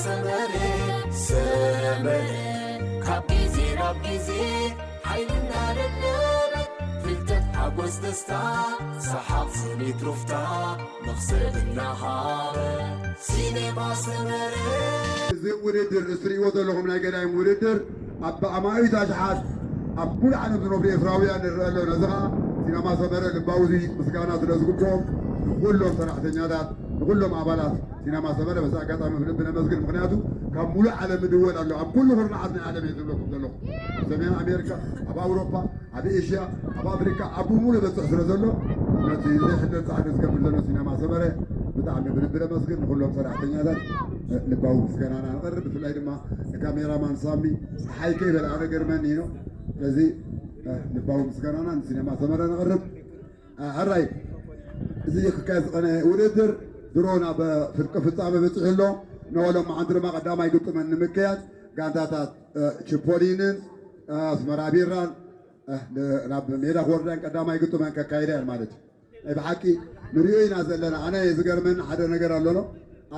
ሰመረ ሰመረ ካብ ግዜ ናብ ግዜ ሓይልና ደለበ ፍልጠት ሓጎስ ደስታ ሰሓቕ ስኒት ሩፍታ መኽሰብ እናሃበ ሲኔማ ሰመረ። እዚ ውድድር እትርእይዎ ዘለኹም ናይ ገዳይም ውድድር ኣብ ኣማኢት ኣሽሓት ኣብ ኩሉ ዓለም ዝነብሩ ኤርትራውያን ንርኢ ኣለና። እዚ ኸኣ ሲነማ ሰመረ ልባዊ ምስጋና ስለ ዝግብኦም ንኹሎም ሰራሕተኛታት ንኹሎም ኣባላት ሲነማ ሰመረ በዚ ኣጋጣሚ ብልቢ ነመስግን። ምኽንያቱ ካብ ሙሉእ ዓለም ይድወል ኣሎ። ኣብ ኩሉ ኩርናዓት ናይ ዓለም እየ ዝብለኩም ዘለኹ። ኣብ ሰሜን ኣሜሪካ፣ ኣብ ኣውሮፓ፣ ኣብ ኤሽያ፣ ኣብ ኣፍሪካ፣ ኣብ ብምሉእ በፅሕ ስለ ዘሎ ነቲ ዘይሕለል ፃዕሪ ዝገብር ዘሎ ሲነማ ሰመረ ብጣዕሚ ብልቢ ነመስግን። ንኹሎም ሰራሕተኛታት ልባዊ ምስጋናና ነቕርብ። ብፍላይ ድማ ንካሜራማን ሳሚ ፀሓይ ከይበልዓ ገርመኒ ነው። ስለዚ ልባዊ ምስጋናና ንሲነማ ሰመረ ነቕርብ። ሕራይ እዚ ክካየድ ዝቐነ ውድድር ድሮ ናብ ፍርቂ ፍጻመ በጺሑ ኣሎ። ንወሎም መዓንቲ ድማ ቀዳማይ ግጥመን ንምክያድ ጋንታታት ችፖሊንን ኣስመራ ቢራን ናብ ሜዳ ክወርዳን ቀዳማይ ግጥመን ከካይዳ እየን ማለት እዩ። ናይ ብሓቂ ንሪኦ ኢና ዘለና። ኣነ ዝገርመኒ ሓደ ነገር ኣሎ።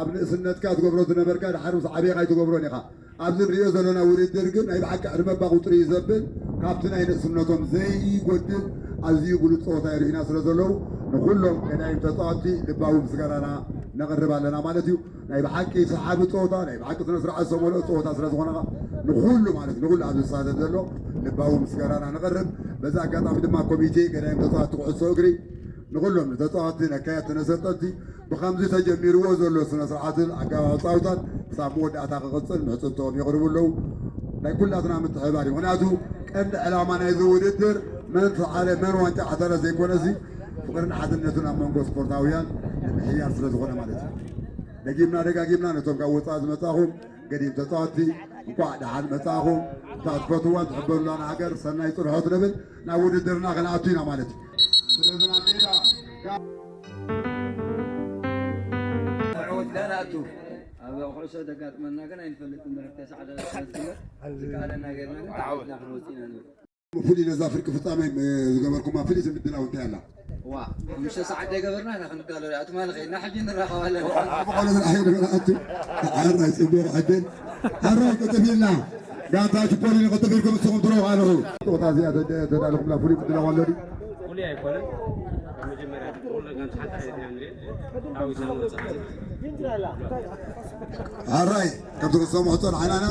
ኣብ ንእስነትካ ትገብሮ ዝነበርካ ድሓር ምስ ዓብኻ ኣይትገብሮን ኢኻ። ኣብዚ ንሪኦ ዘለና ውድድር ግን ናይ ብሓቂ ዕድመ እባ ቁፅሪ እዩ ዘብል። ካብቲ ናይ ንእስነቶም ዘይጎድል ኣዝዩ ብሉፅ ፀወታ ይርእዩና ስለ ዘለዉ ንኩሎም ገዳይም ተፃወትቲ ልባዊ ምስጋናና ነቕርብ ኣለና ማለት እዩ። ናይ ብሓቂ ሰሓቢ ፀወታ፣ ናይ ብሓቂ ስነ ስርዓት ዝተመልኦ ፀወታ ስለ ዝኾነ ከዓ ንኩሉ ማለት ንኩሉ ኣብዚ ዝሳተፍ ዘሎ ልባዊ ምስጋናና ነቕርብ። በዚ ኣጋጣሚ ድማ ኮሚቴ ገዳይም ተፃወትቲ ኩዕሶ እግሪ ንኹሎም ንተጻወትቲ ነካየድቲ ነሰልጠንቲ ብኸምዚ ተጀሚርዎ ዘሎ ስነ ስርዓትን ኣገባብ ኣጻውታን ክሳብ መወዳእታ ክቕጽል ምሕጽንትኦም የቕርቡ ኣለዉ። ናይ ኩላትና ምትሕብባር እዩ። ምኽንያቱ ቀንዲ ዕላማ ናይዚ ውድድር መን ሰዓረ መን ዋንጫ ዓተረ ዘይኮነሲ ፍቕርን ሓድነትን ኣብ መንጎ ስፖርታውያን ንምሕያል ስለ ዝኾነ ማለት እዩ። ደጊምና ደጋጊምና ነቶም ካብ ወጻኢ ዝመጻኹም ገዲም ተጻወትቲ እንኳዕ ደሓን መጻእኹም። እታ ትፈትዋን ትሕበኑላን ሃገር ሰናይ ጽንሖት ንብል ናብ ውድድርና ክንኣቱ ኢና ማለት እዩ። ስለዚ ናብ ሜዳ ዕወት ጋር ኣቱ ኣብ ኩዕሶ ዘጋጥመና ግን ኣይንፈልጥን። ብሕርተ ሰዓዳ ዝካለና ገርና ግን ተዓወትና ክንወጽእ ኢና ንብል። ፍሉይ ነዛ ፍርቂ ፍጻመ ዝገበርኩማ ፍልይቲ ምድላው እንታይ ኣላ? ዋ፣ ሓሙሽተ ሰዓት ደይገበርና ኢና ክንዳሎ። ኣትማሊ ኸይድና ሕጂ ንራኸብ ኣለና። ብቆሎ ዝረኣየ ንብላ ኣቱ። ሓራይ ጽቡቕ ዕድል። ሓራይ ቅጥፍ ኢልና። ጋንታ ችፖሊኒ ቅጥፍ ኢልኩም ንስኹም ትረኽቡ ኣለኹ። ጸወታ እዚኣ ተደ-፣ ተዳለኹምላ ፍሉይ ምድላው ኣሎ ድዩ? ፍሉይ ኣይኮነን። ካብ መጀመርያ ኩሉ ጋንታ ሓንቲ ዓይነት ኢና ንሪኦ። ሓዊስና ንወጽእ። ሓራይ ከምቲ ክትሰምዑ ጸንሓናና።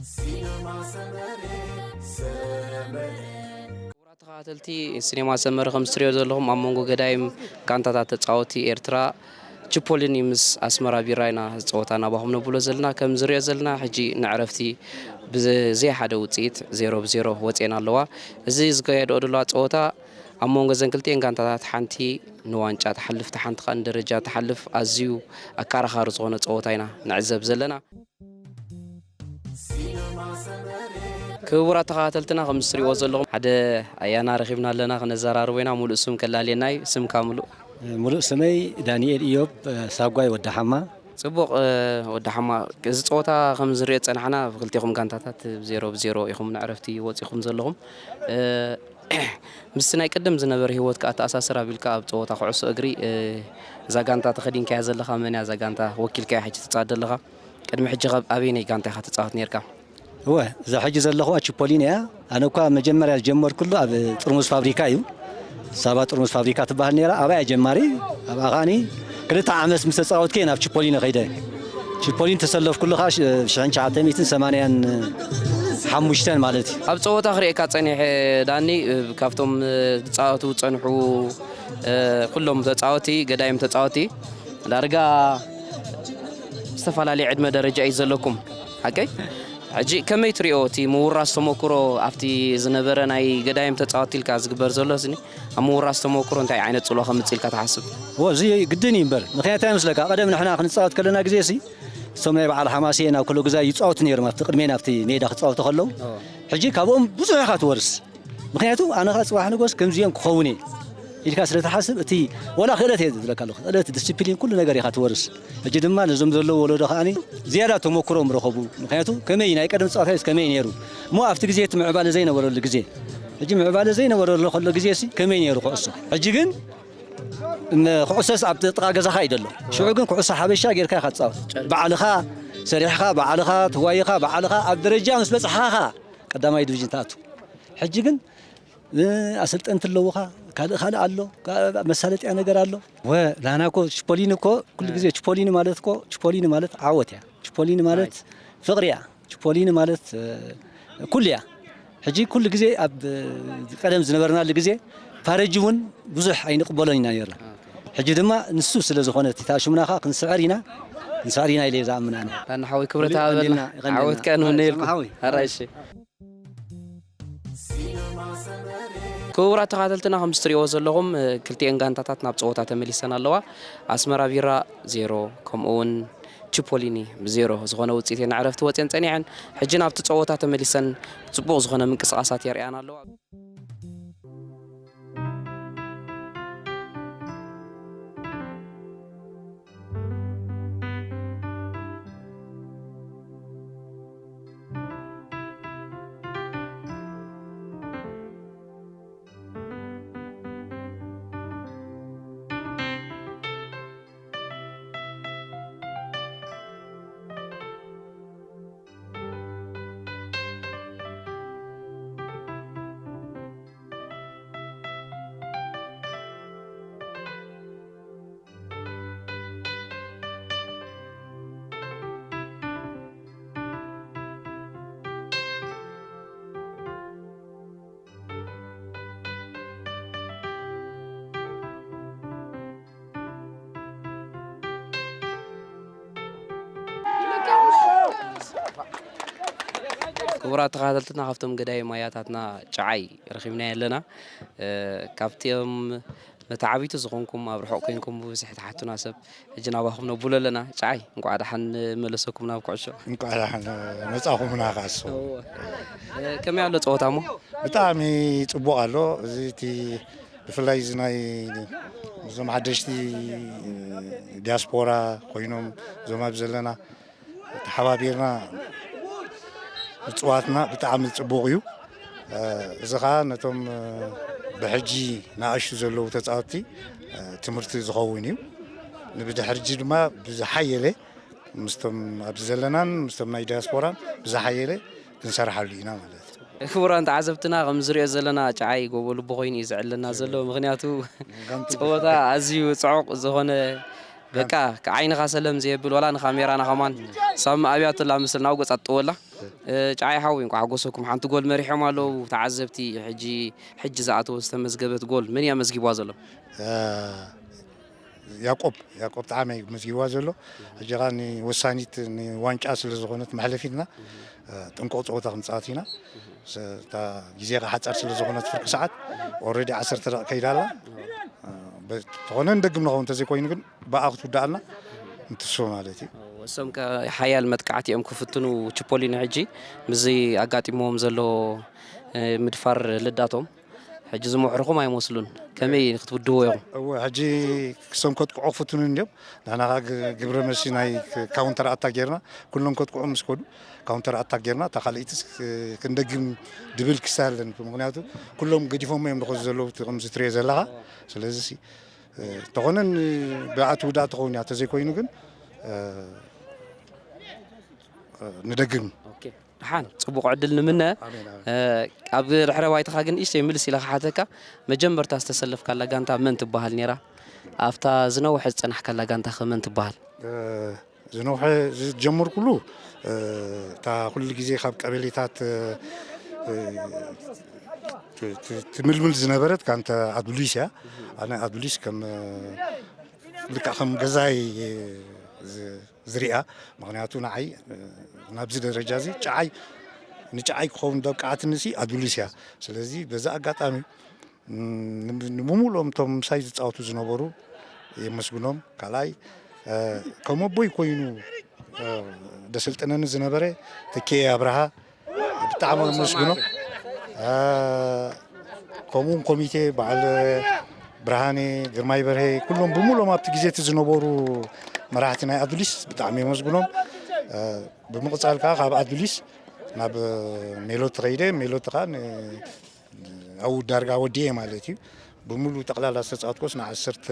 ሲነማ ሰመረ፣ ሰመረ። ክቡራት ተኸታተልቲ ሲኔማ ሰመረ፣ ከም እትሪኦ ዘለኹም ኣብ መንጎ ገዳይም ጋንታታት ተጻወቲ ኤርትራ ቺፖሊኒ ምስ ኣስመራ ቢራ ኢና ዝጸወታ ናባኹም ነብሎ ዘለና። ከም ዝሪኦ ዘለና ሕጂ ንዕረፍቲ ብዘይ ሓደ ውጽኢት ዜሮ ብ ዜሮ ወጺኤን ኣለዋ። እዚ ዝካየድኦ ዘለዋ ጸወታ ኣብ መንጎ እዘን ክልቲኤን ጋንታታት ሓንቲ ንዋንጫ ትሓልፍ፣ እታ ሓንቲ ከኣ ንደረጃ ትሓልፍ ኣዝዩ ኣካራኻሪ ዝኾነ ጸወታ ኢና ንዕዘብ ዘለና። ክቡራት ተኸታተልትና፣ ከም እትሪእዎ ዘለኹም ሓደ ኣያና ረኺብና ኣለና፣ ክነዘራርቦ ኢና። ሙሉእ ስም ከላልየና እዩ። ስምካ ሙሉእ? ሙሉእ ስመይ ዳንኤል ኢዮብ ሳጓይ ወዲ ሓማ። ጽቡቕ፣ እ፣ ወዲ ሓማ፣ እዚ ጸወታ ከም ዝሪኦ ዝጸናሕና፣ ብክልቴኹም ጋንታታት ዜሮ ብ ዜሮ ኢኹም ንዕረፍቲ ወጺኹም ዘለኹም። እ፣ ምስቲ ናይ ቅድም ዝነበረ ህይወትካ ኣተኣሳስር ኣቢልካ ኣብ ጸወታ ኩዕሶ እግሪ፣ እ፣ እዛ ጋንታ ተኸዲንካያ ዘለኻ መን እያ? እዛ ጋንታ ወኪልካያ ሕጂ ትጻወት ዘለኻ? ቅድሚ ሕጂ ኸ ኣብ ኣበየነይ ጋንታ ኢኻ ትጻወት ኔርካ? እወ፣ እዛ ሕጂ ዘለኹዋ ቺፖሊን እያ። ኣነ እኳ መጀመርያ ዝጀመርኩሉ ኣብ ጥርሙዝ ፋብሪካ እዩ። ሳባ ጥርሙዝ ፋብሪካ ትበሃል ነይራ። ኣብኣ እየ ጀማሪ። ኣብኣ ኸኣኒ ክልተ ዓመት ምስ ተጻወትኩ እየ ናብ ቺፖሊን ከይደ። ቺፖሊን ተሰለፍኩሉ ኸኣ ሽ-፣ ሽሕን ትሽዓተ ሚእትን ሰማንያን ሓሙሽተን ማለት እዩ። ኣብ ጸወታ ክርእየካ ጸኒሐ ዳኒ፣ ካብቶም ዝጻወቱ ዝጸንሑ፣ ኩሎም ተጻወቲ፣ ገዳይም ተጻወቲ ዳርጋ ዝተፈላለየ ዕድመ ደረጃ እዩ ዘለኩም። ሓቀይ? ሕጂ ከመይ ትሪኦ እቲ ምውራስ ተመክሮ ኣብቲ ዝነበረ ናይ ገዳይም ተጻወቲ ኢልካ ዝግበር ዘሎ ስኒ፣ ኣብ ምውራስ ተመክሮ እንታይ ዓይነት ጽልዋ ከምጽእ ኢልካ ትሓስብ? እወ፣ እዚ ግድን እዩ እምበር። ምኽንያቱ እንታይ ይመስለካ? ቀደም ንሕና ክንጻወት ከለና ግዜ ሲ፣ እቶም ናይ በዓል ሓማሴን ኣብ ኩሉ ግዜ ይጻወቱ ነይሮም፣ ኣብቲ ቅድሜና ኣብቲ ሜዳ ክጻወቱ ከለዉ። ሕጂ ካብኦም ብዙሕ ኢኻ ትወርስ። ምኽንያቱ ኣነ ኸኣ ጽባሕ ንጎስ ከምዚኦም ክኸውን እየ ኢልካ ስለ ትሓስብ፣ እቲ ወላ ክእለት እየ ዝብለካ ኣለኹ። ክእለት፣ ዲስፕሊን፣ ኩሉ ነገር ኢኻ ትወርስ። ሕጂ ድማ ነዞም ዘለዉ ወለዶ ከኣኒ ዝያዳ ተመክሮም ረኸቡ። ምኽንያቱ ከመይ ናይ ቀደም ጸዋታስ ከመይ ነይሩ? እሞ ኣብቲ ግዜ እቲ ምዕባለ ዘይነበረሉ ግዜ። ሕጂ ምዕባለ ዘይነበረሉ ከሎ ግዜ ሲ ከመይ ነይሩ ኩዕሶ? ሕጂ ግን ም-፣ ኩዕሶስ ኣብ ጥቓ ገዛኻ እዩ ዘሎ። ሽዑ ግን ኩዕሶ ሓበሻ ጌርካ ኢኻ ትጻወት። ባዕልኻ ሰሪሕኻ፣ ባዕልኻ ተዋይኻ፣ ባዕልኻ ኣብ ደረጃ ምስ በጻሕኻ ኢኻ ቀዳማይ ዲቪዥን ትኣቱ። ሕጂ ግን እ፣ ኣሰልጠንቲ ኣለዉኻ፣ ካልእ ካልእ ኣሎ፣ ካ-፣ መሳለጥያ ነገር ኣሎ። ወ-፣ ናህና እኮ ችፖሊኒ እኮ ኩሉ ግዜ ችፖሊኒ ማለት እኮ፣ ችፖሊኒ ማለት ዓወት እያ። ችፖሊኒ ማለት ፍቕሪ እያ። ችፖሊኒ ማለት፣ እ፣ ኩሉ እያ። ሕጂ ኩሉ ግዜ ኣብ፣ እ፣ ቀደም ዝነበርናሉ ግዜ ፓረጂ እውን ብዙሕ ኣይንቕበሎን ኢና ነርና። ሕጂ ድማ ንሱ ስለ ዝኾነ እቲ ሽምና ኸኣ ክንስዕር ኢና፣ ክንስዕር ኢና ኢለ እየ ዝኣምን ኣነ። ዳኒ ሓወይ ክብረት ይቐንየልና፣ ሃበልና። ይቐንየልና። ዓወት ከኣ ንምነየልኩም። ሓወይ። ኣራይ እሺ። ክቡራት ተኸታተልትና፣ ከም እትሪእዎ ዘለኹም፣ እ፣ ክልቲኤን ጋንታታት ናብ ጸወታ ተመሊሰን ኣለዋ። ኣስመራ ቢራ ዜሮ፣ ከምኡ እውን ቺፖሊኒ ዜሮ ዝኾነ ውጽኢት እየን ዕረፍቲ ወጽየን ጸኒሐን። ሕጂ ናብቲ ጸወታ ተመሊሰን ጽቡቕ ዝኾነ ምንቅስቓሳት የርእያና ኣለዋ። ክቡራት ተኸታተልትና፣ ካብቶም ገዳይም ኣያታትና ጨዓይ ረኺብናዮ ኣለና። እ፣ ካብቶም መተዓቢቲ ዝኾንኩም፣ ኣብ ርሑቕ ኮይንኩም ብብዝሒ ትሓቱና ሰብ፣ ሕጂ ናባኹም ነብሎ ኣለና። ጨዓይ፣ እንቋዕ ደሓን መለሰኩም ናብ ኩዕሾ። እንቋዕ ደሓን መጻኹምና ከኣሱ። እወ። እ፣ ከመይ ኣሎ ጸወታ እሞ? ብጣዕሚ ጽቡቕ ኣሎ። እዚ እቲ ብፍላይ እዚ ናይ እዞም ሓደሽቲ ዲያስፖራ ኮይኖም እዞም ኣብ ዘለና ተሓባቢርና ምጽዋትና ብጣዕሚ ጽቡቕ እዩ። እዚ ኸኣ ነቶም ብሕጂ ንኣሽቱ ዘለዉ ተጻወትቲ ትምህርቲ ዝኸውን እዩ። ንብድሕርጂ ድማ ብዝሓየለ ምስቶም ኣብዚ ዘለናን ምስቶም ናይ ዲያስፖራን ብዝሓየለ ክንሰርሓሉ ኢና ማለት እዩ። ክቡራን ተዓዘብትና፣ ከም ዝሪኦ ዘለና ጨዓይ ጎቦ ልቡ ኮይኑ እዩ ዘዕልና ዘሎ። ምኽንያቱ ጸወታ ኣዝዩ ጽዑቕ ዝኾነ፣ በቃ፣ ዓይንኻ ሰለም ዘየብል፣ ዋላ ንካሜራና ከማን ሳሚ ኣብያትላ ምስል ናብ ገጻ ትጥወላ። ጫዓይ ሓወይ፣ እንኳዕ ሓጎሰኩም። ሓንቲ ጎል መሪሖም ኣለዉ ተዓዘብቲ። ሕጂ ሕጂ ዝኣተወ ዝተመዝገበት ጎል መን እያ መዝጊብዋ ዘሎ? ያቆብ ያቆብ ጣዕመ እዩ መዝጊብዋ ዘሎ። ሕጂ ኸኣ ንወሳኒት ንዋንጫ ስለ ዝኾነት መሕለፊትና ጥንቁቕ ፀወታ ክንፃወት ኢና። እታ ግዜ ኸኣ ሓፃር ስለ ዝኾነት ፍርቂ ሰዓት ኦልሬዲ ዓሰርተ ደቂቕ ከይዳ ኣላ። ተኾነ ንደግም ንኸውን፣ እንተዘይኮይኑ ግን ብኣ ክትውድኣልና ንትስፎ ማለት እዩ። እሶም ከ ሓያል መጥቃዕቲ እዮም ክፍትኑ። ቺፖሊኒ ሕጂ ምስዚ ኣጋጢሞዎም ዘሎ ምድፋር ልዳቶም ሕጂ ዝምሕርኹም ኣይመስሉን። ከመይ ክትውድዎ ኢኹም? እወ፣ ሕጂ ክሶም ከጥቅዑ ክፍትኑ እንዲዮም። ንሕና ኸዓ ግብረ መልሲ ናይ ካውንተር ኣታክ ጌርና፣ ኩሎም ከጥቅዑ ምስ ከዱ ካውንተር ኣታክ ጌርና፣ እታ ካልኣይትስ ክንደግም ድብል ክስታይ ኣለኒ። ምኽንያቱ ኩሎም ገዲፎሞ እዮም ዝኸዱ ዘለዉ፣ እቲ ከምዚ ትሪኦ ዘለኻ። ስለዚ ተኾነን ብኣቲ ውዳእ ትኸውን እያ፣ ተዘይኮይኑ ግን ንደግም። ደሓን፣ ፅቡቕ ዕድል ንምነ። ኣብ ድሕረ ባይታኻ ግን እሽተይ ምልስ ኢለ ክሓተካ፣ መጀመርታ ዝተሰለፍካላ ጋንታ መን ትበሃል ነይራ? ኣብታ ዝነውሐ ዝፀናሕካላ ጋንታ ከ መን ትበሃል? ዝነውሐ ዝጀመርኩሉ እታ ኩሉ ግዜ ካብ ቀበሌታት ትምልምል ዝነበረት ጋንታ ኣዱሊስ እያ። ኣነ ኣዱሊስ ከም ልክዕ ከም ገዛይ ዝሪኣ። ምኽንያቱ ንዓይ ናብዚ ደረጃ እዚ ጨዓይ ንጨዓይ ክኸውን ዘብቅዓትኒ ሲ ኣዱሊስ እያ። ስለዚ በዚ ኣጋጣሚ ንምሉኦም እቶም ምሳይ ዝፃወቱ ዝነበሩ የመስግኖም። ካልኣይ ከም ኣቦይ ኮይኑ ደሰልጥነኒ ዝነበረ ተኪኤ ኣብርሃ ብጣዕሚ የመስግኖ። ከምኡ እውን ኮሚቴ በዓል ብርሃኔ፣ ግርማይ በርሄ፣ ኩሎም ብምሉኦም ኣብቲ ግዜ እቲ ዝነበሩ መራሕቲ ናይ ኣዱሊስ ብጣዕሚ የመስግኖም። ብምቕፃል ከዓ ካብ ኣዱሊስ ናብ ሜሎት ተኸይደ። ሜሎት ከዓ ኣብኡ ዳርጋ ወዲኤ ማለት እዩ። ብምሉእ ጠቕላላ ዝተፃወትኩስ ንዓሰርተ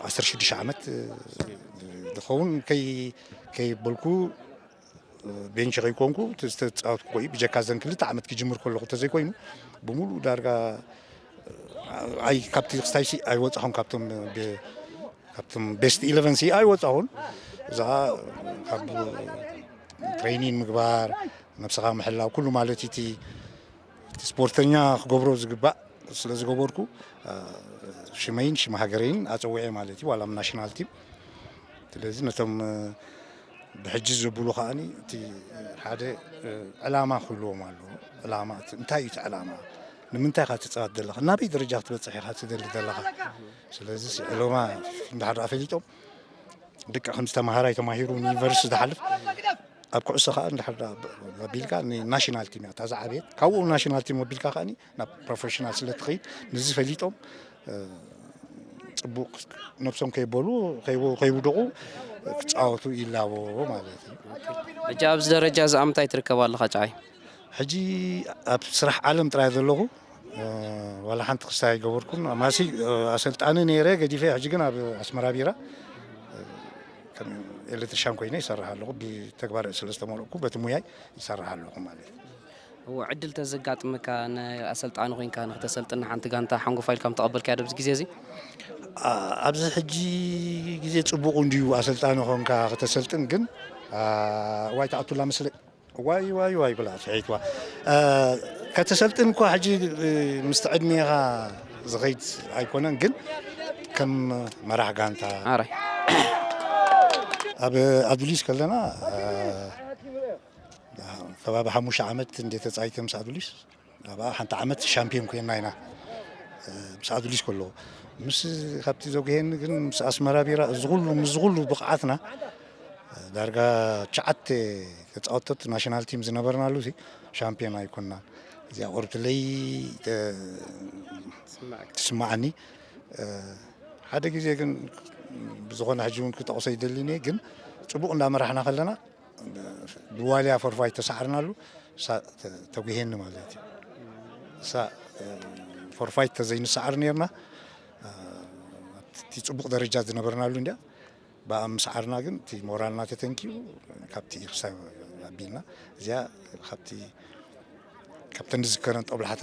ዓሰርተ ሽዱሽተ ዓመት ዝኸውን ከይ ከይበልኩ ቤንች ከይኮንኩ ዝተፃወትኩ እዩ። ብጀካ ዘን ክልተ ዓመት ክጅምር ከለኹ ተዘይኮይኑ ብምሉእ ዳርጋ ኣይ ካብቲ ክስታይሲ ኣይወፃኹን። ካብቶም ካብቶም ቤስት ኢለቨን ሲ ኣይወፃኹን። እዛ ካብ ትሬኒን ምግባር፣ ነብስኻ ምሕላው ኩሉ ማለት እቲ እቲ ስፖርተኛ ክገብሮ ዝግባእ ስለ ዝገበርኩ ሽመይን ሽም ሃገረይን ኣፀዊዐ ማለት እዩ። ዋላ ናሽናል ቲም። ስለዚ ነቶም ብሕጂ ዝብሉ ከዓኒ እቲ ሓደ ዕላማ ክህልዎም ኣለዎ። ዕላማ እንታይ እዩ እቲ ዕላማ? ንምንታይ ኢኻ ትፃወት ዘለኻ? ናበይ ደረጃ ክትበፅሕ ኢኻ ትደሊ ዘለኻ? ስለዚ ዕላማ እንድሕር ፈሊጦም ልክዕ ከምዚ ተምሃራይ ተማሂሩ ንዩኒቨርሲቲ ዝሓልፍ ኣብ ኩዕሶ ከዓ እንድሕር ኣቢልካ ንናሽናል ቲም እያ እታ ዝዓበየት። ካብኡ ናሽናል ቲም ኣቢልካ ከዓ ናብ ፕሮፌሽናል ስለ ትኸይድ ነዚ ፈሊጦም ፅቡቕ ነብሶም ከይበሉ ከይውደቑ ክፃወቱ ይላቦ ማለት እዩ። ሕጂ ኣብዚ ደረጃ እዚ ኣብ ምንታይ ትርከብ ኣለኻ ጫይ? ሕጂ ኣብ ስራሕ ዓለም ጥራይ ዘለኹ። ዋላ ሓንቲ ክስታይ ኣይገበርኩን። ማሲ ኣሰልጣኒ ነይረ ገዲፈ። ሕጂ ግን ኣብ ኣስመራ ቢራ ከም ኤሌክትሪሻን ኮይነ ይሰርሕ ኣለኹ። ብተግባር ስለ ዝተመረቕኩ በቲ ሙያይ ይሰርሕ ኣለኹ ማለት እዩ። እዎ፣ ዕድል ተዘጋጥመካ ንኣሰልጣኒ ኮይንካ ንክተሰልጥን ሓንቲ ጋንታ ሓንጎፋ ኢልካ ምተቐበልካያ ዶ ኣብዚ ግዜ እዚ? ኣብዚ ሕጂ ግዜ ፅቡቕ እንድዩ ኣሰልጣኒ ኾንካ ክተሰልጥን፣ ግን ዋይ ተኣቱላ መስለ ዋይ ዋይ ዋይ ብላ ስሒትዋ። ከተሰልጥን እኳ ሕጂ ምስቲ ዕድሜኻ ዝኸይድ ኣይኮነን፣ ግን ከም መራሕ ጋንታ ኣራይ ኣብ ኣዱሊስ ከለና ከባቢ ሓሙሽተ ዓመት እንደ ተፃይተ ምስ ኣዱሊስ ኣብኣ ሓንቲ ዓመት ሻምፒዮን ኮይና ኢና። ምስ ኣዱሊስ ከለዎ ምስ ካብቲ ዘጉሄኒ ግን ምስ ኣስመራ ቢራ እዚ ኩሉ ምስ ኩሉ ብቕዓትና ዳርጋ ትሽዓተ ተፃወቶት ናሽናል ቲም ዝነበርናሉ ሲ ሻምፒዮን ኣይኮንናን። እዚኣ ቁርብትለይ ትስማዓኒ። ሓደ ግዜ ግን ብዝኾነ ሕጂ እውን ክጠቕሶ ይደሊኒ፣ ግን ፅቡቕ እንዳመራሕና ከለና ብዋልያ ፎርፋይት ተሳዕርናሉ ተጉሄኒ ማለት እዩ። እሳ ፎርፋይት ተዘይንሰዓር ነርና እቲ ፅቡቕ ደረጃ ዝነበርናሉ እንዲያ ብኣምስዓርና ግን እቲ ሞራልና ተተንኪዩ ካብቲ ክሳብ ኣቢልና እዚኣ ካብቲ ካብተን ዝዝከረን ጠብላሓታ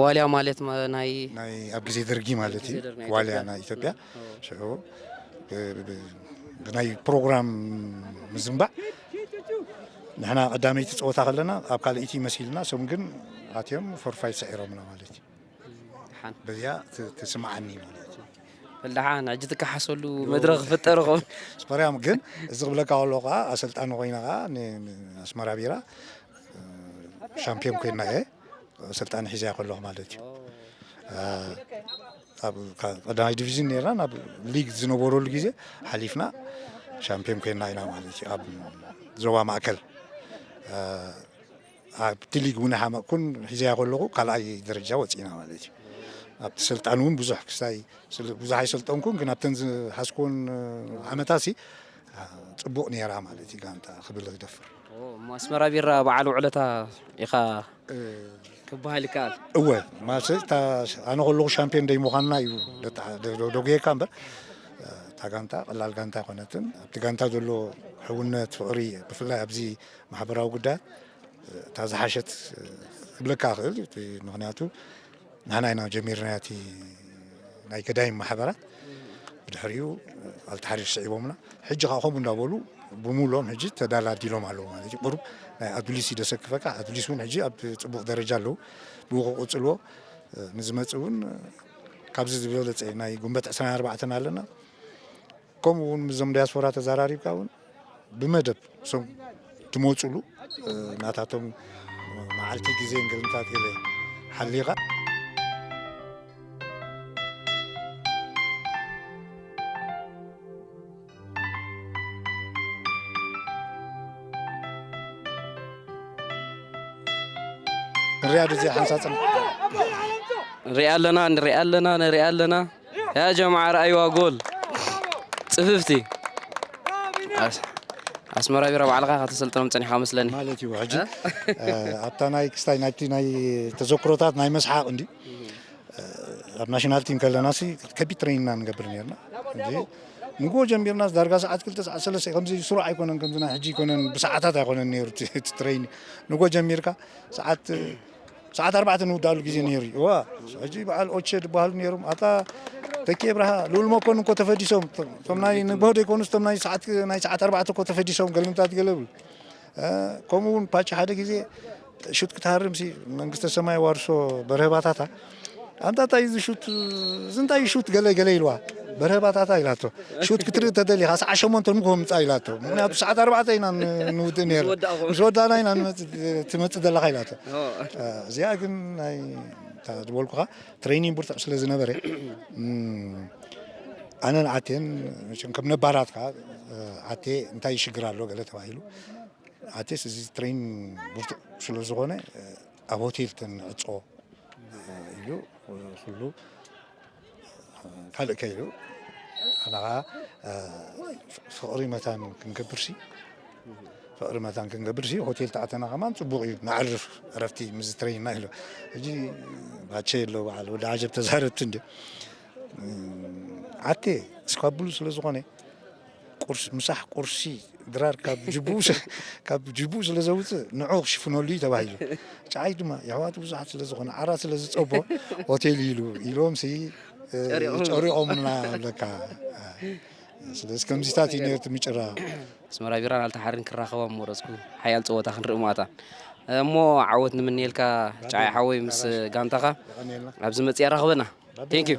ዋልያ ማለት ናይ ናይ ኣብ ግዜ ደርጊ ማለት እዩ። ዋልያ ናይ ኢትዮጵያ ሽዑ ብናይ ፕሮግራም ምዝንባዕ ንሕና ቀዳመይቲ ፀወታ ከለና ኣብ ካልኣይቲ መሲልና፣ እሶም ግን ኣትዮም ፎርፋይት ሰዒሮምና ማለት እዩ። ደሓን በዚኣ ት- ትስምዓኒ ማለት እዩ። በል ደሓን ሕጂ ትከሓሰሉ መድረኽ ክፍጠር ኹም ስፐርያም ግን እዚ ክብለካ ከሎ ከዓ ኣሰልጣኒ ኮይና ከዓ ን- ን- ኣስመራ ቢራ ሻምፒዮን ኮይና እየ ኣሰልጣኒ ሒዘያ ከለኹ ማለት እዩ። ኣብ ቀዳማይ ዲቪዥን ነርና ናብ ሊግ ዝነበረሉ ግዜ ሓሊፍና ሻምፒዮን ኮይና ኢና ማለት እዩ። ኣብ ዞባ ማእከል ኣብቲ ሊግ እውን ሓመቅኩን ሒዘያ ከለኹ ካልኣይ ደረጃ ወፂና ማለት እዩ። ኣብቲ ስልጣን እውን ብዙሕ ክስታይ ብዙሕ ኣይሰልጠንኩን፣ ግን ኣብተን ዝሓዝኩን ዓመታሲ ፅቡቕ ነይራ ማለት እዩ። ጋንታ ክብል ዝደፍር እሞ ኣስመራ ቢራ በዓል ውዕለታ ኢኻ ክበሃል ይከኣል። እወ፣ ማለት ኣነ ከለኹ ሻምፒዮን ደይ ምዃንና እዩ። ደጉየካ እምበር እታ ጋንታ ቀላል ጋንታ ኣይኮነትን። ኣብቲ ጋንታ ዘሎ ሕውነት፣ ፍቕሪ፣ ብፍላይ ኣብዚ ማሕበራዊ ጉዳያት እታ ዝሓሸት ክብለካ ክእል። ምክንያቱ ንሕና ኢና ጀሚርና እቲ ናይ ገዳይም ማሕበራት፣ ብድሕሪኡ ኣልተሓሪር ስዒቦምና። ሕጂ ከዓ ከምኡ እንዳበሉ ብምሎም ሕጂ ተዳላዲሎም ኣለዉ ማለት እዩ። ቁሩብ ናይ ኣዱሊስ ይደሰክፈካ። ኣዱሊስ እውን ሕጂ ኣብ ፅቡቕ ደረጃ ኣለዉ። ብኡ ክቕፅልዎ ንዝመፅእ እውን ካብዚ ዝበለፀ ናይ ጉንበት ዕስራን ኣርባዕተን ኣለና። ከምኡ እውን ምስዞም ዲያስፖራ ተዘራሪብካ እውን ብመደብ እሶም ትመፅሉ ናታቶም መዓልቲ ግዜ እንግልምታት ገለ ሓሊኻ ንሪኣ ዶ እዚኣ ሓንሳፅን ንሪኣ ኣለና ንሪኣ ኣለና ንሪኣ ኣለና ያ ጀምዓ ረኣይዋ ጎል ፅፍፍቲ ኣስመራ ቢራ ባዕልኻ ከተሰልጥኖም ፀኒሖ መስለኒ ማለት እዩ። ሕጂ ኣብታ ናይ ክስታይ ናይቲ ናይ ተዘክሮታት ናይ መስሓቕ እንዲ ኣብ ናሽናል ቲም ከለና ሲ ከቢድ ትሬኒንግ ንገብር ነርና። ንጎ ጀሚርና ዳርጋ ሰዓት ክልተ ሰዓት ሰለስተ ከምዚ ስሩዕ ኣይኮነን፣ ከምዚ ናይ ሕጂ ኣይኮነን፣ ብሰዓታት ኣይኮነን ነይሩ እቲ ትሬኒንግ። ንጎ ጀሚርካ ሰዓት ሰዓት ኣርባዕተ ንውዳሉ ግዜ ነይሩ እዩ። እዋ ሕጂ በዓል ኦቸ ዝበሃሉ ነይሮም። ኣታ ተኪ ብርሃ ልኡል መኮን እኮ ተፈዲሶም እቶም ናይ ንግሆ ዘይኮኑስ እቶም ናይ ሰዓት ናይ ሰዓት ኣርባዕተ እኮ ተፈዲሶም ገልምታት ገለ ብሉ ከምኡ እውን ፓቺ ሓደ ግዜ ሹት ክትሃርም ሲ መንግስተ ሰማይ ዋርሶ በርሀባታታ ኣንታ እንታይ እዚ ሹት እዚ እንታይ ሹት ገለ ገለ ኢልዋ በርሀባታታ ኢላቶ ሹት ክትርኢ ተደሊኻ ሰዓ ሸሞንተ ንግሆ ምፃ ኢላቶ ምክንያቱ ሰዓት ኣርባዕተ ኢና ንውድእ ነይሩ ምስ ወዳእና ኢና ትመፅእ ዘለኻ ኢላቶ እዚኣ ግን ናይ ዝበልኩኻ ትሬኒንግ ብርቱዕ ስለ ዝነበረ ኣነን ኣቴን ከም ነባራት ከዓ ኣቴ እንታይ ሽግር ኣሎ ገለ ተባሂሉ ኣቴስ እዚ ትሬን ብርቱዕ ስለ ዝኾነ ኣብ ሆቴል ተንዕፆ ኢሉ ኩሉ ካልእ ከይሉ ኣነ ከዓ ፍቕሪ መታን ክንገብር ሲ ፍቕሪ መታን ክንገብር ሲ ሆቴል ተኣተና ከማን ፅቡቕ እዩ ንዕርፍ ዕረፍቲ ምስ ትሬንና ኢሉ ሕጂ ባቸ የሎ በዓል ወዲ ዓጀብ ተዛረብቲ እንዲ ኣቴ እስካብሉ ስለ ዝኾነ ቁርሲ ምሳሕ ቁርሲ ድራር ካብ ጅቡ ካብ ጅቡ ስለ ዘውፅእ ንዑ ክሽፍነሉ እዩ ተባሂሉ ጫዓይ ድማ የሕዋቱ ብዙሓት ስለ ዝኾነ ዓራት ስለ ዝፀቦ ሆቴል ኢሉ ኢሎም ሲ ጨሪቖምና ኣለካ ስለዚ ከምዚታት እዩ ነርቱ ምጭራ ኣስመራ ቢራን ኣልተሓርን ክራኸባ መረፅኩ ሓያል ፀወታ ክንርኢ ማታ እሞ ዓወት ንምንየልካ ጫዓይ ሓወይ ምስ ጋንታኻ ኣብዚ መፅእ ያራኽበና ቴንክ ዩ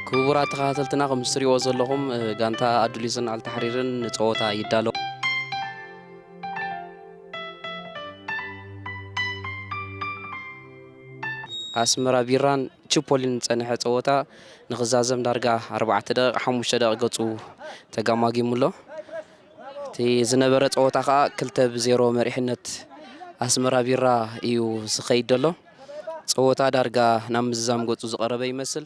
ክቡራት ተኸታተልትና ከም ዝትሪእዎ ዘለኹም ጋንታ ኣዱሊስን ኣልታሕሪርን ንፀወታ ይዳለዉ ኣስመራ ቢራን ችፖሊን ዝፀንሐ ፀወታ ንክዛዘም ዳርጋ ኣርባዕተ ደቂቕ ሓሙሽተ ደቂቕ ገፁ ተጋማጊሙ ኣሎ እቲ ዝነበረ ፀወታ ከዓ ክልተ ብዜሮ መሪሕነት ኣስመራ ቢራ እዩ ዝኸይድ ዘሎ ፀወታ ዳርጋ ናብ ምዝዛም ገፁ ዝቐረበ ይመስል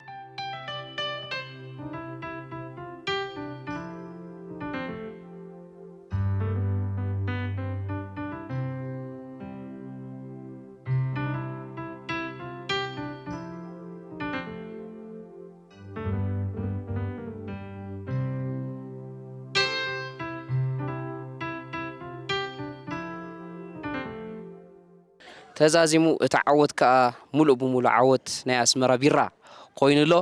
ተዛዚሙ፣ እቲ ዓወት ከኣ ምሉእ ብምሉእ ዓወት ናይ ኣስመራ ቢራ ኮይኑ ኣሎ።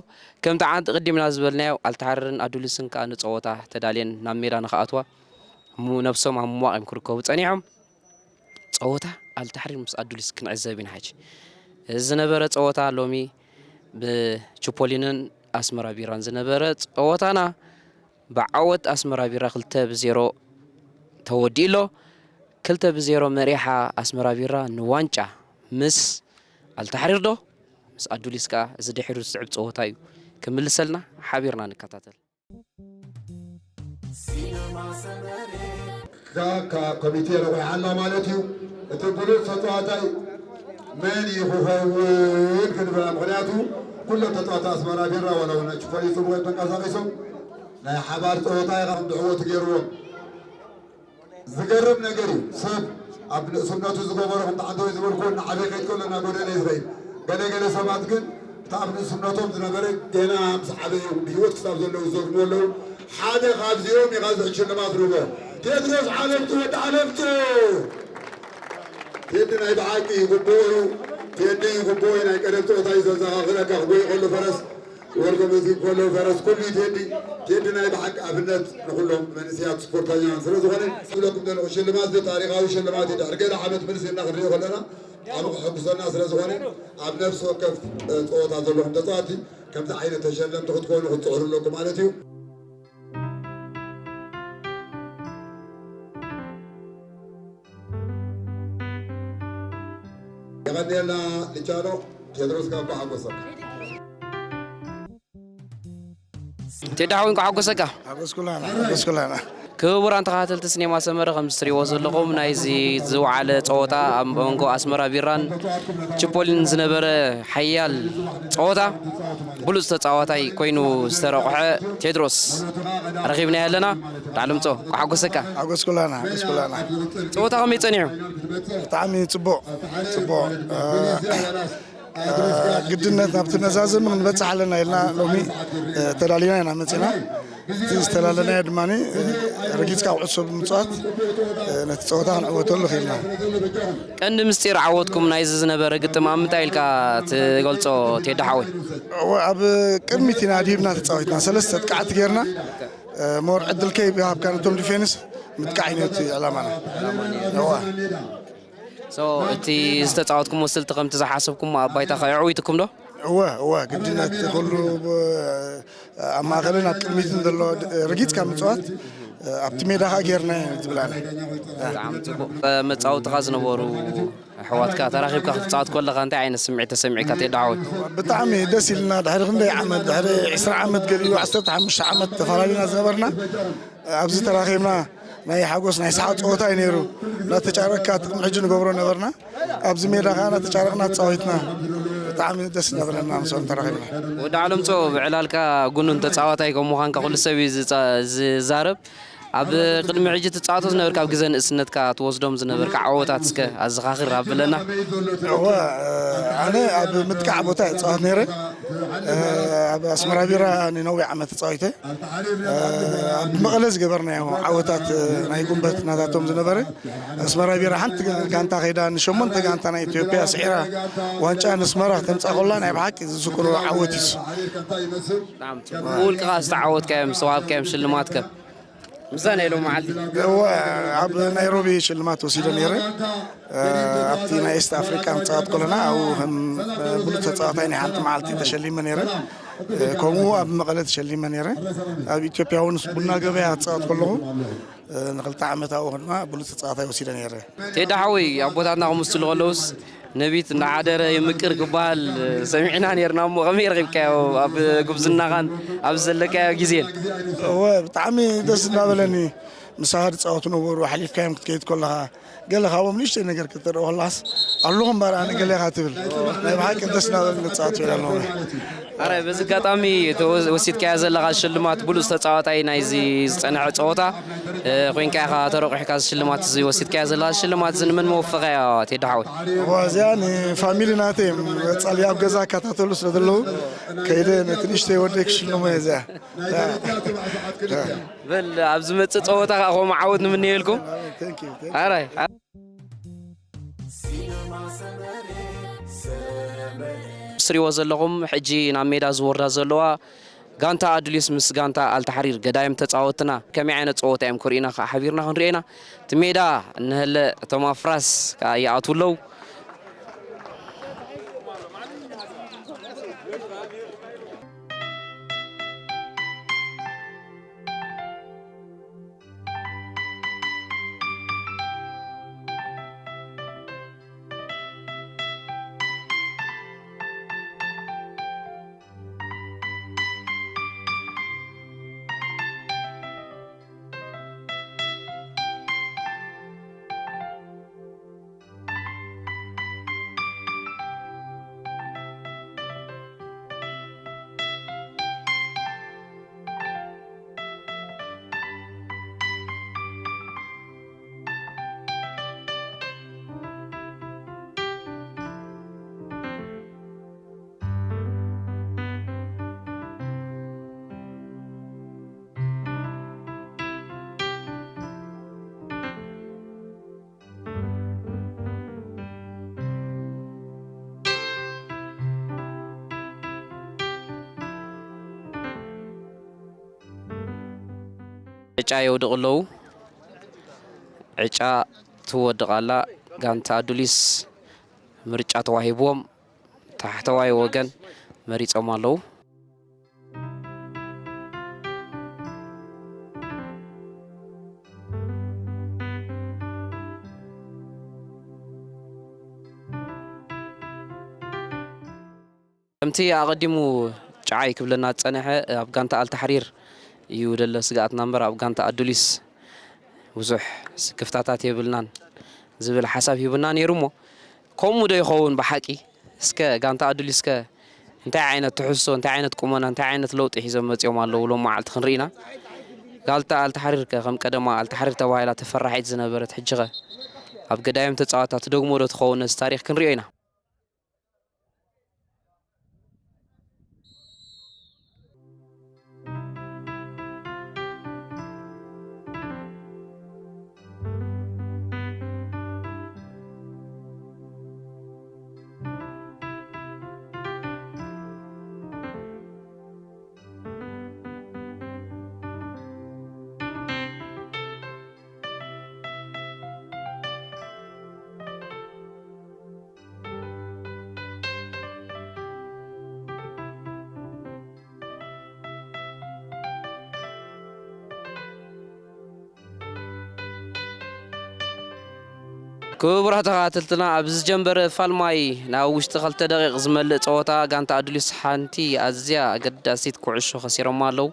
ከምቲ ዓንዲ ቅድምና ዝበልናዮ፣ ኣልታሕሪርን ኣዱሊስን ከኣ ንጸወታ ተዳልየን ናብ ሜዳ ንኽኣትዋ ሙ-፣ ነብሶም ኣብ ምሟቕ እዮም ክርከቡ ጸኒሖም። ጸወታ ኣልታሕሪር ምስ ኣዱሊስ ክንዕዘብ ኢና ሕጂ። እዚ ዝነበረ ጸወታ ሎሚ ብቺፖሊንን ኣስመራ ቢራን ዝነበረ ጸወታና ብዓወት ኣስመራ ቢራ ክልተ ብዜሮ ተወዲኡ ኣሎ። ክልተ ብዜሮ መሪሓ ኣስመራ ቢራ ንዋንጫ ምስ ኣልታሕሪር ዶ ምስ ኣዱሊስ ከኣ እዚ ድሒሩ ዝስዕብ ጸወታ እዩ ክምልሰልና። ሓቢርና ንከታተል። ካብ ኮሚቴ ረቑሓ ኣላ ማለት እዩ። እቲ ብሉፅ ተፃዋታይ መን እዩ ክኸውን ክንብል፣ ምኽንያቱ ኩሎም ተፃዋታ ኣስመራ ቢራ ዋላ እውን ችኮሊ ፅቡቅ ተንቀሳቂሶም ናይ ሓባር ፀወታ ኢኻ ድዕወት ገይርዎም። ዝገርም ነገር እዩ። ሰብ ኣብ ንእስነቱ ዝገበሮ ከምቲ ዓንተወይ ዝበልኩ እናዓበየ ከይድ ከሎ እናጎደለ እዩ ዝኸይድ። ገለ ገለ ሰባት ግን እቲ ኣብ ንእስነቶም ዝነበረ ገና ምስ ዓበዩ ብህይወት ክሳብ ዘለዉ ዝዘግቡ ኣለዉ። ሓደ ካብዚኦም ኢኻ እዚ ሽልማት ንቦ ቴድሮስ ዓለምቱ ወዲ ዓለምቱ። ቴዲ ናይ ብሓቂ ይግብኦ እዩ። ቴዲ ይግብኦ እዩ። ናይ ቀደም ፀወታ እዩ ዘዘኻኽረካ ክጎይ ከሎ ፈረስ ወርዶ መዝጊብ ከሎ ፈረስ ኩሉ ቴዲ ቴዲ ናይ ብሓቂ ኣብነት ንኩሎም መንእሰያት ስፖርተኛን ስለ ዝኾነ ዝብለኩም ዘለኹ ሽልማት እዚ ታሪኻዊ ሽልማት እዩ። ድሕሪ ገለ ዓመት መልሲ እና ክንሪኦ ከለና ዓብ ክሕጉሰና ስለ ዝኾነ ኣብ ነፍሲ ወከፍ ፀወታ ዘለኹም ተፃዋቲ ከምዚ ዓይነት ተሸለምቲ ክትኮኑ ክትፅዕሩ ኣለኩም ማለት እዩ። የቐንየልና ልቻሎ ቴድሮስ ካብ ሓጎሰካ ቴዲ ሓወይ እንኳዕ ሓጎሰካ። ሓጎስኩላና ሓጎስኩላና። ክቡራን ተኸታተልቲ ሲኔማ ሰመረ፣ ከም እትሪእዎ ዘለኹም ናይዚ ዝወዓለ ፀወታ ኣብ መንጎ ኣስመራ ቢራን ችፖሊን ዝነበረ ሓያል ፀወታ ብሉፅ ተፃዋታይ ኮይኑ ዝተረቑሐ ቴድሮስ ረኺብናዮ ኣለና። ዳዕለምፆ እንኳዕ ሓጎሰካ። ሓጎስኩላና ሓጎስኩላና። ፀወታ ከመይ ፀኒሑ? ብጣዕሚ ፅቡቕ ፅቡቕ። ግድነት ናብቲ መዛዘሚ ክንበፅሕ ኣለና ኢልና ሎሚ ተዳሊና ኢና መፂና። እቲ ዝተላለናዮ ድማ ረጊፅካ ኩዕሶ ብምፅዋት ነቲ ፀወታ ክንዕወተሉ ክኢልና። ቀንዲ ምስጢር ዓወትኩም ናይዚ ዝነበረ ግጥም ኣብ ምንታይ ኢልካ ትገልፆ ቴዲ ሓወይ? እወ ኣብ ቅድሚት ኢና ድሂብና ተፃዊትና ሰለስተ ጥቃዕቲ ጌርና ሞር ዕድል ከይሃብካ ነቶም ዲፌንስ ምጥቃዕ እዩ ነቲ ዕላማና። እወ So እቲ ዝተፃወትኩሞ ስልቲ ከምቲ ዝሓሰብኩሞ ኣብ ባይታ ከየዕዊትኩም ዶ? እወ እወ ግድነት ኩሉ ኣብ ማእኸልን ኣብ ቅድሚትን ዘሎ ርጊፅካ ምፅዋት ኣብቲ ሜዳ ከዓ ጌርና ዝብላና። ብጣዕሚ ፅቡቅ። መፃወትኻ ዝነበሩ ኣሕዋትካ ተራኺብካ ክትፃወት ከለኻ እንታይ ዓይነት ስምዒት ተሰሚዕካ ቴዲ ሓወይ? ብጣዕሚ ደስ ኢልና ድሕሪ ክንደይ ዓመት ድሕሪ ዕስራ ዓመት ገሊኡ ዓሰርተ ሓሙሽተ ዓመት ተፈላለዩና ዝነበርና ኣብዚ ተራኺብና ናይ ሓጎስ ናይ ሰሓቅ ፀወታ እዩ ነይሩ። እናተጫረቅካ እቲ ቅድሚ ሕጂ ንገብሮ ነበርና ኣብዚ ሜዳ ከዓ እናተጫረቅና ተፃዊትና ብጣዕሚ ደስ እናበለና ምስኦም ተራኺብና። ወዲ ዓለምጾ ብዕላልካ ጉኑን ተፃዋታይ ከም ምዃንካ ኩሉ ሰብ እዩ ዝፃ- ዝዛረብ። ኣብ ቅድሚ ሕጂ ትፃወቶ ዝነበርካ ኣብ ግዜ ንእስነትካ ትወስዶም ዝነበርካ ዓወታት እስከ ኣዘኻኽር ኣብለና። እወ ኣነ ኣብ ምጥቃዕ ቦታ እየ ዝፃወት ነይረ። ኣብ ኣስመራ ቢራ ንነዊሕ ዓመት ተፃዊተ። ኣብ መቐለ ዝገበርናዮ ዓወታት ናይ ጉንበት ናታቶም ዝነበረ ኣስመራ ቢራ ሓንቲ ጋንታ ከይዳ ንሸሞንተ ጋንታ ናይ ኢትዮጵያ ስዒራ ዋንጫ ንስመራ ክተምፃእ ከላ ናይ ብሓቂ ዝዝክሮ ዓወት እዩ። ብውልቅኻ ዝተዓወትካዮም ዝተዋሃብካዮም ሽልማት ከ? ምስዛ ናይ ሎም መዓልቲ እወ ኣብ ናይሮቢ ሽልማት ወሲደ ነይረ። ኣብቲ ናይ ኤስት ኣፍሪካ ንፃወት ከለና ኣብኡ ከም ብሉፅ ተፃዋታይ ናይ ሓንቲ መዓልቲ ተሸሊመ ነይረ። ከምኡ ኣብ መቐለ ተሸሊመ ነይረ። ኣብ ኢትዮጵያ እውን ቡና ገበያ ክፃወት ከለኹ ንክልተ ዓመት ኣብኡ ድማ ብሉፅ ተፃዋታይ ወሲደ ነይረ። ቴዲ ሓወይ ኣቦታትና ክምስሉ ከለውስ ነቢት እንዳሓደረ ይምቅር ክበሃል ሰሚዕና ነርና እሞ ከመይ ረኺብካዮ ኣብ ጉብዝናኻን ኣብ ዘለካዮ ግዜን? እወ ብጣዕሚ ደስ እናበለኒ ምሳኻ ዝፃወቱ ነበሩ ሓሊፍካዮም ክትከይድ ከለኻ ገለ ካብኦም ንእሽተይ ነገር ክትርኢ ከለኻስ ኣለኹም እምበር ኣነ ገለ ኢኻ ትብል ናይ ብሓቂ ደስ እናበለኒ ንፃወት ይብል ኣለኹ። ኣረ በዚ ኣጋጣሚ ወሲድካያ ዘለኻ ሽልማት ብሉፅ ተፃዋታይ ናይዚ ዝፀንሐ ፀወታ ኮይንካ ኢኻ ተረቑሕካ እዚ ሽልማት እዚ ወሲድካያ ዘለኻ ሽልማት እዚ ንመን መወፈኻያ ቴዲ ሓወይ? እዚኣ ንፋሚሊ ናተይ እዮም ቀፃሊ ኣብ ገዛ ይከታተሉ ስለ ዘለዉ ከይደ ነቲ ንእሽተይ ወደይ ክሽልሞ እየ እዚኣ። በል ኣብ ዝመፅእ ፀወታ ከዓ ከምኡ ዓወት ንምነየልኩም። ኣራይ ትሪእዎ ዘለኹም ሕጂ ናብ ሜዳ ዝወርዳ ዘለዋ ጋንታ ኣዱሊስ ምስ ጋንታ ኣልታሕሪር ገዳይም ተጻወትና ከመይ ዓይነት ጸወታ እዮም ክርእዩና ከዓ ሓቢርና ክንሪኦ ኢና። እቲ ሜዳ እንሀለ እቶም ኣፍራስ ከዓ ይኣትዉ ኣለዉ። ዕጫ የውድቑ ኣለዉ። ዕጫ ትወድቕ ኣላ። ጋንታ ኣዱሊስ ምርጫ ተዋሂብዎም ታሕተዋይ ወገን መሪጾም ኣለዉ። ከምቲ ኣቐዲሙ ጨዓይ ክብለና ዝጸንሐ፣ ኣብ ጋንታ ኣልታሕሪር እዩ ደሎ ስግኣትና እምበር ኣብ ጋንታ ኣዱሊስ ብዙሕ ስክፍታታት የብልናን ዝብል ሓሳብ ሂቡና ነይሩ እሞ፣ ከምኡ ዶ ይኸውን ብሓቂ? እስከ ጋንታ ኣዱሊስ እስከ እንታይ ዓይነት ትሕዝቶ፣ እንታይ ዓይነት ቁመና፣ እንታይ ዓይነት ለውጢ ሒዞም መጺኦም ኣለዉ ሎም መዓልቲ ክንርኢ ኢና። ጋንታ ኣልታሕሪር ከ ከም ቀደማ ኣልታሕሪር ተባሂላ ተፈራሒት ዝነበረት፣ ሕጂ ኸ ኣብ ገዳይም ተጻዋታ ትደግሞ ዶ ትኸውን? ነዚ ታሪኽ ክንሪኦ ኢና። ክቡራት ተኸታተልትና፣ ኣብዚ ዝጀንበረ ፋልማይ ናብ ውሽጢ ክልተ ደቂቕ ዝመልእ ጸወታ፣ ጋንታ ኣዱሊስ ሓንቲ ኣዝያ ኣገዳሲት ኩዕሾ ከሲሮማ ኣለዉ።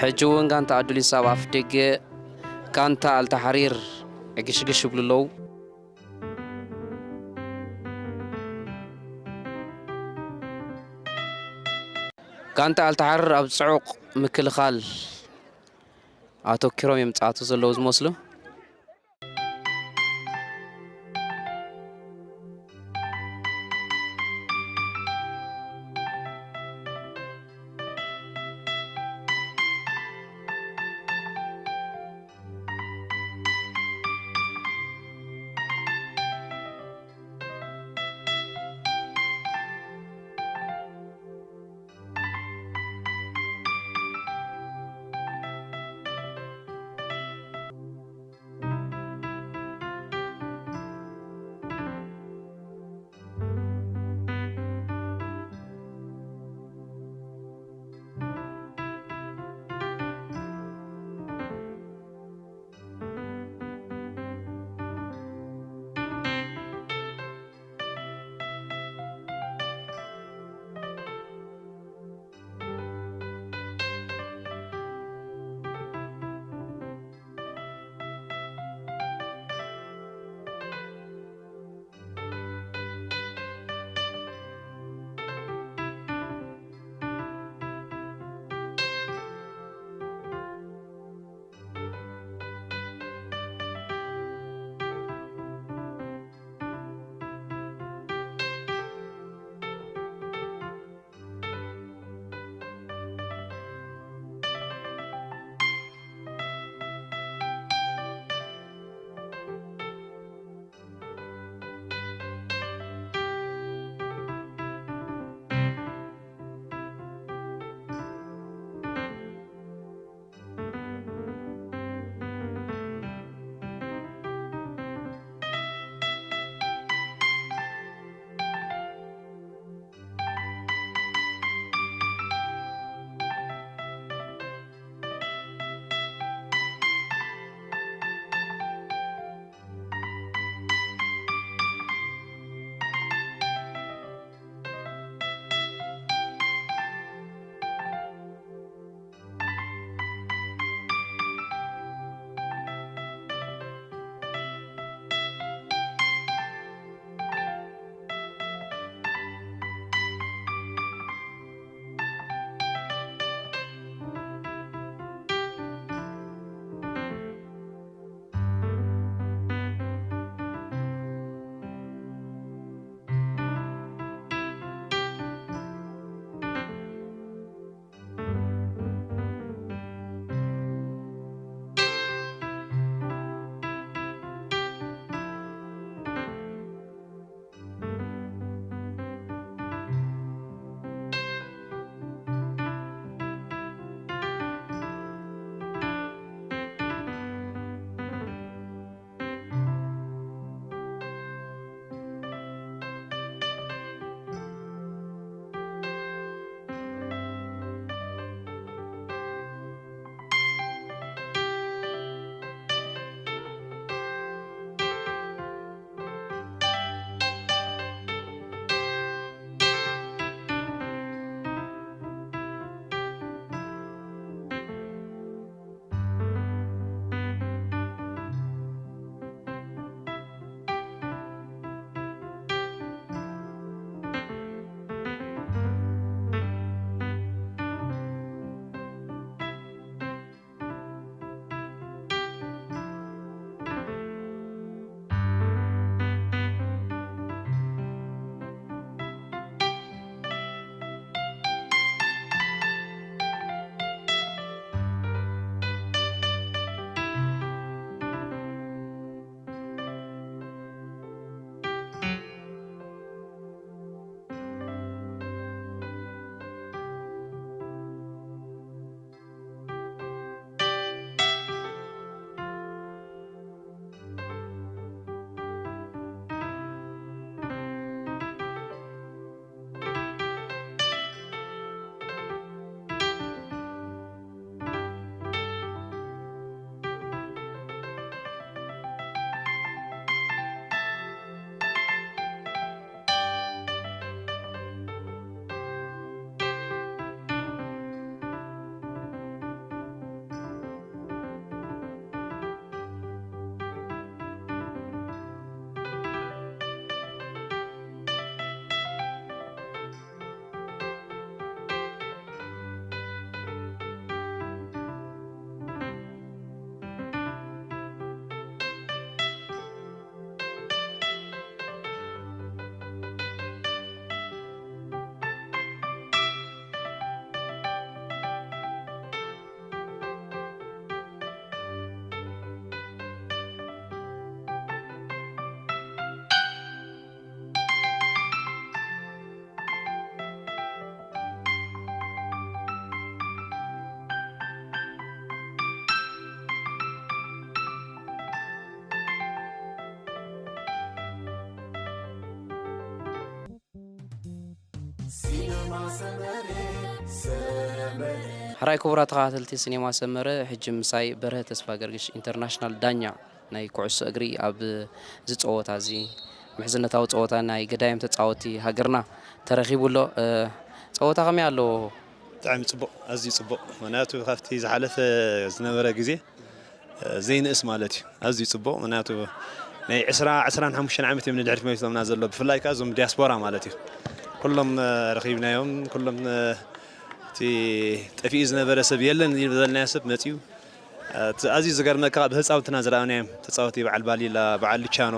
ሕጂ እውን ጋንታ ኣዱሊስ ኣብ ኣፍ ደገ ጋንታ ኣልታሓሪር ዕግሽግሽ ይብሉ ኣለዉ። ጋንታ ኣልታሓሪር ኣብ ጽዑቕ ምክልኻል ኣተኪሮም እዮም ዝጻወቱ ዘለዉ ዝመስሉ። ሕራይ ክቡራት ተኸታተልቲ ሲኔማ ሰመረ፣ ሕጂ ምሳይ በርሀ ተስፋ ገርግሽ ኢንተርናሽናል ዳኛ ናይ ኩዕሶ እግሪ ኣብ እዚ ጸወታ እዚ፣ ምሕዝነታዊ ጸወታ ናይ ገዳይም ተጻወቲ ሃገርና ተረኺቡ ኣሎ። እ፣ ጸወታ ከመይ ኣለዎ? ብጣዕሚ ጽቡቕ፣ ኣዝዩ ጽቡቕ። ምኽንያቱ ካብቲ ዝሓለፈ ዝነበረ ግዜ፣ እ፣ ዘይንእስ ማለት እዩ። ኣዝዩ ጽቡቕ፣ ምኽንያቱ ናይ ዕስራ፣ ዕስራን ሓሙሽተን ዓመት እዮም ንድሕሪት መሊሶምና ዘሎ፣ ብፍላይ ከኣ እዞም ዲያስፖራ ማለት እዩ። ኩሎም፣ እ፣ ረኺብናዮም፣ ኩሎም፣ እ፣ እቲ ጠፊኡ ዝነበረ ሰብ የለን ዝበልናዮ ሰብ መጺኡ። እ፣ እቲ ኣዝዩ ዝገርመካ ብህፃውንትና ዝረኣናዮም ተጻወቲ በዓል ባሊላ፣ በዓል ልቻኖ፣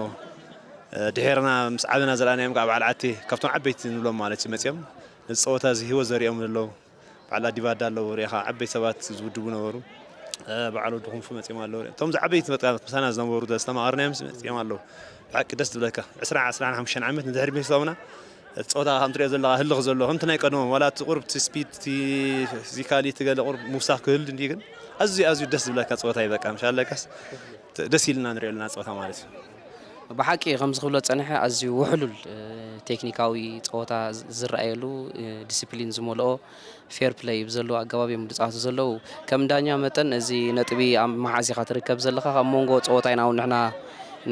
እ፣ ድሒርና ምስ ዓበና ዝረኣናዮም ከዓ በዓል ዓቴ፣ ካብቶም ዓበይቲ ንብሎም ማለት እዩ መጺኦም ነዚ ጸወታ እዚ ህይወት ዘሪኦም ዘለዉ። በዓል ኣዲባዳ ኣለዉ፣ ርኢኻ ዓበይቲ ሰባት ዝውድቡ ነበሩ። እ፣ በዓል ወዲ ኩንፉ መጺኦም ኣለዉ። እቶም ዝዓበይቲ በቃ ምሳና ዝነበሩ ዘስተማቐርናዮም መጺኦም ኣለዉ። ብሓቂ ደስ ዝብለካ። ዕስራ፣ ዕስራን ሓሙሽተን ዓመት ንድሕሪት መሊሶምና። እቲ ጸወታ ከም ትሪኦ ዘለኻ ህልኽ ዘሎ፣ ከምቲ ናይ ቀደሞም፣ ዋላ እቲ ቁሩብ እቲ ስፒድ፣ እቲ ፊዚካሊ፣ እቲ ገለ ቁሩብ ምውሳኽ ክህሉ እንድዩ፣ ግን ኣዝዩ፣ ኣዝዩ ደስ ዝብለካ ጸወታ እዩ። በቃ፣ ምሻለካስ፣ ደስ ኢልና ንሪኦ ኣለና ጸወታ ማለት እዩ። ብሓቂ፣ ከምዚ ክብሎ ጸኒሐ፣ ኣዝዩ ውሕሉል፣ እ፣ ቴክኒካዊ ጸወታ ዝ-፣ ዝረኣየሉ፣ እ፣ ዲሲፕሊን ዝመልኦ፣ ፌር ፕለይ ብዘለዎ ኣገባብ እዮም ዝጻወቱ ዘለዉ። ከም ዳኛ መጠን፣ እዚ ነጥቢ ኣብ መሓዝ ኢኻ ትርከብ ዘለኻ? ካብ መንጎ ጸወታ ኢና እውን ንሕና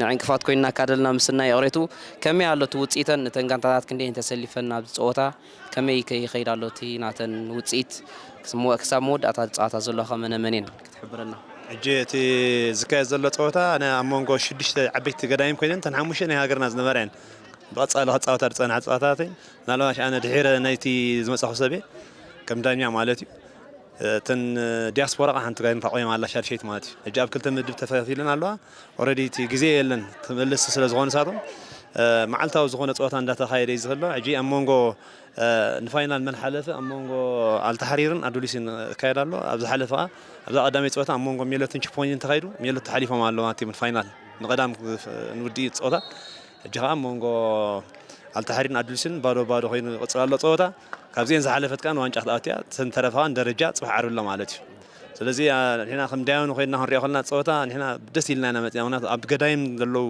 ንዕንቅፋት ኮይንናካ ዘለና ምስናይ ይቕሬቱ። ከመይ ኣሎ እቲ ውጽኢተን? እተን ጋንታታት ክንደይ ተሰሊፈን ኣብዚ ጸወታ? ከመይ ከ ይኸይድ ኣሎ እቲ ናተን ውጽኢት? ክስሞ-፣ ክሳብ መወዳእታ ዝጻወታ ዘለዋ ከ መነ መን እየን? ክትሕብረና። ሕጂ እቲ ዝካየድ ዘሎ ጸወታ ነ-፣ ኣብ መንጎ ሽዱሽተ ዓበይቲ ገዳይም ኮይነን፣ እተን ሓሙሽተ ናይ ሃገርና ዝነበራ እየን። ብቐጻሊ ክጻወታ ዝጸንሓ ጸወታታት እየን። ምናልባሽ ኣነ ድሒረ ናይቲ ዝመጻኹ ሰብ እየ፣ ከም ዳኛ ማለት እዩ። እተን ዲያስፖራ ኸዓ ሓንቲ ጋንታ ቆይማ ኣላ፣ ሻድሸይቲ ማለት እዩ። ሕጂ ኣብ ክልተ ምድብ ተፈፊለን ኣለዋ። ኦረዲ እቲ ግዜ የለን፣ ተመለስቲ ስለ ዝኾኑ ንሳቶም፣ እ፣ መዓልታዊ ዝኾነ ጸወታ እንዳተኻየደ እዩ ዝኽሎ። ሕጂ ኣብ መንጎ፣ እ፣ ንፋይናል መን ሓለፈ፣ ኣብ መንጎ ኣልተሓሪርን ኣዱሊስን ይካየድ ኣሎ። ኣብ ዝሓለፈ ኸዓ፣ ኣብዛ ቀዳመይቲ ጸወታ ኣብ መንጎ ሜሎትን ቺፖኒን ተኻይዱ፣ ሜሎት ተሓሊፎም ኣለዋ፣ እቲ ፋይናል ንቐዳም ንውድኢ ጸወታ። ሕጂ ኸዓ ኣብ መንጎ ኣልተሓሪርን ኣዱሊስን ባዶ ባዶ ኮይኑ ይቕጽል ኣሎ ጸወታ። ካብዚኤን ዝሓለፈት ከኣ ንዋንጫ ክትኣቱ እያ። እተን ተረፋ ከኣ ንደረጃ ጽባሕ ዓርቢ ኣሎ ማለት እዩ። ስለዚ፣ ኣ፣ ንሕና ከም ዳያኑ ኮይንና ክንሪኦ ከለና ጸወታ ንሕና ደስ ኢልና ኢና መጺና። ምኽንያቱ ኣብ ገዳይም ዘለዉ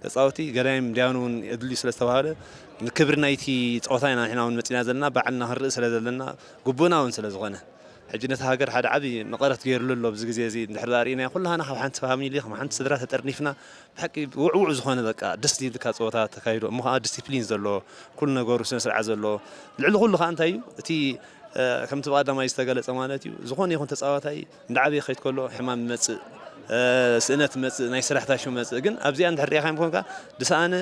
ተጻወቲ ገዳይም ዳያኑ እውን የድልዩ ስለ ዝተባህለ ንክብሪ ናይቲ ጸወታ ኢና ንሕና እውን መጺና ዘለና። ባዕልና ክንርኢ ስለ ዘለና ግቡእና እውን ስለ ዝኾነ። ሕጂ ነቲ ሃገር ሓደ ዓቢ መቐረት ገይሩሉ ኣሎ። ኣብዚ ግዜ እዚ እንድሕር ደኣ ርኢናዮ፣ ኩላህና ካብ ሓንቲ ፋሚሊ፣ ካብ ሓንቲ ስድራ ተጠርኒፍና፣ ብሓቂ ውዕዉዕ ዝኾነ፣ በቃ፣ ደስ ዝብልካ ጸወታ ተካይዶ፣ እሞ ኸዓ ዲሲፕሊን ዘለዎ፣ ኩሉ ነገሩ ስነ ስርዓት ዘለዎ። ልዕሊ ኩሉ ኸዓ እንታይ እዩ? እቲ፣ እ፣ ከምቲ ብቐዳማይ ዝተገለጸ ማለት እዩ፣ ዝኾነ ይኹን ተጻዋታይ እንዳዓበየ ክኸይድ ከሎ ሕማም ይመጽእ፣ እ፣ ስእነት ይመጽእ፣ ናይ ስራሕ ታሽሙ ይመጽእ። ግን ኣብዚኣ እንድሕር ርኢኻዮም ኮንካ፣ ዝሰኣነ፣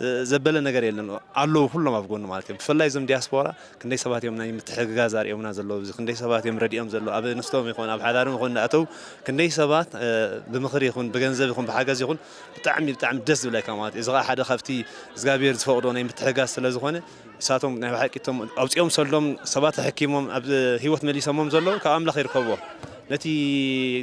እ፣ ዘበለ ነገር የለን። ኣለዉ ኩሎም ኣብ ጎኑ ማለት እዮም። ብፍላይ እዞም ዲያስፖራ ክንደይ ሰባት እዮም ናይ ምትሕግጋዝ ኣርእዮምና ዘለዉ፣ እዚ ክንደይ ሰባት እዮም ረዲኦም ዘለዉ፣ ኣብ ኣንስቶም ይኹን ኣብ ሓዳሮም ይኹን እናእተዉ ክንደይ ሰባት፣ እ፣ ብምኽሪ ይኹን ብገንዘብ ይኹን ብሓገዝ ይኹን ብጣዕሚ፣ ብጣዕሚ ደስ ዝብለካ ማለት እዩ። እዚ ኸዓ ሓደ ካብቲ እግዚኣብሔር ዝፈቕዶ ናይ ምትሕግጋዝ ስለ ዝኾነ ንሳቶም ናይ ብሓቂ እቶም ኣውፂኦም ሰሎም ሰባት ተሐኪሞም ኣብ ህይወት መሊሶሞም ዘለዉ ካብ ኣምላኽ ይርከብዎ። ነቲ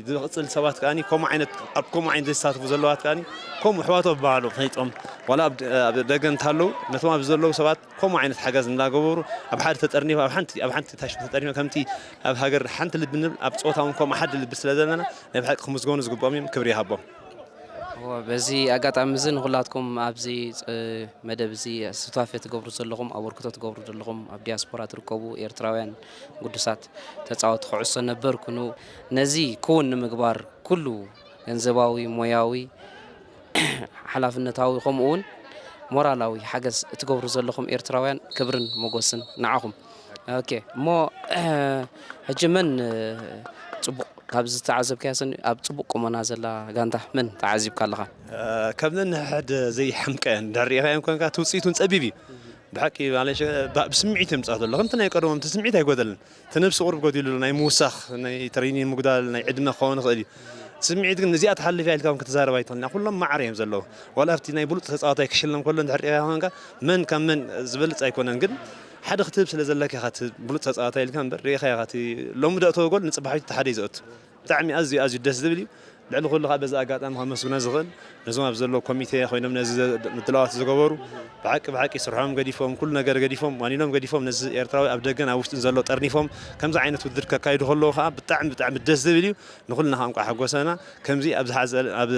ዝቕጽል ሰባት ከኣኒ ከምኡ ዓይነት፣ ኣብ ከምኡ ዓይነት ዘሳትፉ ዘለዋት ከኣኒ ከምኡ ኣሕዋቶ በባዕሎም ፈሊጦም ዋላ ኣብ ደ-፣ ኣብ ደገ እንተሃለዉ ነቶም ኣብዚ ዘለዉ ሰባት ከምኡ ዓይነት ሓገዝ እንዳገበሩ ኣብ ሓደ ተጠርኒፎም ኣብ ሓንቲ፣ ኣብ ሓንቲ ታሽሙ ተጠርኒፎም ከምቲ ኣብ ሃገር ሓንቲ ልቢ ንብል ኣብ ጾታ እውን ከምኡ ሓደ ልቢ ስለ ዘለና ናይ ብሓቂ ክምስገኑ ዝግብኦም እዮም። ክብሪ ይሃቦም። እወ፣ በዚ ኣጋጣሚ እዚ ንኹላትኩም ኣብዚ ፅ-፣ መደብ እዚ ሱታፌ ትገብሩ ዘለኹም፣ ኣበርክቶ ትገብሩ ዘለኹም ኣብ ዲያስፖራ ትርከቡ ኤርትራውያን ግዱሳት ተጻወቲ ኩዕሶ ነበር ኩኑ። ነዚ ክውን ንምግባር ኩሉ ገንዘባዊ፣ ሞያዊ፣ ሓላፍነታዊ ከምኡ እውን ሞራላዊ ሓገዝ እትገብሩ ዘለኹም ኤርትራውያን ክብርን ሞጎስን ንዓኹም። ኦኬ፣ እሞ ሕጂ መን ጽቡቕ ካብዚ ዝተዓዘብካዮ ስኒ ኣብ ጽቡቕ ቁመና ዘላ ጋንታ መን ተዓዚብካ ኣለኻ? እ፣ ካብ ነንሕድ ዘይሓምቀ እንድሕር ርኢኻዮም ኮንካ እቲ ውጽኢት እውን ጸቢብ እዩ። ብሓቂ ማለት ሸ-፣ ባ-፣ ብስምዒት እዮም ዝጻወቱ ዘለዉ። ከምቲ ናይ ቀደሞም እቲ ስምዒት ኣይጎደለን። እቲ ነብሲ ቁሩብ ጎዲሉ ናይ ምውሳኽ፣ ናይ ትሬኒንግ ምጉዳል፣ ናይ ዕድመ ክኸውን ይኽእል እዩ። እቲ ስምዒት ግን እዚኣ ትሓልፍ እያ ኢልካ እውን ክትዛረብ ኣይትኽእልን። ኩሎም ማዕረ እዮም ዘለዉ። ዋላ ኣብቲ ናይ ብሉጽ ተጻዋታይ ክሽለም ከሎ እንድሕር ርኢኻ ኮንካ መን ካብ መን ዝበልጽ ኣይኮነን። ግን ሓደ ክትህብ ስለ ዘለካ ኢኻ እቲ ብሉጽ ተጻዋታይ ኢልካ እምበር ርኢኻ ኢኻ እቲ ሎሚ ዘእተወ ጎል ንጽባሒቱ እቲ ሓደ እዩ ዘእቱ። ብጣዕሚ ኣዝዩ፣ ኣዝዩ ደስ ዝብል እዩ። ልዕሊ ኩሉ ኸኣ በዚ ኣጋጣሚ ከመስግኖ ዝኽእል ነዞም ኣብ ዘለዉ ኮሚቴ ኮይኖም ነዚ ዘ-፣ ምድላዋት ዝገበሩ ብሓቂ፣ ብሓቂ ስርሖም ገዲፎም፣ ኩሉ ነገር ገዲፎም፣ ዋኒኖም ገዲፎም ነዚ ኤርትራዊ ኣብ ደገን ኣብ ውሽጥን ዘሎ ጠርኒፎም ከምዚ ዓይነት ውድድር ከካይዱ ከለዉ ኸኣ ብጣዕሚ፣ ብጣዕሚ ደስ ዝብል እዩ። ንኹልና ኸኣ እንቋዕ ሓጎሰና። ከምዚ ኣብ ዝሓዘ፣ ኣብ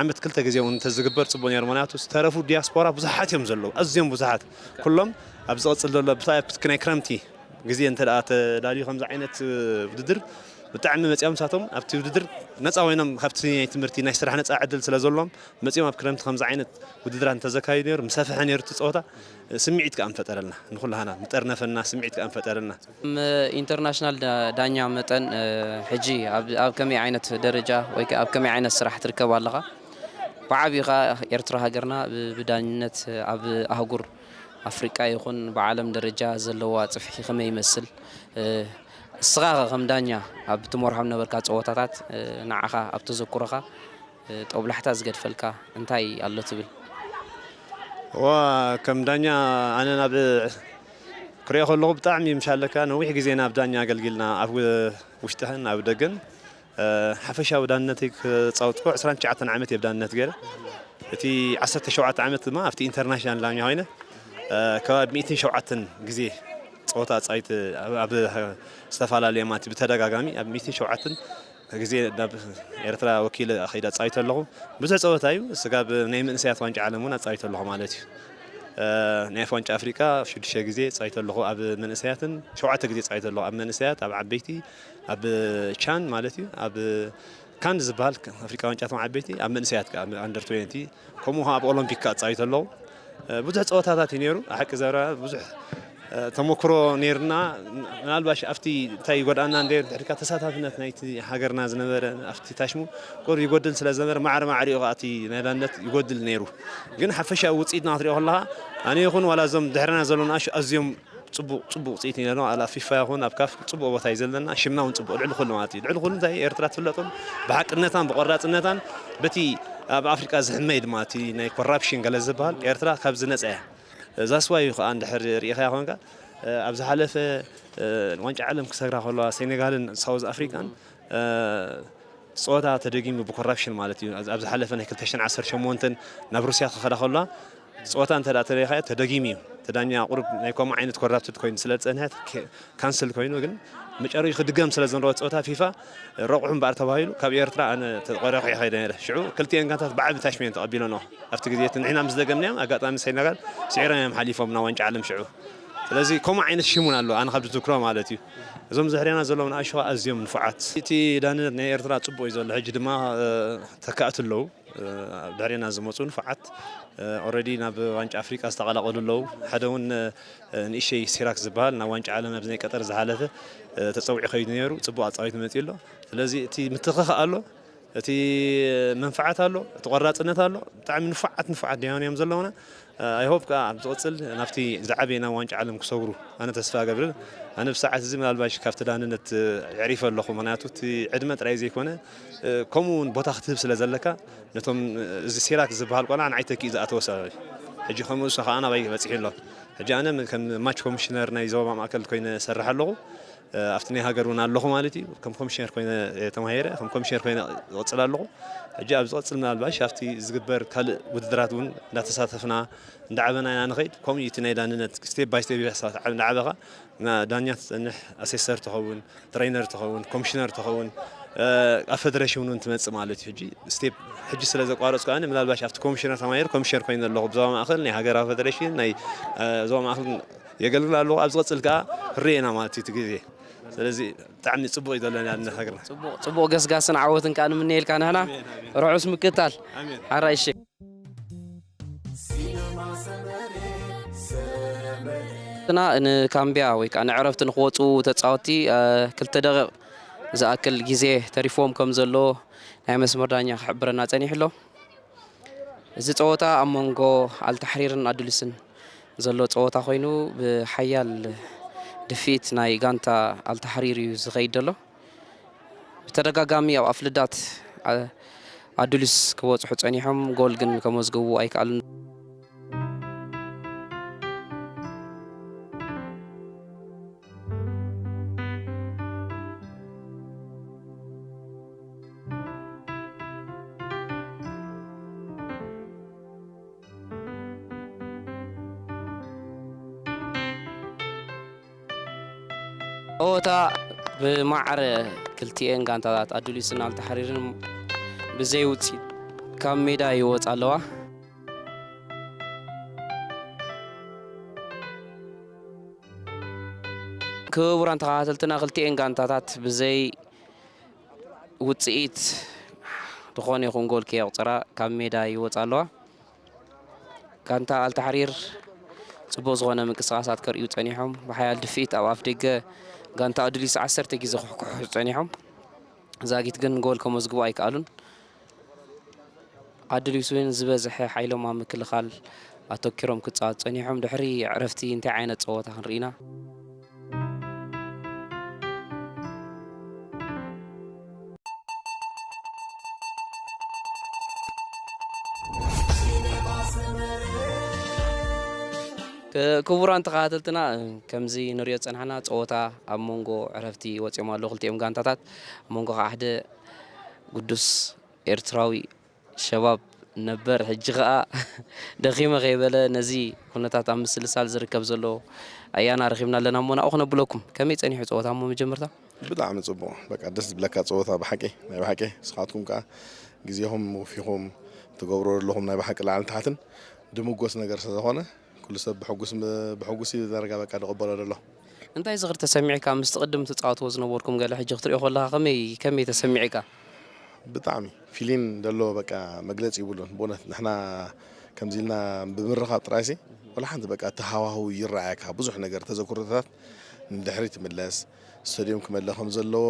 ዓመት ክልተ ግዜ እውን እንተዝግበር ጽቡቕ ነይሩ። ምኽንያቱ ዝተረፉ ዲያስፖራ ብዙሓት እዮም ዘለዉ፣ ኣዝዮም ብዙሓት። ኩሎም ኣብ ዝቕጽል ዘሎ ብፍላይ ኣብቲ ናይ ክረምቲ ግዜ እንተ ደኣ ተዳልዩ ከምዚ ዓይነት ውድድር ብጣዕሚ መጺኦም ንሳቶም ኣብቲ ውድድር ነጻ ኮይኖም ካብቲ ናይ ትምህርቲ ናይ ስራሕ ነጻ ዕድል ስለ ዘለዎም መጺኦም ኣብ ክረምቲ ከምዚ ዓይነት ውድድራት እንተዘካዩ ነይሩ ምሰፍሐ ነይሩ እቲ ጸወታ። ስምዒት ከኣ ምፈጠረልና ንኹላህና ምጠርነፈና ስምዒት ከኣ ምፈጠረልና። ከም ኢንተርናሽናል ዳ- ዳኛ መጠን ሕጂ ኣብ ኣብ ከመይ ዓይነት ደረጃ ወይ ከኣ ኣብ ከመይ ዓይነት ስራሕ ትርከብ ኣለኻ? ብዓቢኡ ከኣ ኤርትራ ሃገርና ብ- ብዳኝነት ኣብ ኣህጉር ኣፍሪቃ ይኹን ብዓለም ደረጃ ዘለዋ ጽፍሒ ከመይ ይመስል? እስኻ ኸ ከም ዳኛ ኣብ ትመርሖም ነበርካ ጸወታታት ንዓኻ ኣብ ተዘክሮኻ ጦብላሕታ ዝገድፈልካ እንታይ ኣሎ ትብል? ዋ ከም ዳኛ ኣነ ናብ ክሪኦ ከለኹ ብጣዕሚ ምሻለካ ነዊሕ ግዜ ናብ ዳኛ ኣገልጊልና ኣብ ውሽጥህን ኣብ ደገን ሓፈሻዊ ዳንነተይ ክፃወት ኮ ዕስራን ትሽዓተን ዓመት እየ ብዳንነት ገይረ። እቲ ዓሰርተ ሸውዓተ ዓመት ድማ ኣብቲ ኢንተርናሽናል ዳኛ ኮይነ ከባቢ ሚእትን ሸውዓተን ግዜ ፀወታ ኣፃዊት ኣብ ዝተፈላለየ ማለት ብተደጋጋሚ ኣብ ሚእትን ሸውዓተን ግዜ ናብ ኤርትራ ወኪለ ከይደ ኣጻዊተ ኣለኹ። ብዙሕ ጸወታ እዩ። ስጋብ ናይ መንእሰያት ዋንጫ ዓለም እውን ኣጻዊተ ኣለኹ ማለት እዩ። ናይ ዋንጫ ኣፍሪቃ ሽዱሽተ ግዜ ጻዊተ ኣለኹ ኣብ መንእሰያትን ሸውዓተ ግዜ ጻዊተ ኣለኹ ኣብ መንእሰያት ኣብ ዓበይቲ ኣብ ቻን ማለት እዩ ኣብ ካን ዝበሃል ኣፍሪቃ ዋንጫ እቶም ዓበይቲ ኣብ መንእሰያት ከዓ ኣንደር ትዌንቲ ከምኡ ከዓ ኣብ ኦሎምፒክ ከዓ ጻዊተ ኣለኹ። ብዙሕ ጸወታታት እዩ ነይሩ። ሓቂ ዘረባ ብዙሕ ተመክሮ ነይርና። ምናልባሽ ኣብቲ እንታይ ይጎድኣና እንደ ድሕሪካ ተሳታፍነት ናይቲ ሃገርና ዝነበረ ኣብቲ ታሽሙ ቁር ይጎድል ስለ ዝነበረ ማዕረ ማዕሪኡ ከዓ እቲ ናይ ዳነት ይጎድል ነይሩ። ግን ሓፈሻዊ ውፅኢትና ክትሪኦ ከለካ ኣነ ይኹን ዋላ እዞም ድሕርና ዘሎ ንኣሽ ኣዝዮም ፅቡቅ ፅቡቅ ውፅኢት ኢና ኣለና። ኣብ ፊፋ ይኹን ኣብ ካፍ ፅቡቅ ቦታ እዩ ዘለና። ሽምና እውን ፅቡቅ ልዕሊ ኩሉ ማለት እዩ። ልዕሊ ኩሉ እንታይ ኤርትራ ትፍለጦም ብሓቅነታን ብቆራፅነታን በቲ ኣብ ኣፍሪቃ ዝሕመይ ድማ እቲ ናይ ኮራፕሽን ገለ ዝበሃል ኤርትራ ካብዚ ነፃ እያ። ዛስዋይ ከዓ እንድሕር ርኢኻያ ኮንካ ኣብ ዝሓለፈ ዋንጫ ዓለም ክሰግራ ከለዋ ሴኔጋልን ሳውዝ ኣፍሪቃን ፀወታ ተደጊሙ ብኮራፕሽን ማለት እዩ። ኣብ ዝሓለፈ ናይ ክልተ ሽሕን ዓሰርተ ሸሞንተን ናብ ሩስያ ክኸዳ ከለዋ ፀወታ እንተ ተሪኢኻዮ ተደጊሙ እዩ። ተዳኛ ቁሩብ ናይ ከምኡ ዓይነት ኮራፕትድ ኮይኑ ስለ ዝፀንሐ ካንስል ኮይኑ ግን መጨረሻ ክድገም ስለ ዝነበሮ ፀወታ ፊፋ ረቑሑ እምበኣር ተባሂሉ ካብ ኤርትራ ኣነ ተቆሪኹ እየ ከይደ ነይረ። ሽዑ ክልቲኤን ጋንታት ብዓቢ ታሽሜን ተቐቢለንኦ ኣብቲ ግዜ እቲ ንሕና ምስ ደገምናዮም ኣጋጣሚ ሴነጋል ስዒሮም እዮም ሓሊፎም ናብ ዋንጫ ዓለም ሽዑ። ስለዚ ከምኡ ዓይነት ሽም እውን ኣሎ ኣነ ካብ ዝዝክሮ ማለት እዩ። እዞም ዝሕሬና ዘለዉ ንኣሽዋ ኣዝዮም ንፉዓት። እቲ ዳንነት ናይ ኤርትራ ጽቡቕ እዩ ዘሎ። ሕጂ ድማ ተካእቲ ኣለዉ። ኣብ ድሕሬና ዝመፁ ንፉዓት ኦረዲ ናብ ዋንጫ ኣፍሪቃ ዝተቐላቀሉ ኣለዉ። ሓደ እውን ንእሸይ ሲራክ ዝበሃል ናብ ዋንጫ ዓለም ኣብዚ ናይ ቀጠር ዝሓለፈ ተፀዊዑ ከይዱ ነይሩ። ፅቡቅ ኣፃዊት መፂኡ ኣሎ። ስለዚ እቲ ምትኽኻእ ኣሎ፣ እቲ መንፍዓት ኣሎ፣ እቲ ቆራፅነት ኣሎ። ብጣዕሚ ንፉዓት ንፉዓት ዲያውን እዮም ዘለውና። ኣይሆፕ ከዓ ኣብ ዝቕፅል ናብቲ ዝዓበየ ናብ ዋንጫ ዓለም ክሰግሩ ኣነ ተስፋ እገብርን። ኣነ ብሰዓት እዚ ምናልባሽ ካብቲ ዳንነት የዕሪፈ ኣለኹ። ምክንያቱ እቲ ዕድመ ጥራይ ዘይኮነ ከምኡ እውን ቦታ ክትህብ ስለ ዘለካ ነቶም እዚ ሴራክ ዝበሃል ቆልዓ ንዓይ ተኪኡ ዝኣተወ ሰብ እዩ። ሕጂ ከምኡ እሱ ከዓ ናባይ በፂሑ ኣሎ። ሕጂ ኣነ ከም ማች ኮሚሽነር ናይ ዞባ ማእከል ኮይነ እሰርሕ ኣለኹ። ኣብቲ ናይ ሃገር እውን ኣለኹ ማለት እዩ። ከም ኮሚሽነር ኮይነ ተማሂረ ከም ኮሚሽነር ኮይነ እቕፅል ኣለኹ። ሕጂ ኣብ ዝቐፅል ምናልባሽ ኣብቲ ዝግበር ካልእ ውድድራት እውን እንዳተሳተፍና እንዳዓበና ኢና ንኸይድ። ከምኡ እዩ እቲ ናይ ዳንነት ስቴፕ ባይ ስቴፕ እንዳዓበኻ ዳኛ ትፀንሕ፣ ኣሴሰር ትኸውን፣ ትሬነር ትኸውን፣ ኮሚሽነር ትኸውን፣ ኣብ ፌደሬሽን እውን ትመፅእ ማለት እዩ። ሕጂ ስቴፕ ሕጂ ስለ ዘቋረፅኩ ኣነ ምናልባሽ ኣብቲ ኮሚሽነር ተማሂር ኮሚሽነር ኮይነ ኣለኹ ብዞባ ማእኸል ናይ ሃገራዊ ፌደሬሽን ናይ ዞባ ማእኸል የገልግል ኣለኹ። ኣብ ዝቐፅል ከዓ ርኤና ማለት እዩ እቲ ግዜ። ስለዚ ብጣዕሚ ፅቡቅ እዩ ዘለና ንሃገርና። ፅቡቅ ገስጋስን ዓወትን ከዓ ንምነየልካ ንሕና። ርሑስ ምክታል። ሓራይ እሺ። ና ንካምቢያ ወይ ከዓ ንዕረፍቲ ንክወፁ ተፃወቲ ክልተ ደቂቕ ዝኣክል ግዜ ተሪፍዎም ከም ዘሎ ናይ መስመር ዳኛ ክሕብረና ፀኒሑ ኣሎ። እዚ ፀወታ ኣብ መንጎ ኣልታሕሪርን ኣዱሊስን ዘሎ ፀወታ ኮይኑ ብሓያል ድፊት ናይ ጋንታ ኣልታሕሪር እዩ ዝኸይድ ዘሎ። ብተደጋጋሚ ኣብ ኣፍልዳት ኣዱሊስ ክበፅሑ ፀኒሖም ጎል ግን ከመዝግቡ ኣይከኣሉን። ጸወታ ብማዕረ ክልቲኤን ጋንታታት ኣዱሊስን ኣልታሕሪርን ብዘይ ውጽኢት ካብ ሜዳ ይወጻ ኣለዋ። ክቡራን ተኸታተልትና፣ ክልቲኤን ጋንታታት ብዘይ ውጽኢት ዝኾነ ይኹን ጎል ከየቑጸራ ካብ ሜዳ ይወጻ ኣለዋ። ጋንታ ኣልታሕሪር ጽቡቕ ዝኾነ ምንቅስቓሳት ከርእዩ ጸኒሖም። ብሓያል ድፍኢት ኣብ ኣፍ ደገ ጋንታ ኣዱሊስ ዓሰርተ ግዜ ክሕኩሑ ጸኒሖም። ዛጊት ግን ጎል ከመዝግቡ ኣይከኣሉን። ኣዱሊስ እውን ዝበዝሐ ሓይሎም ኣብ ምክልኻል ኣተኪሮም ክጻወቱ ጸኒሖም። ድሕሪ ዕረፍቲ እንታይ ዓይነት ጸወታ ክንርኢ ኢና? ክ-፣ ክቡራን ተኸታተልትና፣ ከምዚ ንሪኦ ዝጸናሕና ጸወታ ኣብ መንጎ ዕረፍቲ ወጺኦም ኣለዉ ክልቲኦም ጋንታታት። ኣብ መንጎ ከዓ ሓደ ግዱስ ኤርትራዊ ሸባብ ነበር፣ ሕጂ ኸኣ ደኺመ ከይበለ ነዚ ኩነታት ኣብ ምስልሳል ዝርከብ ዘሎ ኣያና ረኺብና ኣለና እሞ ናብኡ ክነብለኩም። ከመይ ጸኒሑ ጸወታ እሞ መጀመርታ? ብጣዕሚ ጽቡቕ። በቃ ደስ ዝብለካ ጸወታ ብሓቂ፣ ናይ ብሓቂ። ንስኻትኩም ከኣ ግዜኹም ወፊኹም ትገብሮ ዘለኹም ናይ ብሓቂ ላዕልን ታሕትን ድምጎስ ነገር ስለ ዝኾነ ኩሉ ሰብ ብሕጉስ ም-፣ ብሕጉስ እዩ ዳርጋ በቃ ዝቕበሎ ዘሎ። እንታይ ዝኽሪ ተሰሚዕካ ምስቲ ቅድም ትጻወትዎ ዝነበርኩም ገለ ሕጂ ክትሪኦ ከለኻ ከመይ፣ ከመይ ተሰሚዕካ? ብጣዕሚ ፊሊን ዘሎ በቃ መግለጺ ይብሉን። ብእውነት ንሕና ከምዚ ኢልና ብምርኻብ ጥራይሲ ወላ ሓንቲ በቃ እቲ ሃዋህው ይረኣየካ። ብዙሕ ነገር ተዘክሮታት ንድሕሪት ይምለስ። ስታድዮም ክመልእ ከም ዘለዎ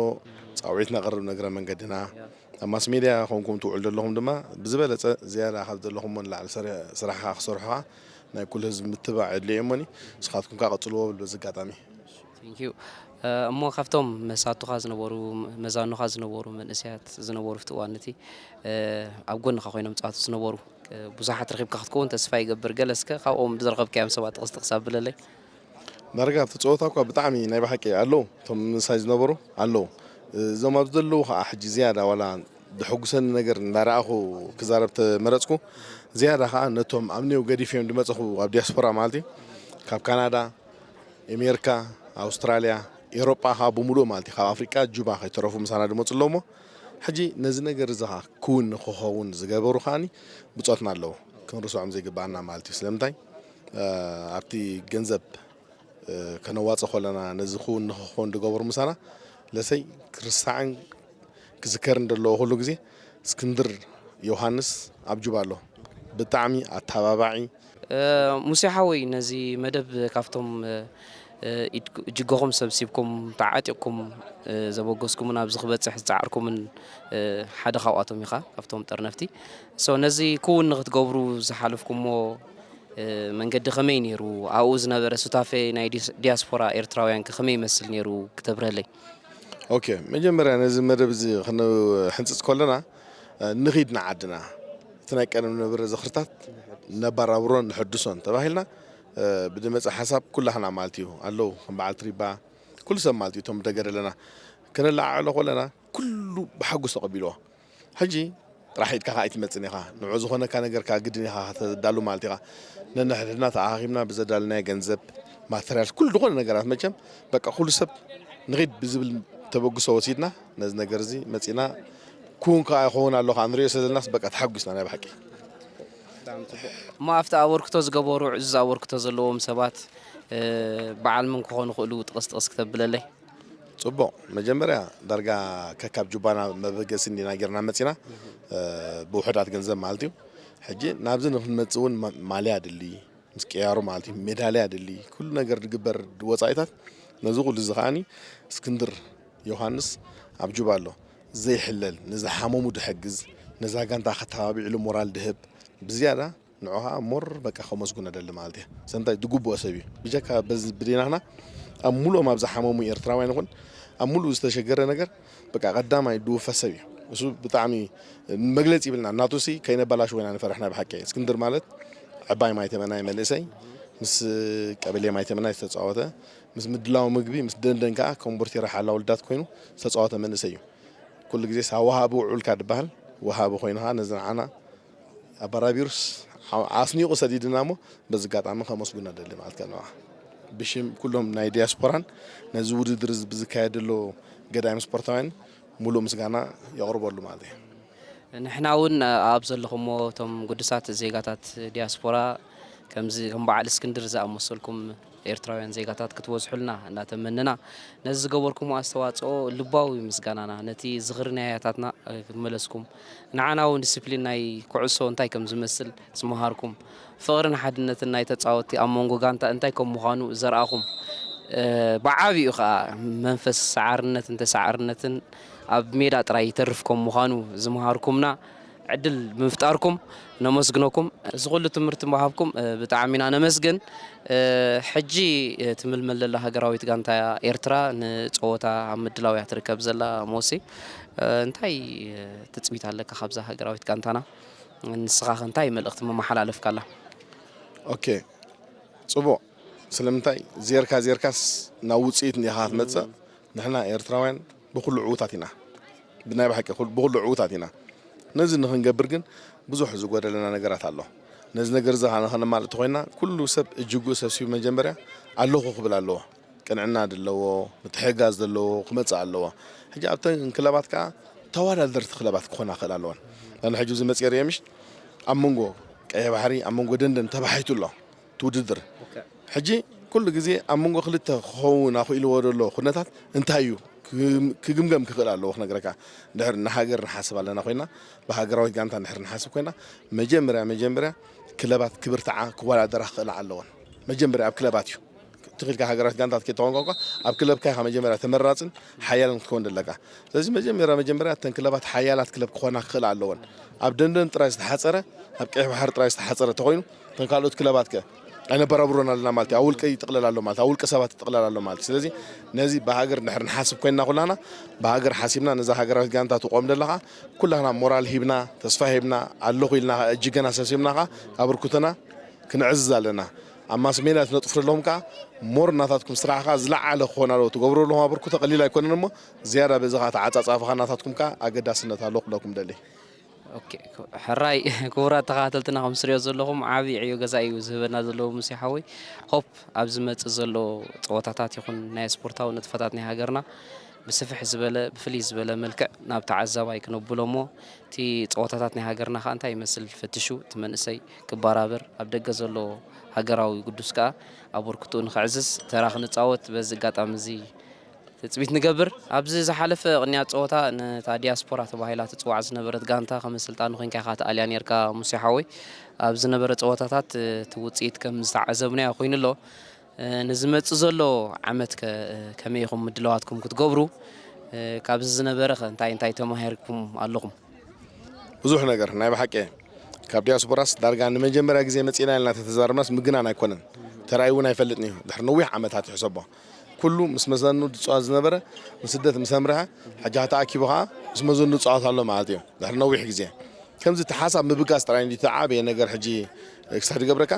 ጻውዒት ነቕርብ ንእግረ መንገድና። ኣብ ማስ ሜድያ ኮንኩም ትውዕሉ ዘለኹም ድማ ብዝበለጸ ዝያዳ ካብ ዘለኹሞ ንላዕሊ ሰሪ-፣ ስራሕኻ ክሰርሑ ከኣ ናይ ኩሉ ህዝቢ ምትብባዕ የድልዮ እሞኒ ንስኻትኩም ከኣ ቀጽልዎ ብል በዚ ኣጋጣሚ። Thank you። እ፣ እሞ ካብቶም መሳቱኻ ዝነበሩ፣ መዛኑኻ ዝነበሩ መንእሰያት ዝነበሩ ኣብቲ እዋን እቲ፣ እ፣ ኣብ ጎንኻ ኮይኖም ጻወቱ ዝነበሩ፣ እ፣ ብዙሓት ረኺብካ ክትከውን ተስፋ ይገብር። ገለ እስከ ካብኦም ዝረኸብካዮም ሰባት ጥቕስ ጥቕስ ኣብለለይ። ዳርጋ ኣብቲ ጸወታ እኳ ብጣዕሚ ናይ ብሓቂ ኣለዉ፣ እቶም ምሳይ ዝነበሩ ኣለዉ። እዞም ኣብዚ ዘለዉ ኸኣ ሕጂ ዝያዳ ዋላ ዘሐጉሰኒ ነገር እንዳረኣኹ ክዛረብ ተመረጽኩ። ዝያዳ ኸኣ ነቶም ኣብ ኔው ገዲፈዮም ዝመጸኹ ኣብ ዲያስፖራ ማለት እዩ፣ ካብ ካናዳ፣ ኤሜሪካ፣ ኣውስትራልያ፣ ኤውሮጳ ኸኣ ብምሉኡ ማለት እዩ፣ ካብ ኣፍሪቃ ጁባ ከይተረፉ ምሳና ዝመጹ ኣለዉ እሞ፣ ሕጂ ነዚ ነገር እዚ ኸኣ ክውን ንክኸውን ዝገበሩ ኸኣኒ ብጾትና ኣለዉ፣ ክንርስዖም ዘይግብኣና ማለት እዩ። ስለምንታይ? እ፣ ኣብቲ ገንዘብ፣ እ፣ ከነዋጽእ ከለና ነዚ ክውን ንክኸውን ዝገበሩ ምሳና ለሰይ ክርስዓን ክዝከርን ዘለዎ ኩሉ ግዜ እስክንድር ዮሃንስ ኣብ ጁባ ኣሎ። ብጣዕሚ ኣተባባዒ። እ፣ ሙሴ ሓወይ፣ ነዚ መደብ ካብቶም፣ እ፣ እ፣ ኢድኩ-፣ እጅገኹም ሰብሲብኩም ተዓጢቕኩም፣ እ፣ ዘበገስኩምን ኣብዚ ክበጽሕ ዝጸዓርኩምን፣ እ፣ ሓደ ካብኣቶም ኢኻ፣ ካብቶም ጠርነፍቲ። ሶ፣ ነዚ ክውን ንክትገብሩ ዝሓለፍኩሞ፣ እ፣ መንገዲ ከመይ ነይሩ? ኣብኡ ዝነበረ ሱታፌ ናይ ዲስ-፣ ዲያስፖራ ኤርትራውያን ከ ከመይ ይመስል ነይሩ ክተብርሀለይ? ኦኬ፣ መጀመርያ ነዚ መደብ እዚ ክንሕንጽጽ ከለና፣ እ፣ ንኺድ ንዓድና፣ እቲ ናይ ቀደም ዝነበረ ዝኽርታት ነባራብሮን ንሐድሶን ተባሂልና፣ እ፣ ብዝመጸ ሓሳብ ኩላህና ማለት እዩ ኣለዉ፣ ከም በዓል ትሪባ፣ ኩሉ ሰብ ማለት እዩ፣ እቶም ብደገ ዘለና፣ ከነለዓዕሎ ከለና ኩሉ ብሓጎስ ተቐቢልዎ። ሕጂ ጥራሕ ኢድካ ከኣ ኣይትመጽን ኢኻ። ንዑ ዝኾነካ ነገር ከኣ ግድን ኢኻ ከተዳሉ ማለት ኢኻ። ነንሕድሕድና ተኣኻኺብና ብዘዳለናዮ ገንዘብ፣ ማተርያል፣ ኩሉ ዝኾነ ነገራት መቸም በቃ ኩሉ ሰብ ንኺድ ብዝብል ተበግሶ ወሲድና ነዚ ነገር እዚ መጺና። ክውን ከኣ ይኸውን ኣሎ ከኣ ንሪኦ ስለ ዘለናስ በቃ ተሓጒስና ናይ ብሓቂ። ብጣዕሚ ጽቡቕ። እሞ ኣብቲ ኣበርክቶ ዝገበሩ፣ ዕዙዝ ኣበርክቶ ዘለዎም ሰባት፣ እ፣ በዓል መን ክኾኑ ይኽእሉ ጥቕስ ጥቕስ ክተብለለይ? ጽቡቕ። መጀመርያ ዳርጋ ከካብ ጁባና መበገሲ እንዲና ጌርና መጺና፣ እ፣ ብውሑዳት ገንዘብ ማለት እዩ። ሕጂ ናብዚ ንክንመጽእ እውን ማ-፣ ማልያ ኣድሊ፣ ምስ ቅያሩ ማለት እዩ፣ ሜዳልያ ኣድሊ፣ ኩሉ ነገር ዝግበር ወጻኢታት፣ ነዚ ኩሉ እዚ ከኣኒ እስክንድር ዮሃንስ ኣብ ጁባ ኣሎ። ዘይሕለል፣ ንዝሓመሙ ድሕግዝ፣ ነዛ ጋንታ ከተባቢዕሉ ሞራል ድህብ፣ ብዝያዳ ንዑ ኸዓ ሞር በቃ ከመስግኖ ደሊ ማለት እየ። ሰምታይ ዝግብኦ ሰብ እዩ። ብጀካ በዚ ብዴናኽና ኣብ ሙሉኦም ኣብ ዝሓመሙ ኤርትራውያን ይኹን ኣብ ሙሉእ ዝተሸገረ ነገር በቃ ቀዳማይ ድውፈ ሰብ እዩ። እሱ ብጣዕሚ መግለጺ ይብልና። ናቱሲ ከይነበላሽዎ ኢና ንፈርሕ ናይ ብሓቂ። እስክንድር ማለት ዕባይ ማይ ተመናይ መንእሰይ ምስ ቀበሌ ማይ ተመናይ ዝተጻወተ፣ ምስ ምድላው ምግቢ፣ ምስ ደንደን ከኣ ኮምቦርቴራ ሓላ ውልዳት ኮይኑ ዝተጻወተ መንእሰይ እዩ። ኩሉ ግዜስ ወሃቢ ውዑልካ ድበሃል፣ ወሃቢ ኮይንኻ ነዚ ንዓና ኣበራቢሩስ ዓ-፣ ኣስኒቑ ሰዲድና እሞ በዚ ኣጋጣሚ ከመስግኖ ደሊ ማለት ከኣ ንዓ ብሽም ኩሎም ናይ ዲያስፖራን ነዚ ውድድር እዚ ብዝካየድ ዘሎ ገዳይም ስፖርታውያን ሙሉእ ምስጋና የቕርበሉ ማለት እየ። ንሕና እውን ኣብ ዘለኹሞ እቶም ግዱሳት ዜጋታት ዲያስፖራ ከምዚ ከም በዓል እስክንድር ዝኣመሰልኩም ኤርትራውያን ዜጋታት ክትበዝሑልና እናተመነና፣ ነዚ ዝገበርኩምዎ ኣስተዋጽኦ ልባዊ ምስጋናና፣ ነቲ ዝኽሪ ናይ ኣያታትና፣ እ፣ ክመለስኩም፣ ንዓና እውን ዲስፕሊን ናይ ኩዕሶ እንታይ ከም ዝመስል ዝመሃርኩም፣ ፍቕርን ሓድነትን ናይ ተጻወትቲ ኣብ መንጎ ጋንታ እንታይ ከም ምዃኑ ዘርኣኹም፣ እ፣ ብዓቢኡ ኸኣ መንፈስ ሰዓርነትን ተሰዓርነትን ኣብ ሜዳ ጥራይ ይተርፍ ከም ምዃኑ ዝመሃርኩምና፣ ዕድል ብምፍጣርኩም ነመስግነኩም። እዚ ኩሉ ትምህርቲ ምሃብኩም፣ እ፣ ብጣዕሚ ኢና ነመስግን። እ፣ ሕጂ፣ እ፣ ትምልመል ዘላ ሃገራዊት ጋንታ ኤርትራ ንጸወታ ኣብ ምድላው እያ ትርከብ ዘላ። ሞሲ፣ እ፣ እንታይ፣ እ፣ ትጽቢት ኣለካ ካብዛ ሃገራዊት ጋንታና? ንስኻ ከ እንታይ መልእኽቲ መመሓላለፍካላ? ኦኬ፣ ጽቡቕ። ስለምንታይ ዜርካ ዜርካስ ናብ ውጽኢት እንዲኻ ክትመጽእ? ንሕና ኤርትራውያን ብኹሉ ዕዉታት ኢና። ብናይ ብሓቂ ኩል-፣ ብኹሉ ዕዉታት ኢና። ነዚ ንኽንገብር ግን ብዙሕ ዝጎደለና ነገራት ኣሎ። ነዚ ነገር እዚ ኸ-፣ ንኸነማልእ እንተኾይንና፣ ኩሉ ሰብ እጅጉ ሰብሲቡ መጀመርያ ኣለኹ ክብል ኣለዎ። ቅንዕና ዘለዎ፣ ምትሕግጋዝ ዘለዎ ክመጽእ ኣለዎ። ሕጂ ኣብተን ክለባት ከኣ ተወዳደርቲ ክለባት ክኾና ክኽእል ኣለወን። ኣነ ሕጂ እዚ መጽየ ርእየ ምሽ ኣብ መንጎ ቀይሕ ባሕሪ፣ ኣብ መንጎ ደንደን ተባሒቱ ኣሎ እቲ ውድድር። ኦኬ። ሕጂ ኩሉ ግዜ ኣብ መንጎ ክልተ ክኸውን ኣኽኢልዎ ዘሎ ኩነታት እንታይ እዩ ክግም-፣ ክግምገም ክኽእል ኣለዎ ክነግረካ። እንድሕር ንሃገር ንሓስብ ኣለና ኮይና፣ ብሃገራዊት ጋንታ እንድሕር ንሓስብ ኮይና፣ መጀመርያ፣ መጀመርያ ክለባት ክብርትዓ ክወዳደራ ክኽእላ ኣለወን። መጀመርያ ኣብ ክለባት እዩ። ትኽኢልካ ሃገራዊት ጋንታት ከይተኾንካ እኳ ኣብ ክለብካ ኢኻ መጀመርያ ተመራጽን ሓያልን ክትከውን ዘለካ። ስለዚ መጀመርያ፣ መጀመርያ እተን ክለባት ሓያላት ክለብ ክኾና ክኽእላ ኣለወን። ኣብ ደንደን ጥራይ ዝተሓጸረ፣ ኣብ ቀይሕ ባሕሪ ጥራይ ዝተሓጸረ ተኾይኑ፣ እተን ካልኦት ክለባት ከ ኣይነበራብሮን ኣለና ማለት እዩ። ኣብ ውልቀ ይጥቕለል ኣሎ ማለት፣ ኣብ ውልቀ ሰባት ይጥቕለል ኣሎ ማለት እዩ። ስለዚ ነዚ ብሃገር እንድሕር ንሓስብ ኮይንና ኩላና፣ ብሃገር ሓሲብና ነዛ ሃገራዊት ጋንታ ትቆም ዘለኻ ኩላና ሞራል ሂብና፣ ተስፋ ሂብና፣ ኣለኹ ኢልና እጅገና ሰብሲብና ኸኣ ኣበርክቶና ክንዕዝዝ ኣለና። ኣብ ማስ ሜድያ ትነጥፉ ዘለኹም ከኣ ሞር ናታትኩም ስራሕ ከኣ ዝለዓለ ክኾን ኣለዎ። ትገብሩ ዘለኹም ኣበርክቶ ቀሊል ኣይኮነን እሞ ዝያዳ በዚ ኸኣ ተዓጻጻፊ ኸኣ ናታትኩም ከኣ ኣገዳስነት ኣለዎ ክብለኩም ደሊ። ኦኬ፣ ክቡ-፣ ሕራይ ክቡራት ተኸታተልትና፣ ከም ትሪኦ ዘለኹም ዓቢ ዕዮ ገዛ እዩ ዝህበና ዘሎ ሙሴ ሓወይ። ሆፕ ኣብ ዝመጽእ ዘሎ ጸወታታት ይኹን ናይ ስፖርታዊ ንጥፈታት ናይ ሃገርና ብስፍሕ ዝበለ፣ ብፍልይ ዝበለ መልክዕ ናብ ተዓዛባይ ክነብሎ እሞ፣ እቲ ጸወታታት ናይ ሃገርና ከኣ እንታይ ይመስል ፈትሹ፣ እቲ መንእሰይ ክበራበር፣ ኣብ ደገ ዘሎ ሃገራዊ ግዱስ ከኣ ኣበርክትኡ ንኸዕዝዝ ተራ ክንጻወት በዚ ኣጋጣሚ እዚ ትጽቢት ንገብር። ኣብዚ ዝሓለፈ ቅንያት ጸወታ ነታ ዲያስፖራ ተባሂላ ትጽዋዕ ዝነበረት ጋንታ ከም ኣሰልጣኒ ኮይንካ ኢኻ ትኣልያ ኔርካ ሙሴ ሓወይ። ኣብ ዝነበረ ጸወታታት እቲ ውጽኢት ከም ዝተዓዘብናዮ ኮይኑ ኣሎ። እ፣ ንዝመጽእ ዘሎ ዓመት ከ፣ እ፣ ከመይ ኢኹም ምድላዋትኩም ክትገብሩ? እ፣ ካብዚ ዝነበረ ከ እንታይ እንታይ ተማሂርኩም ኣለኹም? ብዙሕ ነገር ናይ ብሓቂ ካብ ዲያስፖራስ ዳርጋ ንመጀመርያ ግዜ መጺእና ኢልና ተተዛረብናስ ምግናን ኣይኮነን። ተራእዩ እውን ኣይፈልጥን እዩ። ድሕሪ ነዊሕ ዓመታት ይሕሰቦ። ኩሉ ምስ መዘኑ ዝጻወት ዝነበረ ንስደት ምስ ኣምርሐ፣ ሕጂ ተኣኪቡ ኸኣ ምስ መዘኑ ዝጻወት ኣሎ ማለት እዩ። ድሕሪ ነዊሕ ግዜ። ከምዚ እቲ ሓሳብ ምብጋስ ጥራይ እንዲ ተዓበየ ነገር ሕጂ ክሳብ ዝገብረካ፣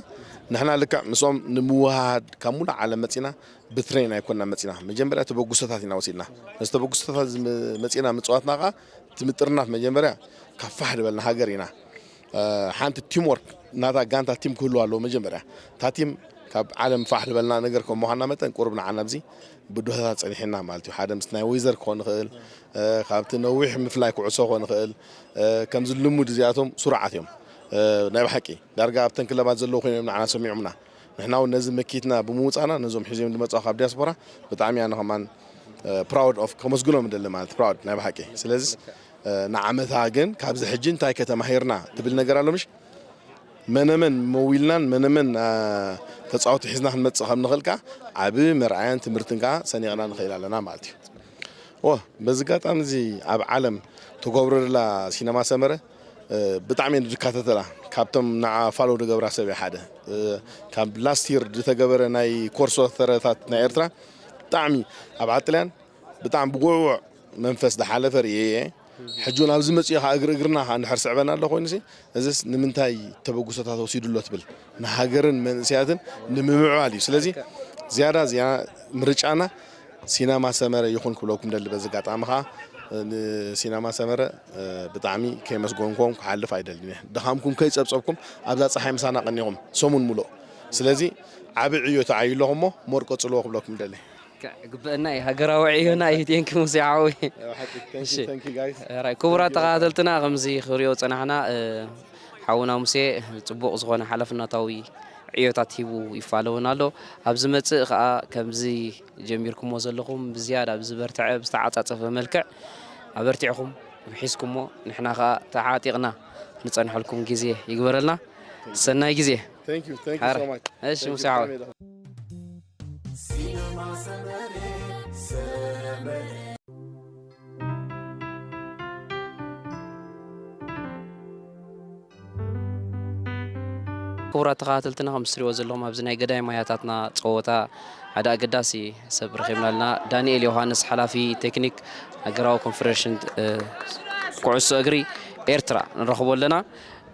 ንሕና ልክዕ ምስኦም ንምውሃድ ካብ ሙሉእ ዓለም መጺና፣ ብትሬን ኣይኮንና መጺና። መጀመርያ ተበግሶታት ኢና ወሲድና። ነዚ ተበግሶታት እዚ መ-፣ መጺና ምጽዋትና ኸኣ፣ እቲ ምጥርናፍ መጀመርያ ካብ ፋሕ ዝበልና ሃገር ኢና። እ፣ ሓንቲ ቲም ወርክ፣ ናታ ጋንታ ቲም ክህልዋ ኣለዎ መጀመርያ። እታ ቲም ካብ ዓለም ፋሕ ዝበልና ነገር ከም ምዃንና መጠን፣ ቁሩብ ንዓና ኣብዚ ብድሆታት ጸኒሕና ማለት እዩ። ሓደ ምስቲ ናይ ዌዘር ክኾን ይኽእል፣ እ፣ ካብቲ ነዊሕ ምፍላይ ኩዕሶ ክኾን ይኽእል፣ እ፣ ከምዚ ልሙድ እዚኣቶም ስሩዓት እዮም። እ፣ ናይ ብሓቂ ዳርጋ ኣብተን ክለባት ዘለዉ ኮይኖም ንዓና ሰሚዖምና። ንሕና እውን ነዚ መኪትና ብምውጻእና ነዞም ሒዞም ዝመጽኡ ካብ ዲያስፖራ ብጣዕሚ ኣነ ከማን፣ እ፣ ፕራውድ ኦፍ ከመስግኖም እደሊ ማለት ፕራውድ ናይ ብሓቂ። ስለዚ፣ እ፣ ንዓመታ ግን ካብዚ ሕጂ እንታይ ከተማሂርና ትብል ነገር ኣሎ ምሽ? መነመን መዊልናን መነመን፣ እ፣ ተጻወቲ ሒዝና ክንመጽእ ከም ንኽእል ከኣ ዓቢ መርኣያን ትምህርትን ከኣ ሰኒቕና ንኽእል ኣለና ማለት እዩ። ኦ፣ በዚ ኣጋጣሚ እዚ ኣብ ዓለም ትገብሮ ዘላ ሲነማ ሰመረ፣ እ፣ ብጣዕሚ እየ ዝከታተላ። ካብቶም ንዓ ፋሎ ዝገብራ ሰብ እየ ሓደ። እ፣ ካብ ላስት ይር ዝተገበረ ናይ ኮርሶ ተረታት ናይ ኤርትራ ብጣዕሚ ኣብ ዓጥልያን ብጣዕሚ ብጉዕጉዕ መንፈስ ዝሓለፈ ርእየ እየ። ሕጂ እውን ኣብዚ መጺኡ ኸዓ እግሪ እግርና ኸዓ እንድሕር ስዕበና ኣሎ ኮይኑሲ፣ እዚስ ንምንታይ ተበግሶታት ወሲዱ ኣሎ ትብል? ንሃገርን መንእሰያትን ንምምዕባል እዩ። ስለዚ ዝያዳ፣ ዝያዳ ምርጫና ሲነማ ሰመረ ይኹን ክብለኩም ደሊ። በዚ ኣጋጣሚ ኸዓ ንሲነማ ሰመረ፣ እ፣ ብጣዕሚ ከየመስገንኩም ክሓልፍ ኣይደልን እየ። ድኻምኩም ከይጸብጸብኩም ኣብዛ ጸሓይ ምሳና ቀኒኹም ሰሙን ሙሉእ። ስለዚ ዓቢ ዕዮ ተዓዩ ኣለኹም እሞ ሞር ቀጽልዎ ክብለኩም ደሊ። ግበአና እዩ፣ ሃገራዊ ዕዮና እዩ። ቴንክ ሙሴ ሓወይ። እሺ። ራይ ክቡራት ተኸታተልትና፣ ከምዚ ክሪኦ ጸናሕና፣ እ፣ ሓውና ሙሴ ጽቡቕ ዝኾነ ሓላፍነታዊ ዕዮታት ሂቡ ይፋለውን ኣሎ። ኣብ ዝመጽእ ከኣ ከምዚ ጀሚርኩሞ ዘለኹም ብዝያዳ ብዝበርትዐ ብዝተዓጻጸፈ መልክዕ ኣበርቲዕኹም ሒዝኩሞ ንሕና ከኣ ተዓጢቕና ንጸንሐልኩም ግዜ ይግበረልና። ሰናይ ግዜ። Thank you, thank you so much። እሺ፣ ሙሴ ሓወይ። ክቡራት ተኸታተልትና፣ ከም እትሪእዎ ዘለኹም ኣብዚ ናይ ገዳይም ኣያታትና ጸወታ ሓደ ኣገዳሲ ሰብ ረኺብና ኣለና። ዳንኤል ዮሃንስ፣ ሓላፊ ቴክኒክ ሃገራዊ ኮንፈደሬሽን፣ እ፣ ኩዕሶ እግሪ ኤርትራ ንረኽቦ ኣለና።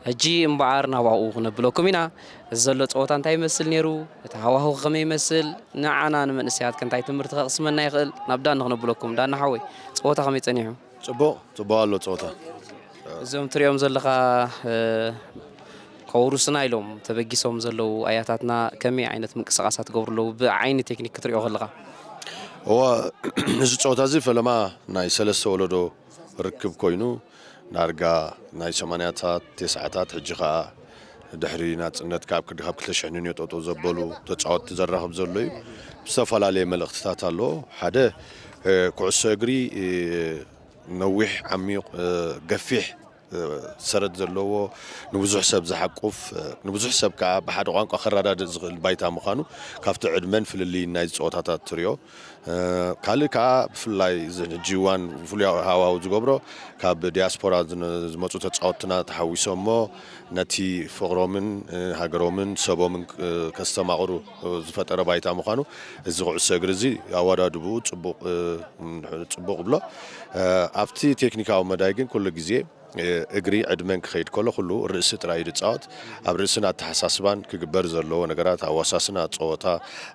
ሕጂ እምበኣር ናባኡ ክነብለኩም ኢና። እዚ ዘሎ ጸወታ እንታይ ይመስል ነይሩ? እቲ ሃዋህው ከመይ ይመስል? ንዓና ንመንእሰያት ከ እንታይ ትምህርቲ ከቕስመና ይኽእል? ናብ ዳኒ ክነብለኩም። ዳኒ ሓወይ፣ ጸወታ ከመይ ጸኒሑ? ጽቡቕ፣ ጽቡቕ ኣሎ ጸወታ። እዞም ትሪኦም ዘለኻ፣ እ፣ ከውርሱና ኢሎም ተበጊሶም ዘለዉ ኣያታትና ከመይ ዓይነት ምንቅስቓሳት ትገብሩ ኣለዉ? ብዓይኒ ቴክኒክ ክትሪኦ ከለኻ? እዋ፣ እዚ ጸወታ እዚ ፈለማ ናይ ሰለስተ ወለዶ ርክብ ኮይኑ፣ ዳርጋ ናይ ሰማንያታት፣ ተስዓታት፣ ሕጂ ኸኣ ድሕሪ ናጽነት ካብ ክዲ ካብ ክልተ ሽሕ ንንዮ ጠጠው ዘበሉ ተጻወትቲ ዘራኽብ ዘሎ እዩ። ዝተፈላለየ መልእኽትታት ኣለዎ። ሓደ፣ እ፣ ኩዕሶ እግሪ፣ እ፣ ነዊሕ፣ ዓሚቕ፣ እ፣ ገፊሕ፣ እ፣ ሰረት ዘለዎ፣ ንብዙሕ ሰብ ዝሓቁፍ፣ እ፣ ንብዙሕ ሰብ ከኣ ብሓደ ቋንቋ ከረዳድእ ዝኽእል ባይታ ምዃኑ ካብቲ ዕድመን ፍልልይን ናይዚ ጸወታታት ትሪኦ። እ፣ ካልእ ከኣ ብፍላይ እዚ ሕጂ እዋን ፍሉይ ሃዋህው ዝገብሮ ካብ ዲያስፖራ ዝነ-፣ ዝመጹ ተጻወትትና ተሓዊሶሞ ነቲ ፍቕሮምን፣ እ፣ ሃገሮምን ሰቦምን፣ እ፣ ከስተማቕሩ፣ እ፣ ዝፈጠረ ባይታ ምዃኑ እዚ ኩዕሶ እግሪ እዚ ኣወዳድብኡ ጽቡቕ፣ እ፣ ጽቡቕ ብሎ። እ፣ ኣብቲ ቴክኒካዊ መዳይ ግን ኩሉ ግዜ፣ እ፣ እግሪ ዕድመን ክኸይድ ከሎ ኩሉ ርእሲ ጥራይ እዩ ዝጻወት። ኣብ ርእስን ኣተሓሳስባን ክግበር ዘለዎ ነገራት፣ ኣወሳስና ጸወታ፣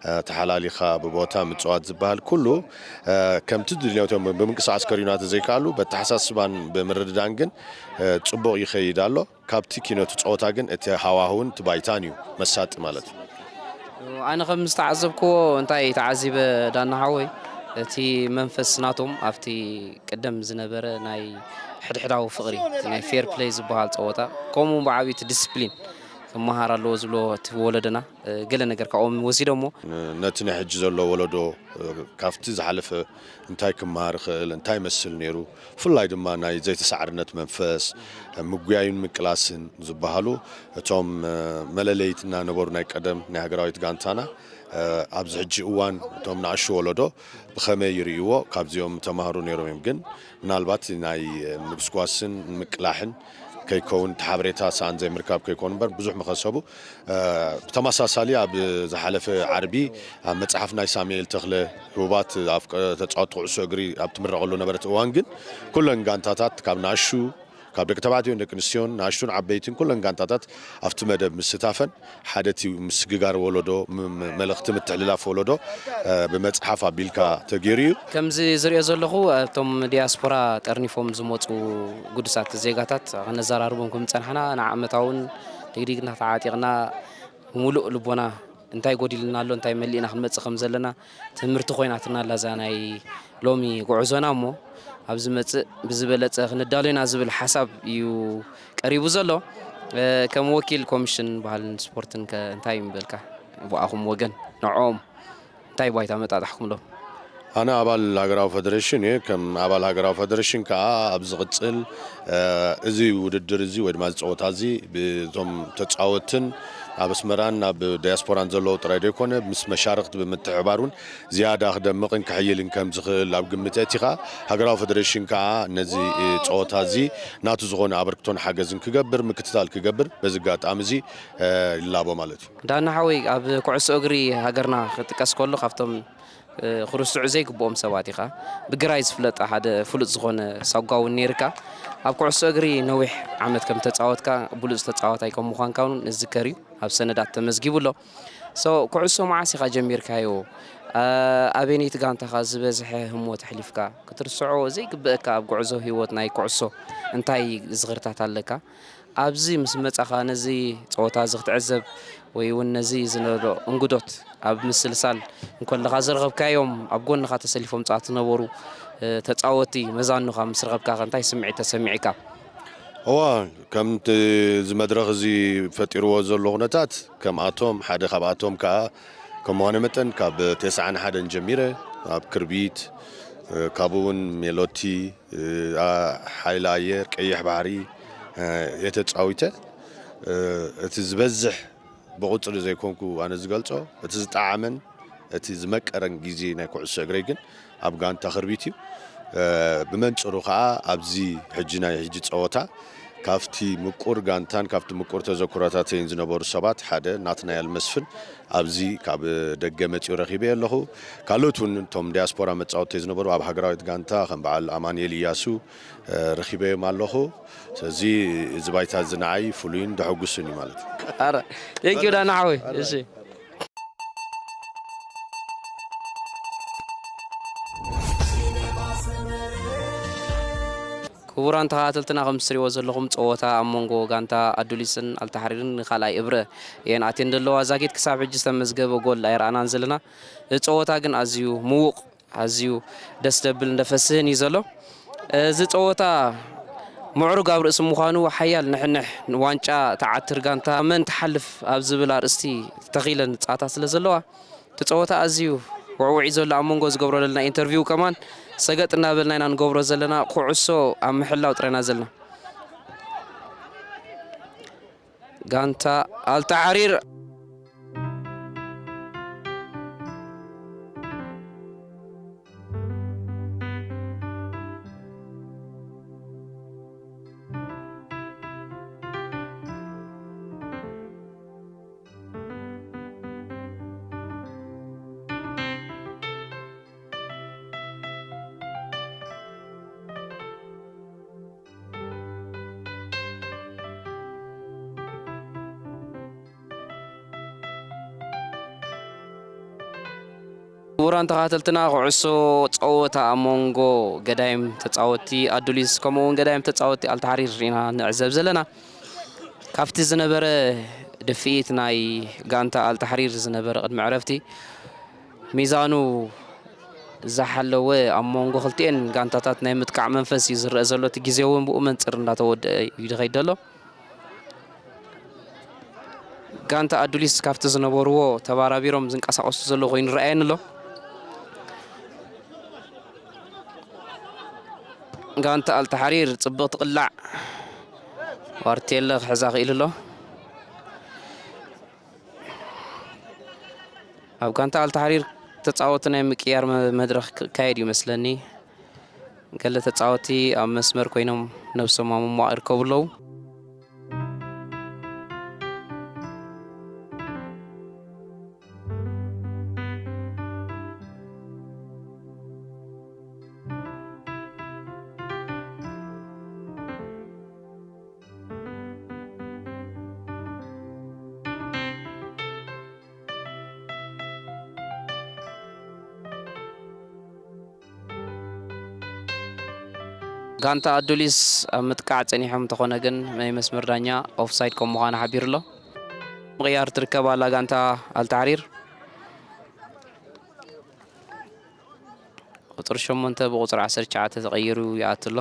እ፣ ተሓላሊኻ ብቦታ ምጽዋት ዝበሃል ኩሉ፣ እ፣ ከምቲ ድልዮቶም ብምንቅስቓስ ከርእዩና ተዘይከኣሉ፣ በተሓሳስባን ብምርድዳን ግን፣ እ፣ ጽቡቕ ይኸይድ ኣሎ። ካብቲ ኪነቱ ጸወታ ግን እቲ ሃዋህውን እቲ ባይታን እዩ መሳጢ ማለት እዩ። ኣነ ከም ዝተዓዘብክዎ፣ እንታይ ተዓዚበ ዳና ሓወይ፣ እቲ መንፈስ ናቶም ኣብቲ ቅደም ዝነበረ ናይ ሕድሕዳዊ ፍቕሪ፣ እቲ ናይ ፌር ፕለይ ዝበሃል ጸወታ፣ ከምኡ ብዓብዩ እቲ ዲስፕሊን ክመሃር ኣለዎ ዝብሎ እቲ ወለደና፣ እ፣ ገለ ነገር ካብኦም ወሲዶሞ። ን-፣ ነቲ ናይ ሕጂ ዘሎ ወለዶ፣ እ፣ ካብቲ ዝሓለፈ እንታይ ክመሃር ይኽእል፣ እንታይ ይመስል ነይሩ፣ ብፍላይ ድማ ናይ ዘይተሳዕርነት መንፈስ፣ ምጉያይን ምቅላስን ዝበሃሉ እቶም፣ እ፣ መለለይትና ነበሩ ናይ ቀደም ናይ ሃገራዊት ጋንታና፣ እ፣ ኣብዚ ሕጂ እዋን እቶም ንኣሽቱ ወለዶ ብኸመይ ይርእይዎ፣ ካብዚኦም ተማሃሩ ነይሮም እዮም። ግን ምናልባት ናይ፣ እ፣ ምግስጓስን ምቅላሕን ከይከውን፣ እቲ ሓበሬታ ሰኣን ዘይምርካብ ከይከውን እምበር ብዙሕ መኸሰቡ። እ፣ ብተመሳሳሊ ኣብ ዝሓለፈ ዓርቢ ኣብ መጽሓፍ ናይ ሳሙኤል ተኽለ ህቡባት ኣፍቀ-፣ ተጻወትቲ ኩዕሶ እግሪ ኣብ ትምረቐሉ ነበረት እዋን ግን ኩለን ጋንታታት ካብ ናሹ፣ ካብ ደቂ ተባዕትዮን ደቂ ኣንስትዮን ናሽቱን ዓበይትን ኩለን ጋንታታት ኣብቲ መደብ ምስታፈን ሓደ እቲ ምስግጋር ወለዶ ም-፣ ም-፣ መልእኽቲ ምትሕልላፍ ወለዶ፣ እ፣ ብመጽሓፍ ኣቢልካ ተገይሩ እዩ። ከምዚ ዝሪኦ ዘለኹ፣ እቶም ዲያስፖራ ጠርኒፎም ዝመጹ ግዱሳት ዜጋታት ከነዘራርቦም ከም ዝጸናሕና፣ ንዓመታውን ድግዲግና ተዓጢቕና ብምሉእ ልቦና እንታይ ጎዲሉና ኣሎ፣ እንታይ መሊእና ክንመጽእ ከም ዘለና ትምህርቲ ኮይናትና ኣላ እዛ ናይ ሎሚ ጉዕዞና። እሞ ኣብ ዝመጽእ ብዝበለጸ ክንዳሎ ኢና ዝብል ሓሳብ እዩ ቀሪቡ ዘሎ። እ፣ ከም ወኪል ኮሚሽን ባህልን ስፖርትን ከ እንታይ ምበልካ? ብኣኹም ወገን ንዕኦም እንታይ ባይታ መጣጣሕኩምሎም? ኣነ ኣባል ሃገራዊ ፈደሬሽን እየ። ከም ኣባል ሃገራዊ ፈደሬሽን ከኣ ኣብ ዝቕጽል፣ እ፣ እዚ ውድድር እዚ ወይ ድማ እዚ ጸወታ እዚ ብዞም ተጻወትን ኣብ ኣስመራን ኣብ ዲያስፖራን ዘለዉ ጥራይ ዘይኮነ፣ ምስ መሻርኽቲ ብምትሕብባር እውን ዝያዳ ክደምቕን ክሕይልን ከም ዝኽእል ኣብ ግምት ኣእቲኻ፣ ሃገራዊ ፈደሬሽን ከኣ ነዚ፣ እ፣ ጸወታ እዚ ናቱ ዝኾነ ኣበርክቶን ሓገዝን ክገብር፣ ምክትታል ክገብር በዚ ኣጋጣሚ እዚ፣ እ፣ ይላቦ ማለት እዩ። ዳና ሓወይ፣ ኣብ ኩዕሶ እግሪ ሃገርና ክጥቀስ ከሎ ካብቶም፣ እ፣ ክርስዑ ዘይግብኦም ሰባት ኢኻ። ብግራይ ዝፍለጥ ሓደ ፍሉጥ ዝኾነ ሳጓ እውን ነይርካ። ኣብ ኩዕሶ እግሪ ነዊሕ ዓመት ከም ተጻወትካ፣ ብሉጽ ተጻዋታይ ከም ምዃንካ እውን ዝዝከር እዩ። ኣብ ሰነዳት ተመዝጊቡ ኣሎ። ሶ፣ ኩዕሶ መዓስ ኢኻ ጀሚርካዮ? ኣ-፣ ኣበየነይቲ ጋንታኻ ዝበዝሐ ህሞት ኣሕሊፍካ? ክትርስዖ ዘይግብአካ ኣብ ጉዕዞ ህይወት ናይ ኩዕሶ እንታይ ዝኽርታት ኣለካ? ኣብዚ ምስ መጻኻ ነዚ ጸወታ እዚ ክትዕዘብ ወይ እውን ነዚ ዝነበሮ እንግዶት ኣብ ምስልሳል እንከለኻ ዝረኸብካዮም ኣብ ጎንኻ ተሰሊፎም ጸወታ ዝነበሩ፣ እ፣ ተጻወትቲ መዛኑኻ ምስ ረኸብካ ከ እንታይ ስምዒት ተሰሚዕካ? እዋ፣ ከምቲ እዚ መድረኽ እዚ ፈጢርዎ ዘሎ ኩነታት፣ ከምኣቶም ሓደ ካብኣቶም ከኣ ከም ምዃነ መጠን፣ ካብ ተስዓን ሓደን ጀሚረ ኣብ ክርቢት፣ እ፣ ካብኡ እውን ሜሎቲ፣ እ፣ ኣ-፣ ሓይሊ ኣየር፣ ቀይሕ ባሕሪ፣ እ፣ እየ ተጻዊተ። እ፣ እቲ ዝበዝሕ ብቑጽሪ ዘይኮንኩ ኣነ ዝገልጾ፣ እቲ ዝጠዓመን እቲ ዝመቀረን ግዜ ናይ ኩዕሶ እግረይ ግን ኣብ ጋንታ ክርቢት እዩ። እ፣ ብመንጽሩ ከኣ ኣብዚ ሕጂ ናይ ሕጂ ጸወታ ካብቲ ምቁር ጋንታን ካብቲ ምቁር ተዘክሮታተይን ዝነበሩ ሰባት ሓደ ናትናኤል መስፍን ኣብዚ ካብ ደገ መጺኡ ረኺበዮ ኣለኹ። ካልኦት እውን እቶም ዲያስፖራ መጻወትተይ ዝነበሩ ኣብ ሃገራዊት ጋንታ ከም በዓል ኣማኑኤል ኢያሱ፣ እ፣ ረኺበዮም ኣለኹ። ስለዚ እዚ ባይታ እዚ ንዓይ ፍሉይን ዘሐጉስን እዩ ማለት እዩ። ኣረ፣ thank you ዳና ሓወይ። እሺ። ክቡራን ተኸታተልትና፣ ከም እትሪእዎ ዘለኹም ጸወታ ኣብ መንጎ ጋንታ ኣዱሊስን ኣልታሕሪርን ንኻልኣይ እብረ እየን ኣትየን ዘለዋ። ዛጊት ክሳብ ሕጂ ዝተመዝገበ ጎል ኣይረኣናን ዘለና። እዚ ጸወታ ግን ኣዝዩ ምዉቕ፣ ኣዝዩ ደስ ደብል እንደ ፈስህን እዩ ዘሎ። እዚ ጸወታ ምዕሩግ ኣብ ርእሲ ምዃኑ፣ ሓያል ንሕንሕ ንዋንጫ ትዓትር ጋንታ መን ትሓልፍ ኣብ ዝብል ኣርእስቲ ተኺለን ዝጻወታ ስለ ዘለዋ፣ እቲ ጸወታ ኣዝዩ ውዕውዕ እዩ ዘሎ። ኣብ መንጎ ዝገብሮ ዘለና ኢንተርቪው ከማን ሰገጥ እናበልና ኢና ንገብሮ ዘለና። ኩዕሶ ኣብ ምሕላው ጥራይ ኢና ዘለና። ጋንታ ኣልታሓሪር። ክቡራን ተኸታተልትና፣ ኩዕሶ ጸወታ ኣብ መንጎ ገዳይም ተጻወትቲ ኣዱሊስ ከምኡ እውን ገዳይም ተጻወትቲ ኣልታሓሪር ኢና ንዕዘብ ዘለና። ካብቲ ዝነበረ ድፍኢት ናይ ጋንታ ኣልታሕሪር ዝነበረ ቅድሚ ዕረፍቲ፣ ሚዛኑ ዝሓለወ፣ ኣብ መንጎ ክልቲኤን ጋንታታት ናይ ምጥቃዕ መንፈስ እዩ ዝረአ ዘሎ። እቲ ግዜ እውን ብኡ መንጽር እንዳተወደአ እዩ ዝኸይድ ዘሎ። ጋንታ ኣዱሊስ ካብቲ ዝነበርዎ ተባራቢሮም ዝንቀሳቐሱ ዘለዉ ኮይኑ ይረኣየኒ ኣሎ። ጋንታ ኣልታሓሪር ጽብቕቲ ቅላዕ ዋርቴለ ክሕዛ ክኢሉ ኣሎ። ኣብ ጋንታ ኣልታሓሪር ተጻወቲ ናይ ምቅያር መ-፣ መድረኽ ክካየድ እዩ መስለኒ። ገለ ተጻወቲ ኣብ መስመር ኮይኖም ነብሶም ኣብ ምሟቕ ይርከቡ ኣለዉ። ጋንታ ኣዱሊስ ኣብ ምጥቃዕ ጸኒሖም እንተኾነ ግን ናይ መስመር ዳኛ ኦፍሳይድ ከም ምዃና ሓቢሩ ኣሎ። ምቕያር ትርከብ ኣላ ጋንታ ኣልታሕሪር። ቁጽሪ ሸሞንተ ብቁጽሪ ዓሰርተ ትሽዓተ ተቐይሩ ይኣቱ ኣሎ።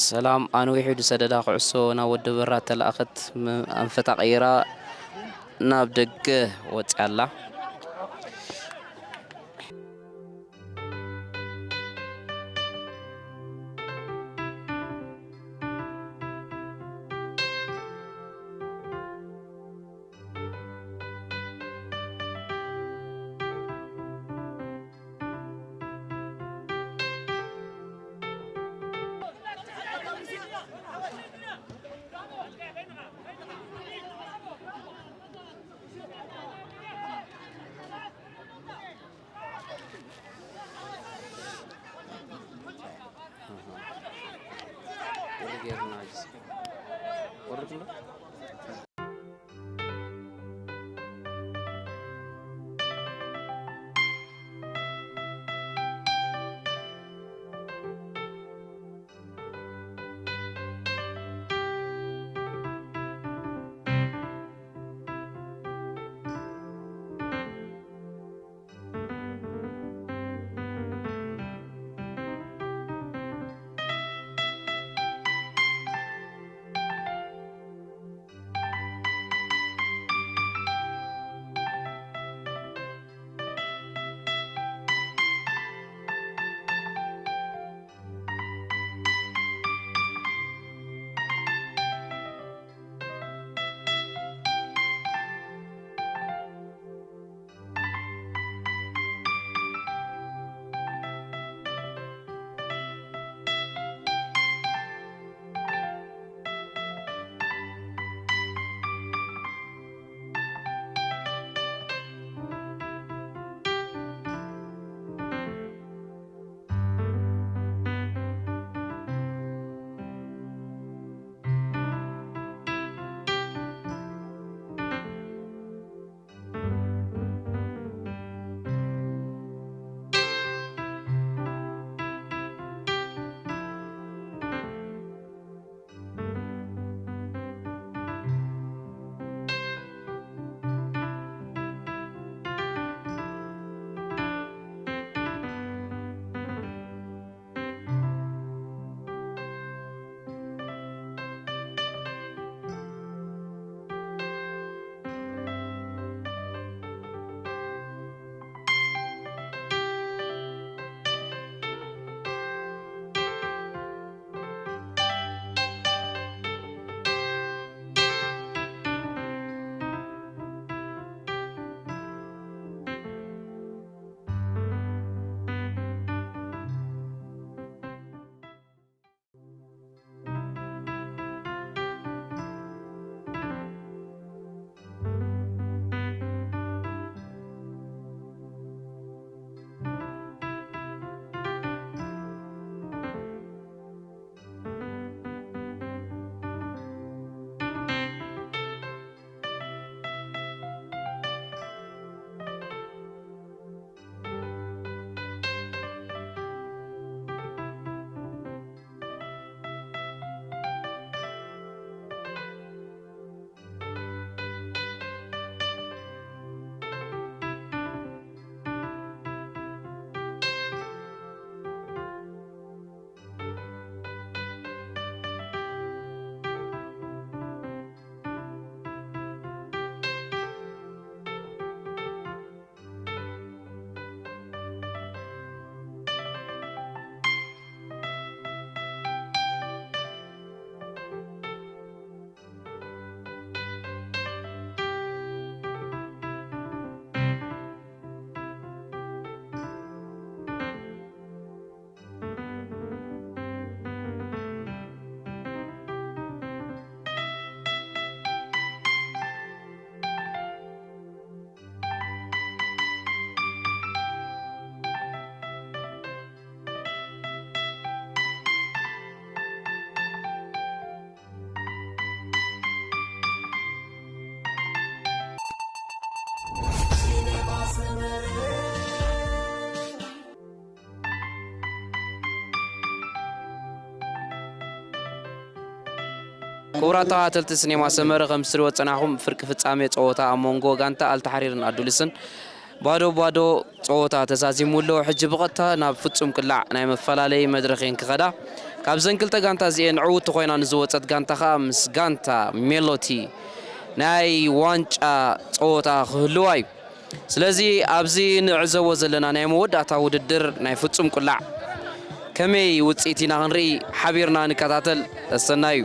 ሰላም ኣንዊሑ ዝሰደዳ ኩዕሶ ናብ ወዲ በራ ተላእኸት፣ ም-፣ ኣንፈታ ቀይራ ናብ ደገ ወጽያ ኣላ። ክቡራት ተኸታተልቲ ሲኔማ ሰመረ፣ ከም ዝሪእዎ ዝጸናሕኩም፣ ፍርቂ ፍጻሜ ጸወታ ኣብ መንጎ ጋንታ ኣልታሕሪርን ኣዱሊስን ባዶ ባዶ ጸወታ ተዛዚሙ ኣሎ። ሕጂ ብቐጥታ ናብ ፍጹም ቅላዕ ናይ መፈላለዪ መድረኽ እየን ክኸዳ። ካብዘን ክልተ ጋንታ እዚኤን ዕውቲ ኮይና ንዝወጸት ጋንታ ከኣ ምስ ጋንታ ሜሎቲ ናይ ዋንጫ ጸወታ ክህልዋ እዩ። ስለዚ ኣብዚ ንዕዘቦ ዘለና ናይ መወዳእታ ውድድር ናይ ፍጹም ቅላዕ ከመይ ውጽኢት ኢና ክንርኢ ሓቢርና ንከታተል። ኣሰናዩ።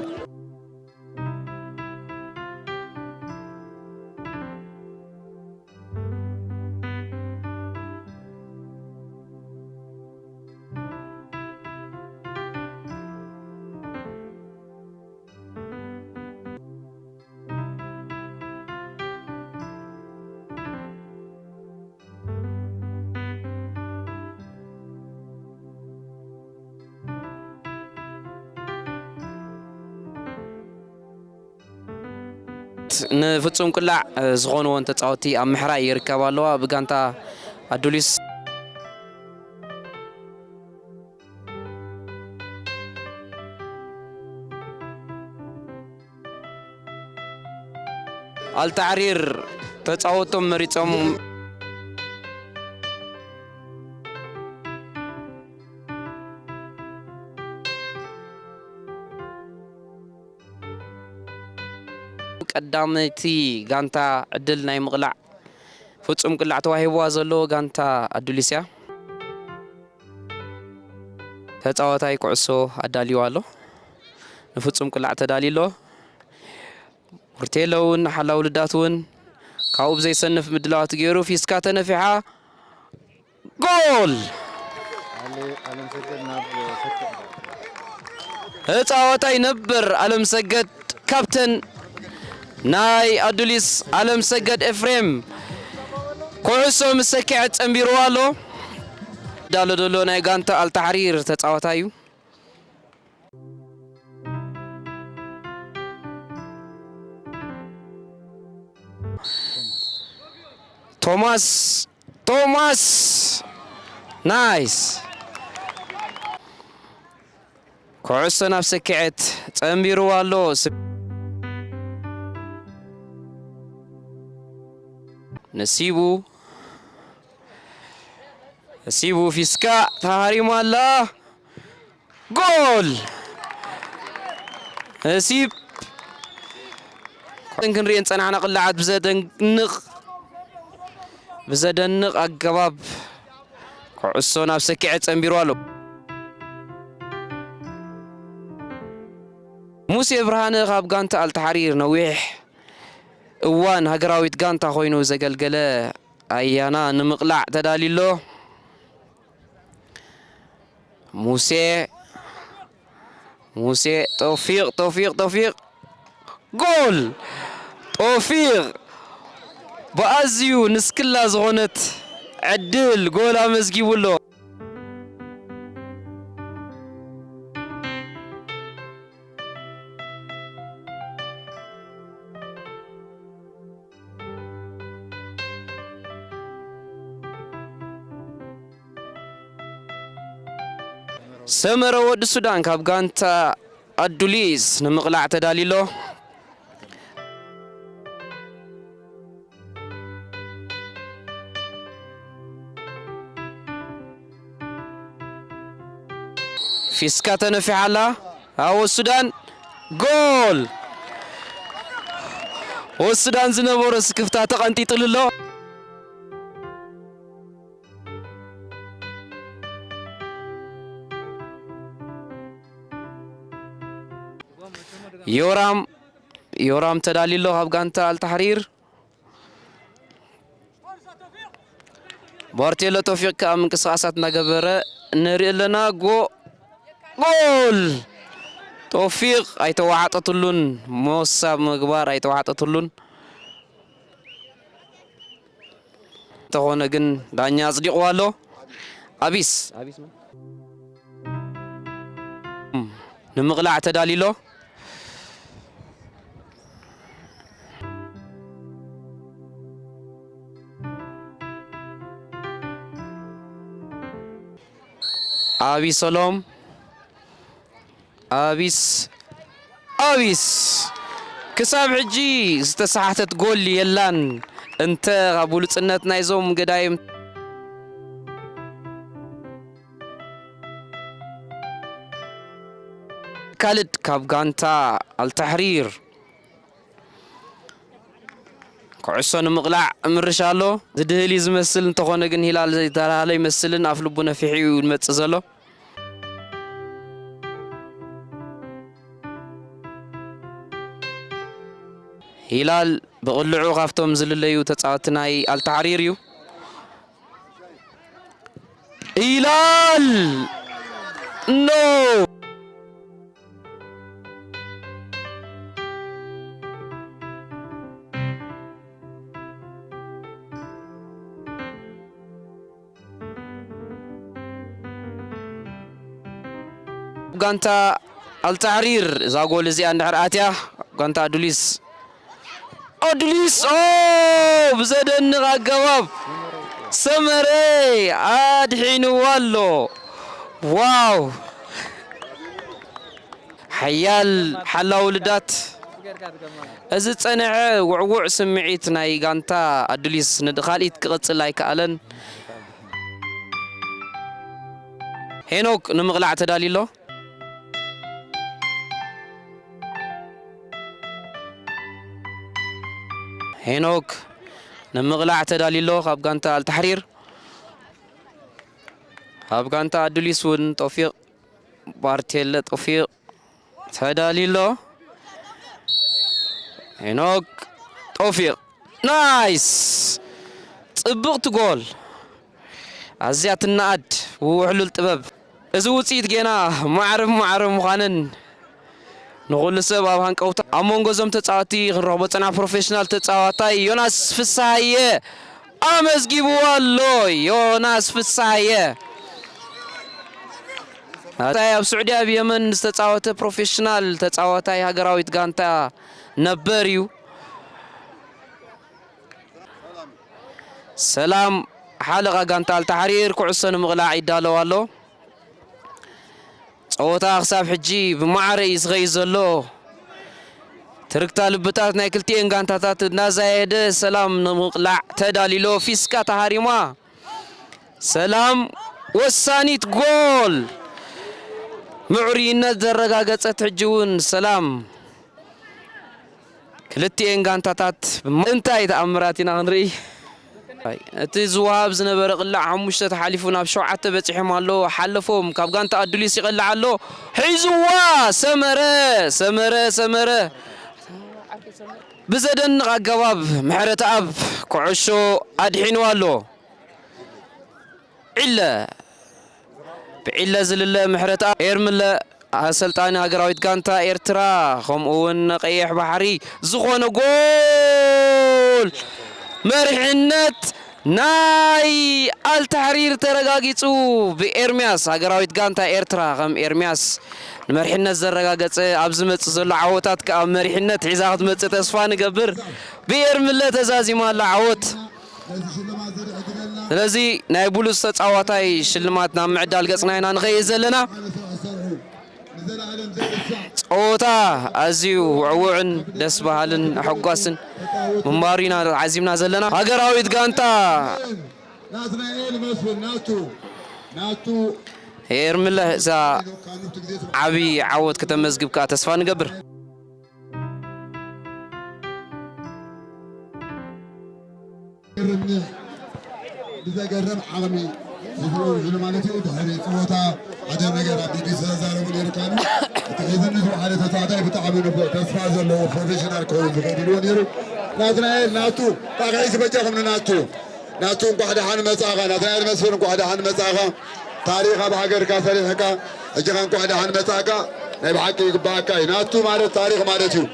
ንፍጹም ቅላዕ ዝኾንወን ተጻወትቲ ኣብ ምሕራይ ይርከባ ኣለዋ። ብጋንታ ኣዱሊስ ኣልታዕሪር ተጻወቶም መሪጾም። ቀዳመይቲ ጋንታ ዕድል ናይ ምቕላዕ ፍጹም ቅላዕ ተዋሂብዋ ዘሎ ጋንታ ኣዱሊስ እያ። ተጻዋታይ ኩዕሶ ኣዳልዩ ኣሎ። ንፍጹም ቅላዕ ተዳልዩ ኣሎ። ሙርቴሎ እውን ሓላው ልዳት እውን ካብኡ ብዘይሰንፍ ምድላዋት ገይሩ ፊስካ ተነፊሓ። ጎል! ተጻዋታይ ነበር ኣለምሰገድ፣ ካፕተን ናይ ኣዱሊስ ኣለምሰገድ ኤፍሬም፣ ኩዕሶ ምስ ሰኪዐት ጸንቢርዋ ኣሎ። ዳሎ ደሎ ናይ ጋንታ ኣልታሕሪር ተጻዋታይ እዩ። ቶማስ፣ ቶማስ፣ ናይስ። ኩዕሶ ናብ ሰኪዐት ጸንቢርዋ ኣሎ። ስ-፣ ነሲቡ፣ ነሲቡ ፊስካ ተሃሪማ ኣላ። ጎል! ነሲብ ክንሪኤን ጸናሕና ቅላዓት ብዘደንቕ፣ ብዘደንቕ ኣገባብ ኩዕሶ ናብ ሰኪዐት ጸንቢሩ ኣሎ። ሙሴ ብርሃነ ካብ ጋንታ ኣልታሕሪር ነዊሕ እዋን ሃገራዊት ጋንታ ኮይኑ ዘገልገለ ኣያና ንምቕላዕ ተዳልዩ ኣሎ። ሙሴ፣ ሙሴ፣ ቶፊቅ፣ ቶፊቅ፣ ቶፊቅ፣ ጎል! ቶፊቅ ብኣዝዩ ንስክላ ዝኾነት ዕድል ጎል ኣመዝጊቡ ኣሎ። ሰመረ ወዲ ሱዳን ካብ ጋንታ ኣዱሊስ ንምቕላዕ ተዳልዩ ኣሎ። ፊስካ ተነፊሓ ኣላ። ኣብ ወዲ ሱዳን ጎል! ወዲ ሱዳን ዝነበሮ ስክፍታ ተቐንጢጥሉ ኣሎ። ዮራም፣ ዮራም ተዳልዩ ኣሎ ካብ ጋንታ ኣልታሕሪር። ባርቴሎ ቶፊቅ ከኣ ምንቅስቃሳት እናገበረ ንርኢ ኣለና። ጎ-፣ ጎል! ቶፊቅ ኣይተዋሓጠትሉን፣ ሞሳ ምግባር ኣይተዋሓጠትሉን። እንተኾነ ግን ዳኛ ኣጽዲቕዋ ኣሎ። ኣቢስ፣ ኣቢስ ንምቕላዕ ተዳልዩ ኣሎ። ኣቢሰሎም፣ ኣቢስ፣ ኣቢስ ክሳብ ሕጂ ዝተሰሓተት ጎል የላን። እንተ ካብ ብሉጽነት ናይዞም ገዳይም ካልድ ካብ ጋንታ ኣልታሕሪር ኩዕሶ ንምቕላዕ ምርሽ ኣሎ። ዝድህል እዩ ዝመስል፣ እንተኾነ ግን ሂላል ዘይተላሃለ ይመስልን ኣፍ ልቡ ነፊሑ እዩ ዝመጽእ ዘሎ። ሂላል ብቕልዑ ካብቶም ዝልለዩ ተጻወቲ ናይ ኣልታሕሪር እዩ። ሂላል ኖ ጋንታ ኣልታሕሪር እዛ ጎል እዚኣ እንድሕር ኣትያ፣ ጋንታ ኣዱሊስ ኣዱሊስ ኦ ብዘደንቕ ኣገባብ ሰመረ ኣድሒንዋ ኣሎ። ዋው ሓያል ሓላው ልዳት። እዚ ጸንሐ ውዕውዕ ስምዒት ናይ ጋንታ ኣዱሊስ ንድኻልኢት ክቕጽል ኣይከኣለን። ሄኖክ ንምቕላዕ ተዳልዩ ኣሎ። ሄኖክ ንምቕላዕ ተዳልዩ ኣሎ ካብ ጋንታ ኣልታሕሪር። ኣብ ጋንታ ኣዱሊስ እውን ጦፊቕ ባርቴለ ጦፊቕ ተዳልዩ ኣሎ። ሄኖክ ጦፊቕ ናይስ ጽብቕቲ ጎል ኣዝያ ትነኣድ ብውሕሉል ጥበብ። እዚ ውጽኢት ጌና ማዕረ ማዕረ ምዃንን ንኹሉ ሰብ ኣብ ሃንቀውታ ኣብ መንጎ እዞም ተጻወቲ ክንረኽቦ ጸና ፕሮፌሽናል ተጻዋታይ ዮናስ ፍስሃየ ኣመዝጊብዎ ኣሎ። ዮናስ ፍስሃየ ኣታይ ኣብ ስዑዲ ኣብ የመን ዝተጻወተ ፕሮፌሽናል ተጻዋታይ ሃገራዊት ጋንታ ነበር እዩ። ሰላም ሓለቓ ጋንታ ኣልታሕሪር ኩዕሶ ንምቕላዕ ይዳለው ኣሎ። ጸወታ ክሳብ ሕጂ ብማዕረ እዩ ዝኸይድ ዘሎ። ትርክታ ልብታት ናይ ክልቲኤን ጋንታታት እናዛየደ ሰላም ንምቕላዕ ተዳሊሎ ፊስካ ተሃሪማ። ሰላም ወሳኒት ጎል ምዕሩይነት ዘረጋገጸት ሕጂ እውን ሰላም ክልቲኤን ጋንታታት እንታይ ተኣምራት ኢና ክንርኢ? እቲ ዝወሃብ ዝነበረ ቅላዕ ሓሙሽተ ተሓሊፉ ናብ ሸውዓተ በጺሖም ኣለዉ። ሓለፎም ካብ ጋንታ ኣዱሊስ ይቐልዕ ኣሎ። ሒዝዋ ሰመረ፣ ሰመረ፣ ሰመረ ብዘደንቕ ኣገባብ ምሕረተኣብ ኩዕሾ ኣድሒንዋ ኣሎ። ዒለ ብዒለ ዝልለ ምሕረተኣብ ኤርምለ ኣሰልጣኒ ሃገራዊት ጋንታ ኤርትራ ከምኡ እውን ቀይሕ ባሕሪ ዝኾነ ጎል መሪሕነት ናይ ኣልታሕሪር ተረጋጊጹ ብኤርምያስ ሃገራዊት ጋንታ ኤርትራ ከም ኤርምያስ ንመሪሕነት ዘረጋገጸ ኣብ ዝመጽእ ዘሎ ዓወታት ከኣ መሪሕነት ሒዛ ክትመጽእ ተስፋ ንገብር። ብኤርምለ ተዛዚማ ኣላ ዓወት። ስለዚ ናይ ብሉጽ ተጻዋታይ ሽልማት ናብ ምዕዳል ገጽና ኢና ንኸይድ ዘለና። ጸወታ ኣዝዩ ውዕውዕን ደስ በሃልን ኣሐጓስን ምንባሩ ኢና ተዓዚብና ዘለና። ሃገራዊት ጋንታ ናትናኤል መስፍን ናቱ ናቱ ኤርምለ እዛ ዓቢ ዓወት ከተመዝግብ ከኣ ተስፋ ንገብር። ብዘገርም ዓቕሚ ዝፍረ ውዕሉ ማለት እዩ። ድሕሪ ፀወታ ሓደ ነገር ኣብ ቢቢሲ ተዛረቡ ነይሩ ካሉ እቲ ሒዝኒ ዝወሓደ ተፃዋታይ ብጣዕሚ ንፉዕ ተስፋ ዘለዎ ፕሮፌሽናል ክኸውን ዝኽእል ኢልዎ ነይሩ። ናትናኤል ናቱ ጣቕዒት በጃኹም ንናቱ ናቱ እንኳዕ ደሓን መጻእኻ ናትናኤል መስፍን እንኳዕ ደሓን መጻእኻ። ታሪኽ ኣብ ሃገርካ ሰሪሕካ ሕጂ ኸ እንኳዕ ደሓን መጻእካ። ናይ ብሓቂ ይግባኣካ እዩ። ናቱ ማለት ታሪኽ ማለት እዩ።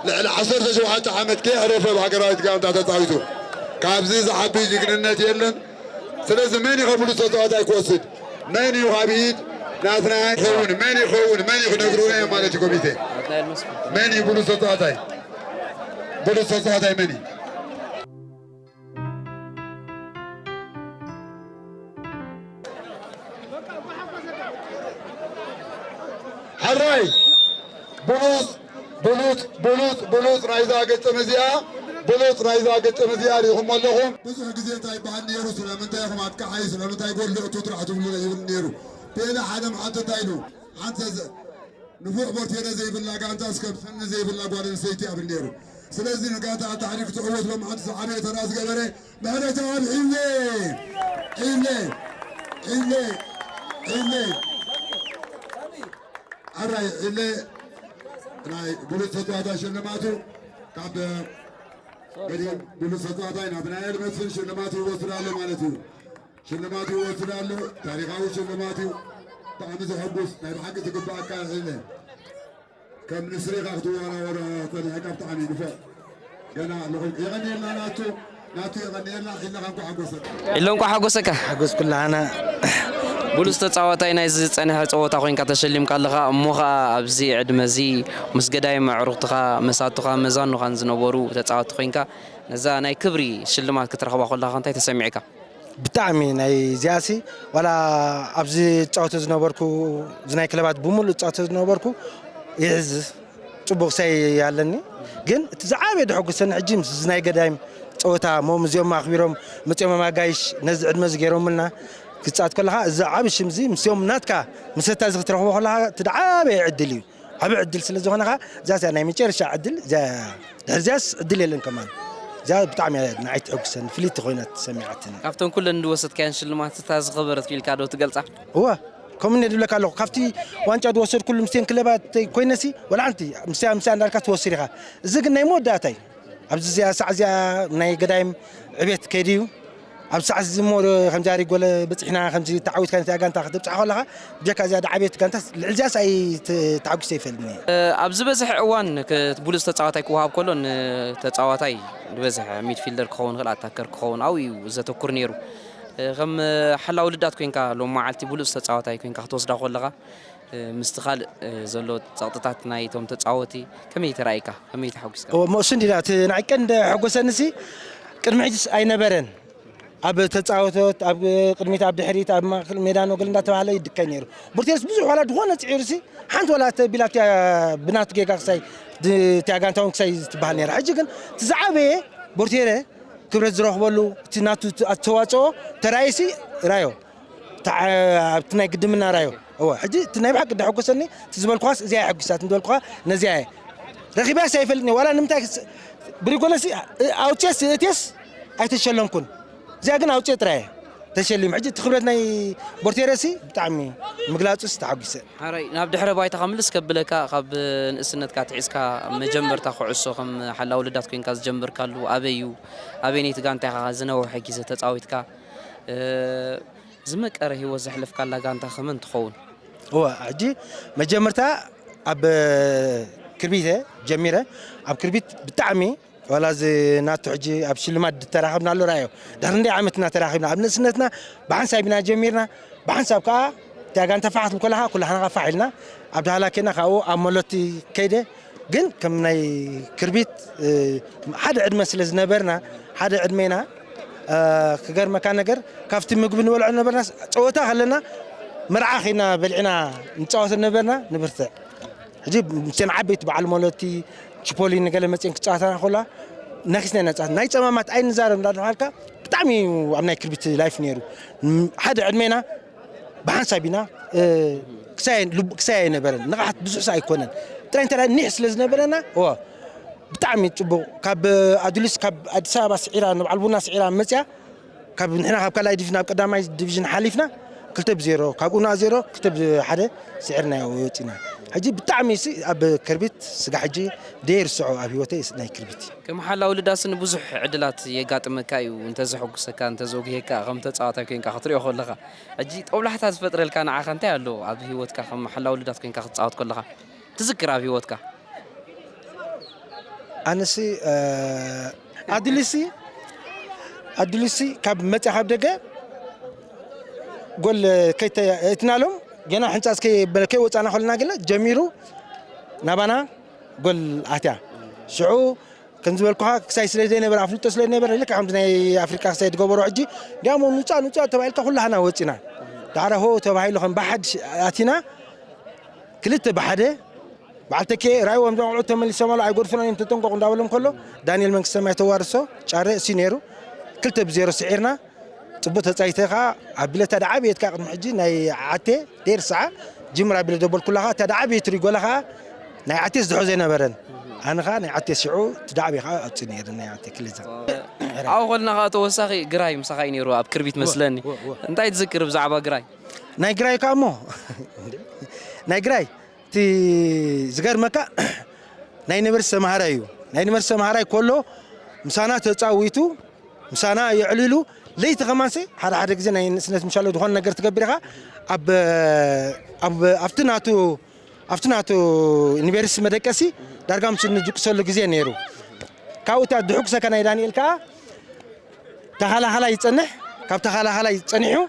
ልዕሊ ዓሰርተ ሸውዓተ ዓመት ከየዕረፈ ኣብ ሃገራዊት ጋንታ ተጻዊቱ። ካብዚ ዝዓቢ ጅግንነት የለን። ስለዚ መን እዩ ከ ብሉጽ ተጻዋታይ ክወስድ? መን እዩ ካብ ኢድ ናትና ይኸውን? መን ይኸውን? መን እዩ ክነግሩና እዮም ማለት እዩ ኮሚቴ። መን እዩ ብሉጽ ተጻዋታይ? ብሉጽ ተጻዋታይ መን እዩ? ሕራይ ብሉጽ ብሉፅ ብሉፅ ብሉፅ ናይዛ ግጥም እዚኣ፣ ብሉፅ ናይዛ ግጥም እዚኣ ሪኢኹም ኣለኹም። ብዙሕ ግዜ እንታይ ይበሃል ነይሩ? ስለምንታይ ኢኹም ኣጥቃዓይ፣ ስለምንታይ ጎል እቱ ጥራሕ ትብሉ ይብል ነይሩ። ፔለ ሓደ መዓልቲ እንታይ ኢሉ? ሓንቲ ዘ- ንፉዕ ቦርቴለ ዘይብላ ጋንታ እስከ ሰኒ ዘይብላ ጓል ኣንስተይቲ ይብል ነይሩ። ስለዚ ንጋንታ ኣልታሕሪክ ትዕወት ሎም ዓዲ ዝዓበየ ተራ ዝገበረ ምሕረተኣብ ዒለ ዒለ ዒለ ዒለ ኣራይ ዒለ ናይ ብሉፅ ተፃዋታይ ሽልማቱ ካብ ገዲም ብሉፅ ተፃዋታይ ናብ ናይል መስፍን ሽልማቱ ይወስድ ኣሎ ማለት እዩ። ሽልማቱ ይወስድ ኣሎ። ታሪኻዊ ሽልማት እዩ። ብጣዕሚ ዘሐጉስ ናይ ብሓቂ ዝግባኣካ ዒለ ከም ንስሪ ኢኻ ክትወራወር ጸኒሕካ ብጣዕሚ ንፉዕ ገና ኣለኹም። የቐንየልና ናቱ ናቱ የቐንየልና ኢልናኻ እንኳዕ ሓጎሰካ። ኢሎ እንኳዕ ሓጎሰካ። ሓጎስ ኩላህና። ብሉጽ ተጻዋታይ ናይዚ ዝጸንሐ ጸወታ ኮይንካ ተሸሊምካ ኣለኻ። እሞ ኸኣ ኣብዚ ዕድመ እዚ ምስ ገዳይም ኣዕሩኽትኻ፣ መሳቱኻ፣ መዛኑኻን ዝነበሩ ተጻወትቲ ኮይንካ ነዛ ናይ ክብሪ ሽልማት ክትረኽባ ከለኻ እንታይ ተሰሚዕካ? ብጣዕሚ ናይ እዚኣሲ ዋላ ኣብዚ ዝጻወቶ ዝነበርኩ እዚ ናይ ክለባት ብምሉእ ዝጻወቶ ዝነበርኩ ይሕዝ ጽቡቕ ሳይ ኣለኒ። ግን እቲ ዝዓበየ ደሐጉሰኒ ሕጂ ምስ እዚ ናይ ገዳይም ጸወታ እሞ ምስዚኦም ኣኽቢሮም መጺኦም ኣማጋይሽ ነዚ ዕድመ እዚ ገይሮምልና ክትጻወት ከለኻ እዚ ዓቢ ሽም እዚ ምስዚኦም ናትካ ምሰታ እዚ ክትረኽቦ ከለኻ እቲ ዝዓበየ ዕድል እዩ። ዓቢ ዕድል ስለ ዝኾነ ኸኣ እዛ እዚኣ ናይ መጨረሻ ዕድል እዚኣ እያ። ድሕሪ እዚኣስ ዕድል የለን ከማን። እዚኣ ብጣዕሚ እያ ንዓይ ትሕጉሰኒ፣ ፍልይቲ ኮይና ተሰሚዓትኒ። ካብተን ኩለን ዝወሰድካየን ሽልማት እታ ዝኸበረት ኢልካ ዶ ትገልጻ? እወ፣ ከምኡ እየ ዝብለካ ኣለኹ። ካብቲ ዋንጫ ዝወሰድኩሉ ምስቴን ክለባት ኮይነሲ፣ ወላ ሓንቲ ምስያ፣ ምስያ እንዳልካ ትወስድ ኢኻ። እዚ ግን ናይ መወዳእታ እዩ። ኣብዚ እዚኣ ሳዕ እዚኣ ናይ ገዳይም ዕቤት ከይዱ እዩ። ኣብ ሳዕ እዚ እሞ ከምዚ ኣሪ ጎለ በጺሕና፣ ከምዚ ተዓዊትካ ነቲ ጋንታ ክትብጽሓ ከለኻ፣ ብጀካ እዚኣ ዓብየት ጋንታ ልዕሊ እዚኣስ ኣይተዓጒሰ ይፈልጥኒ። ኣብ ዝበዝሕ እዋን ክ-፣ ብሉጽ ተጻዋታይ ክወሃብ ከሎ፣ ንተጻዋታይ ዝበዝሕ ሚድፊልደር ክኸውን ይኽእል፣ ኣታከር ክኸውን፣ ኣብኡ እዩ ዘተኩር ነይሩ። ከም ሓላዊ ልዳት ኮይንካ ሎም መዓልቲ ብሉጽ ተጻዋታይ ኮይንካ ክትወስዳ ከለኻ፣ ምስቲ ካልእ ዘሎ ጸቕጥታት ናይቶም ተጻወቲ ከመይ ተራኢካ? ከመይ ተሓጒስካ? እሞ እሱ እንዲና እቲ ናይ ቀንዲ ሕጎሰንሲ ቅድሚ ሕጅስ ኣይነበረን። ኣብ ተጻወቶት፣ ኣብ ቅድሚት፣ ኣብ ድሕሪት፣ ኣብ ማእከል ሜዳ ነው ገለ እንዳተባሃለ ይድከይ ነይሩ። ቦርቴርስ ብዙሕ ዋላ ድኾነ ጽዒሩሲ ሓንቲ ዋላ ተቢላትያ ብናቱ ጌጋ ክሳይ ድ-፣ እቲያ ጋንታውን ክሳይ ትበሃል ነይራ። ሕጂ ግን እቲ ዝዓበየ ቦርቴረ ክብረት ዝረኽበሉ እቲ ናቱ ኣስተዋጽኦ ተራኢሲ ራዮ። ተዓ-፣ ኣብቲ ናይ ግድምና ራዮ። እወ፣ ሕጂ እቲ ናይ ብሓቂ ደሐጎሰኒ፣ እቲ ዝበልኩኻስ እዚኣ እያ ሕጒሳት፣ ንዝበልኩኻ ነዚኣ እየ። ረኺባስ ኣይፈልጥን እየ፣ ዋላ ንምንታይ ክስ-፣ ብሪጎለሲ፣ እ-፣ ኣውፅየስ፣ እእትየስ ኣይተሸለምኩን። እዚኣ ግን ኣውፅየ ጥራይ እየ ተሸሊም። ሕጂ እቲ ክብረት ናይ ቦርቴረሲ ብጣዕሚ ምግላፁስ ተሓጒሰ። ሓራይ፣ ናብ ድሕረ ባይታኻ ምልስ ከብለካ፣ ካብ ንእስነትካ ኣትሒዝካ መጀመርታ ኩዕሶ ከም ሓላው ልዳት ኮይንካ ዝጀመርካሉ ኣበይ እዩ? ኣበይነይቲ ጋንታ ኢኻ ዝነውሐ ግዜ ተጻዊትካ? እ፣ ዝመቀረ ህይወት ዘሕለፍካላ ጋንታ ከመን ትኸውን? እወ፣ ሕጂ መጀመርታ ኣብ ክርቢት እየ ጀሚረ። ኣብ ክርቢት ብጣዕሚ ዋላ እዚ ናቱ ሕጂ ኣብ ሽልማት ዝተራኸብናሉ ራእዮ። ድሕሪ እንደ ዓመት እና ተራኺብና። ኣብ ንእስነትና ብሓንሳብ ኢና ጀሚርና። ብሓንሳብ ከኣ እታ ጋንታ ፋሕ ክትብል ከለኻ ኩላህና ፋሕ ኢልና። ኣብ ዳህላ ኬና ካብኡ ኣብ መሎቲ ከይደ። ግን ከም ናይ ክርቢት፣ እ፣ ሓደ ዕድመ ስለ ዝነበርና፣ ሓደ ዕድመ ኢና፣ እ፣ ክገርመካ ነገር፣ ካብቲ ምግቢ ንበልዖ ነበርና፣ ጸወታ ከለና መርዓ ኸይና በሊዕና ንጻወት ነበርና፣ ንብርትዕ። ሕጂ ምስን ዓበይቲ በዓል መለቲ፣ ቺፖሊኒ ገለ መጺኤን ክጻወታ ከላ፣ ነኺስና ኢና ንጻወት። ናይ ጸማማት ኣይንዛረብ እንዳበልካ፣ ብጣዕሚ እዩ ኣብ ናይ ክርቢት ላይፍ ነይሩ። ም-፣ ሓደ ዕድመና ብሓንሳብ ኢና፣ እ፣ ክሳይ፣ ልቡ-፣ ክሳይ ኣይነበረን። ንቕሓት ብዙሕ ሰ ኣይኮነን። ጥራይ እንተ ደኣ ኒሕ ስለ ዝነበረና፣ እወ፣ ብጣዕሚ ጽቡቕ። ካብ ኣዱሊስ፣ ካብ ኣዲስ ኣበባ ስዒራ፣ ንበዓል ቡና ስዒራ መጽያ፣ ካብ ንሕና ካብ ካልኣይ ዲቪዥን ናብ ቀዳማይ ዲቪዥን ሓሊፍና፣ ክልተ ብዜሮ፣ ካብ ኡና ዜሮ፣ ክልተ ብሓደ ስዒርናዮ ወጺና። ሕጂ ብጣዕሚ ሲ ኣብ ክርቢት ስጋ ሕጂ ደይርስዖ ኣብ ህይወተይ ናይ ክርቢት። ከም ሓላው ልዳስ ንብዙሕ ዕድላት የጋጥመካ እዩ፣ እንተዘሐጉሰካ፣ እንተዘጉሄካ፣ ከም ተጻዋታይ ኮይንካ ክትሪኦ ከለኻ። ሕጂ ጦብላሕታ ዝፈጥረልካ ንዓኻ እንታይ ኣሎ ኣብ ህይወትካ ከም ሓላው ልዳት ኮይንካ ክትጻወት ከለኻ? ትዝክር ኣብ ህይወትካ? ኣነሲ፣ እ፣ ኣድልሲ፣ ኣድልሲ ካብ መጽያ ካብ ደገ ጎል ከይተእትናሎም ገና ሕንጻጽ ከይ-፣ ከይወጻና ከለና ገለ ጀሚሩ ናባና ጎል ኣትያ። ሽዑ ከም ዝበልኩኻ ክሳይ ስለ ዘይነበረ ኣፍልጦ ስለ ዘይነበረ ልክዕ ከምዚ ናይ ኣፍሪቃ ክሳይ ዝገበሮ ሕጂ እንዲያሞ ንውጻእ ንውጻእ ተባሂልካ ኩላህና ወጺና። ዳዕረ ሆ ተባሂሉ ከም ብሓድሽ ኣቲና ክልተ ብሓደ በዓል ተኬ ራእይዎም እዞም ቆልዑ ተመሊሶም ኣሎ ኣይጎድፉና እዮም ተጠንቀቑ እንዳበሎም ከሎ ዳንኤል መንግስተ ማይ ተዋርሶ ጫረ እሱ ነይሩ ክልተ ብዜሮ ስዒርና። ጽቡቅ ተጻይተ ከኣ ኣቢለታ ደዓበየት ከኣ ቅድሚ ሕጂ ናይ ዓቴ ደይር ሰዓ ጅምር ኣቢለ ደበልኩላ ከኣ እታ ደዓበየት ሪጎላ ከኣ ናይ ዓቴ ዝድሖ ዘይነበረን ኣነ ከኣ ናይ ዓቴ ሲዑ እቲ ደዓበየ ከኣ ኣብጽእ ነይሩ ናይ ዓቴ ክልተ ኣብኡ ከልና ከዓ ተወሳኺ ግራይ ምሳኻ እዩ ነይሩ ኣብ ክርቢት መስለኒ። እንታይ ትዝክር ብዛዕባ ግራይ? ናይ ግራይ ከኣ እሞ ናይ ግራይ እቲ ዝገርመካ ናይ ዩኒቨርሲቲ ተምሃራይ እዩ። ናይ ዩኒቨርሲቲ ተምሃራይ ከሎ ምሳና ተፃዊቱ ምሳና የዕሊሉ ለይቲ ከማንሲ ሓደ ሓደ ግዜ ናይ ንእስነት ምሻሎ ዝኾነ ነገር ትገብር ኢኻ ኣብ ኣብ ኣብቲ ናቱ ኣብቲ ናቱ ዩኒቨርሲቲ መደቀሲ ዳርጋ ምስ ንድቅሰሉ ግዜ ነይሩ። ካብኡ እታ ድሕጉሰካ ናይ ዳንኤል ከዓ ተኸላኸላይ ይፀንሕ ካብ ተኸላኸላይ ፀኒሑ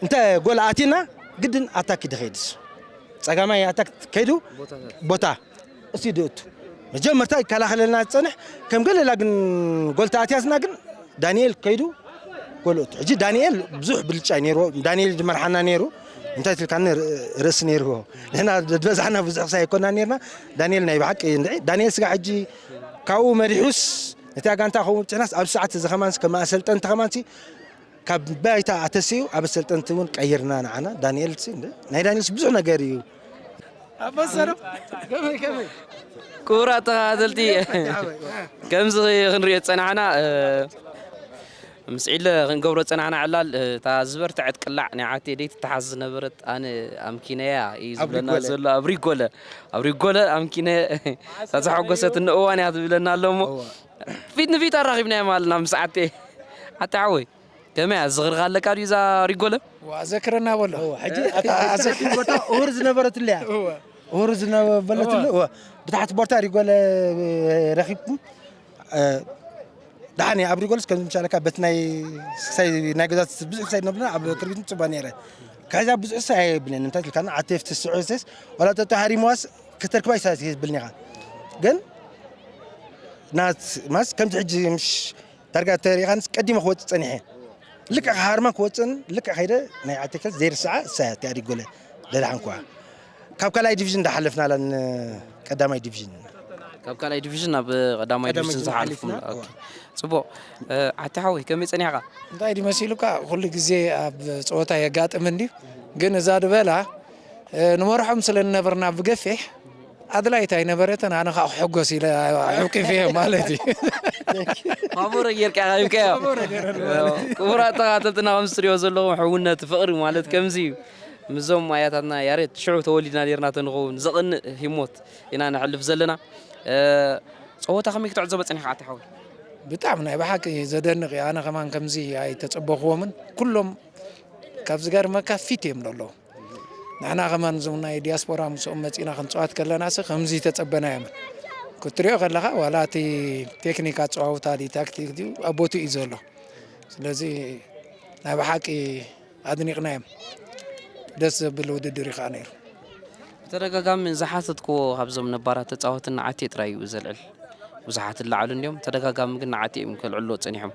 እንተ ጎል ኣቲና ግድን ኣታክ ይድኸይድስ ጸጋማይ ኣታክ ከይዱ ቦታ እሲ ድእቱ መጀመርታ ይከላኸለልና ዝጸንሕ ከም ገለላ ግን ጎል ተኣትያትና ግን ዳንኤል ከይዱ ጎል እቱ ሕጂ ዳንኤል ብዙሕ ብልጫ ነይሩ ዳንኤል ዝመርሓና ነይሩ እንታይ ትልካኒ ርእሲ ነይርዎ ንሕና ዝበዛሕና ብዙሕ ክሳይ ኣይኮና ነርና ዳንኤል ናይ ብሓቂ ዳንኤል ስጋ ሕጂ ካብኡ መሪሑስ ነቲ ኣጋንታ ከምኡ ብፅሕናስ ኣብ ሰዓት እዚ ከማንስ ከም ኣሰልጠንቲ ከማንሲ ካብ ባይታ ኣተሲኡ ኣብ ኣሰልጠንቲ እውን ቀይርና ንዓና ዳንኤል ናይ ዳንኤልስ ብዙሕ ነገር እዩ ኣበሰሩ ክቡራት ተኸታተልቲ ከምዚ ክንሪኦ ዝፀናሕና ምስ ዒለ ክንገብሮ ዝፀናሕና ዕላል እታ ዝበርትዐት ቅላዕ ናይ ዓቴ ደይ ትተሓዝ ዝነበረት ኣነ ኣምኪነያ እዩ ዝብለና ዘሎ ኣብ ሪጎለ ኣብ ሪጎለ ኣምኪነ እታ ዘሐጎሰትኒ እዋን እያ ትብለና ኣሎ እሞ ፊት ንፊት ኣራኺብናዮም ኣለና ምስ ዓቴ ዓቴ ሓወይ ከመይ ኣዝኽርኻ ኣለካ ድዩ እዛ ሪጎለ? ዋ ዘክረና በሎ። ሕጂ ኣታ ኣዘክር ቦታ እሁር ዝነበረትለያ። እሁር ዝነበረትለ እወ ብታሕቲ ቦርታ ሪጎለ ረኺብኩም ደሓን ኣብ ሪጎልስ ከም ዝምሻለካ በቲ ናይ ክሳይ ናይ ገዛት ብዙሕ ክሳይ ነብና ኣብ ክርቢት ጽባ ነረ ከዛ ብዙሕ ሳይ ብለን እንታይ ትልካና ዓተፍቲ ስዑስስ ወላ ተታ ሃሪሞስ ከተርክባይ ሳስ ይብል ኒኻ ግን ናት ማስ ከምዚ ሕጂ ምሽ ዳርጋ ተሪኻንስ ቀዲመ ክወፅእ ፀኒሐ ልክዕ ሃርማ ክወፅእን ልክዕ ከይደ ናይ ኣቴክል ዘይርስዓ እሳያ ቲኣዲ ጎለ ደድሓንኳ ካብ ካልኣይ ዲቪዥን እንዳሓለፍና ላን ቀዳማይ ዲቪዥን ካብ ካልኣይ ዲቪዥን ናብ ቀዳማይ ዲቪዥን ዝሓልፉ ጽቡቅ ዓቲ ሓወይ ከመይ ጸኒሕካ እንታይ ድዩ መሲሉካ ኩሉ ግዜ ኣብ ፀወታ የጋጥም እንድዩ ግን እዛ ድበላ ንመርሖም ስለ ንነበርና ብገፊሕ ኣድላይት ኣይነበረትን ኣነ ከዓ ክሕጎስ ኢለ ሕቂፈ ማለት እዩ ፋቦረ ጌርካ ሂብካዮ ክቡራት ተኸታተልትና ከም ዝትሪኦ ዘለኹም ሕውነት ፍቕሪ ማለት ከምዚ እዩ ምስዞም ኣያታትና ያሬት ሽዑ ተወሊድና ኔርና ተንኸውን ዘቕንእ ሂሞት ኢና ነሕልፍ ዘለና ፀወታ ከመይ ክትዕዘቦ ፀኒሕካ ኣቲ ሓወይ ብጣዕሚ ናይ ብሓቂ ዘደንቕ እዩ ኣነ ከማን ከምዚ ኣይተፀበኽዎምን ኩሎም ካብ ዝገርመካ ፊት እዮም ዘለዉ ንሕና ከማን እዞም ናይ ዲያስፖራ ምስኦም መፂና ክንፀዋት ከለናስ ከምዚ ተፀበናዮም ክትሪኦ ከለካ ዋላ እቲ ቴክኒክ ኣፀዋውታ ድዩ ታክቲክ ድዩ ኣብ ቦትኡ እዩ ዘሎ ስለዚ ናይ ብሓቂ ኣድኒቕናዮም ደስ ዘብል ውድድር እዩ ከዓ ነይሩ ብተደጋጋሚ ዝሓተትክዎ ካብዞም ነባራት ተፃወትን ንዓቴ ጥራይ እዩ ዘልዕል ብዙሓት ይለዓሉ እንድዮም ተደጋጋሚ ግን ንዓቴ እዮም ከልዕልዎ ፀኒሖም